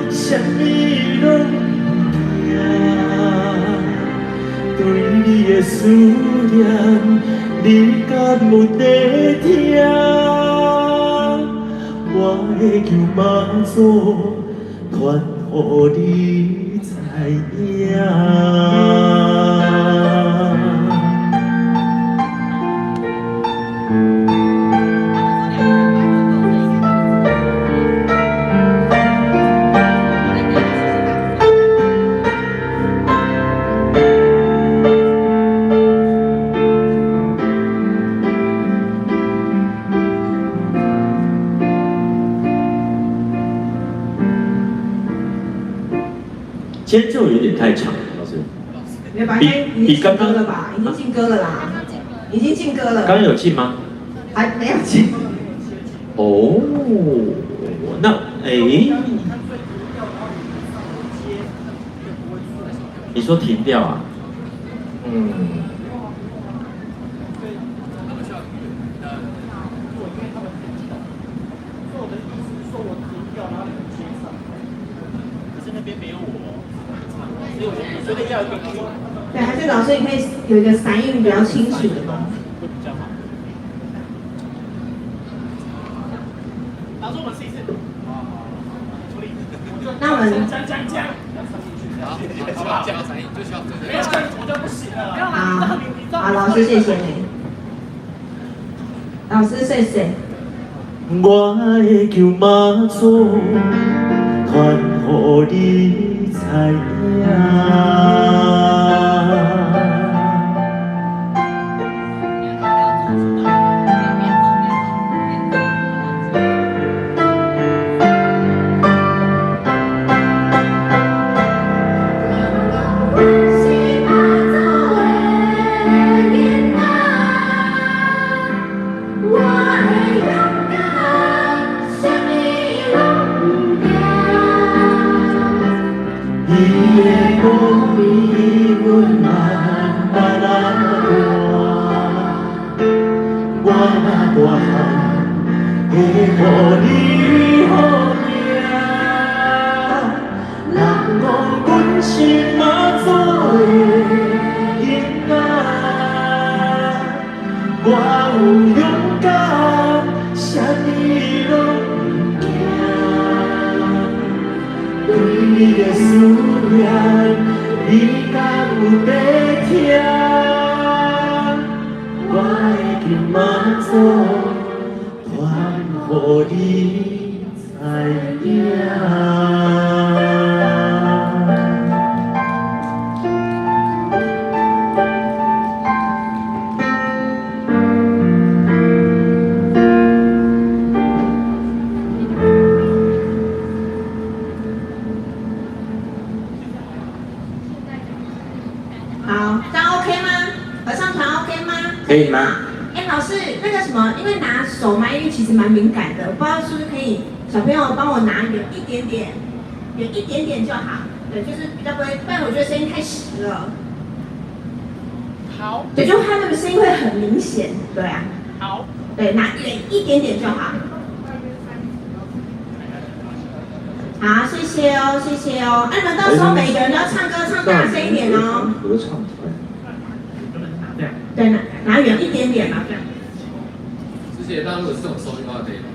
啥物攏毋驚。對你的思念，你敢有在聽？我會求媽祖傳予你知影。今天这首有點太長了，老師。沒有吧？應該已經進歌了吧？已經進歌了啦，已經進歌了。剛剛有進嗎？還沒有進。哦，那哎，你說停掉啊？嗯。對，還是老師，你可以有一個反應比較清楚的嗎？會比較好。老師，我們試一試。處理。那我們。講講講。好不好？沒有，我就不行了。好，好，老師謝謝你。老師謝謝。我會求媽祖傳予你知影。可以嗎？哎，老師，那個什麼，因為拿手麥，因為其實蠻敏感的，我不知道是不是可以小朋友幫我拿遠一點點，遠一點點就好。對，就是比較不會，不然我覺得聲音太實了。好。對，就他們的聲音會很明顯，對啊。好。對，拿遠一點點就好。好，謝謝哦，謝謝哦。啊，你們到時候每個人都要唱歌，唱大聲一點哦。合唱團。對，拿遠一點點嘛。謝謝。那如果是這種收音的話，可以嗎？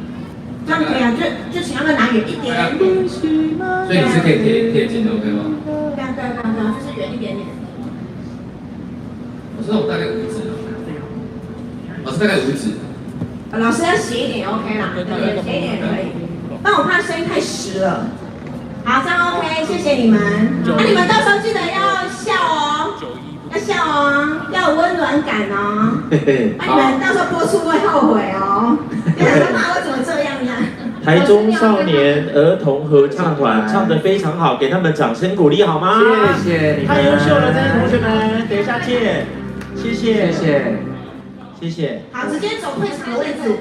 這樣可以啊，就請他們拿遠一點點。所以你是可以貼近的，OK 嗎？對啊對啊對啊對啊，就是遠一點點。我是那種大概5指，老師大概5指。老師要斜一點 OK 啦，對，斜一點可以。但我怕聲音太實了。好，這樣 OK，謝謝你們。那你們到時候記得要笑哦，要笑哦，要有溫暖感哦。那你們到時候播出會後悔哦。你想說媽，我怎麼這樣呀？台中少年兒童合唱團唱得非常好，給他們掌聲鼓勵好嗎？謝謝你們，太優秀了，這些同學們，等一下見，謝謝，謝謝，謝謝。好，直接走退場的位置。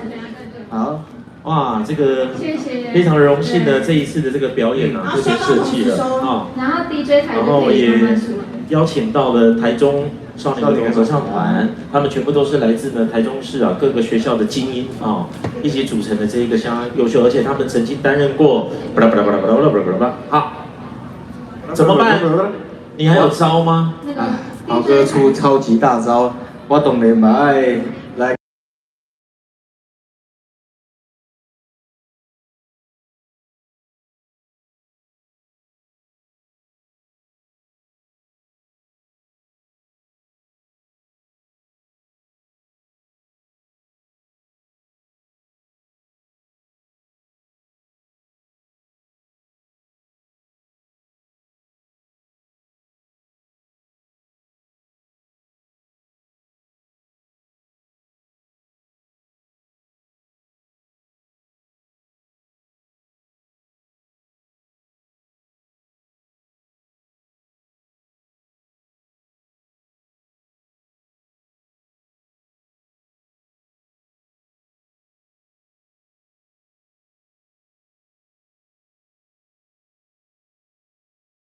好。哇，這個謝謝，非常榮幸的這一次的這個表演啊，特別設計了啊。然後 DJ 台然後就可以慢也慢出來。邀請到了台中少年兒童合唱團，他們全部都是來自呢台中市啊各個學校的精英啊，一起組成的這一個相當優秀，而且他們曾經擔任過，巴拉巴拉巴拉巴拉巴拉巴拉，好，怎麼辦？你還有招嗎？豪哥出超級大招，我當然嘛愛。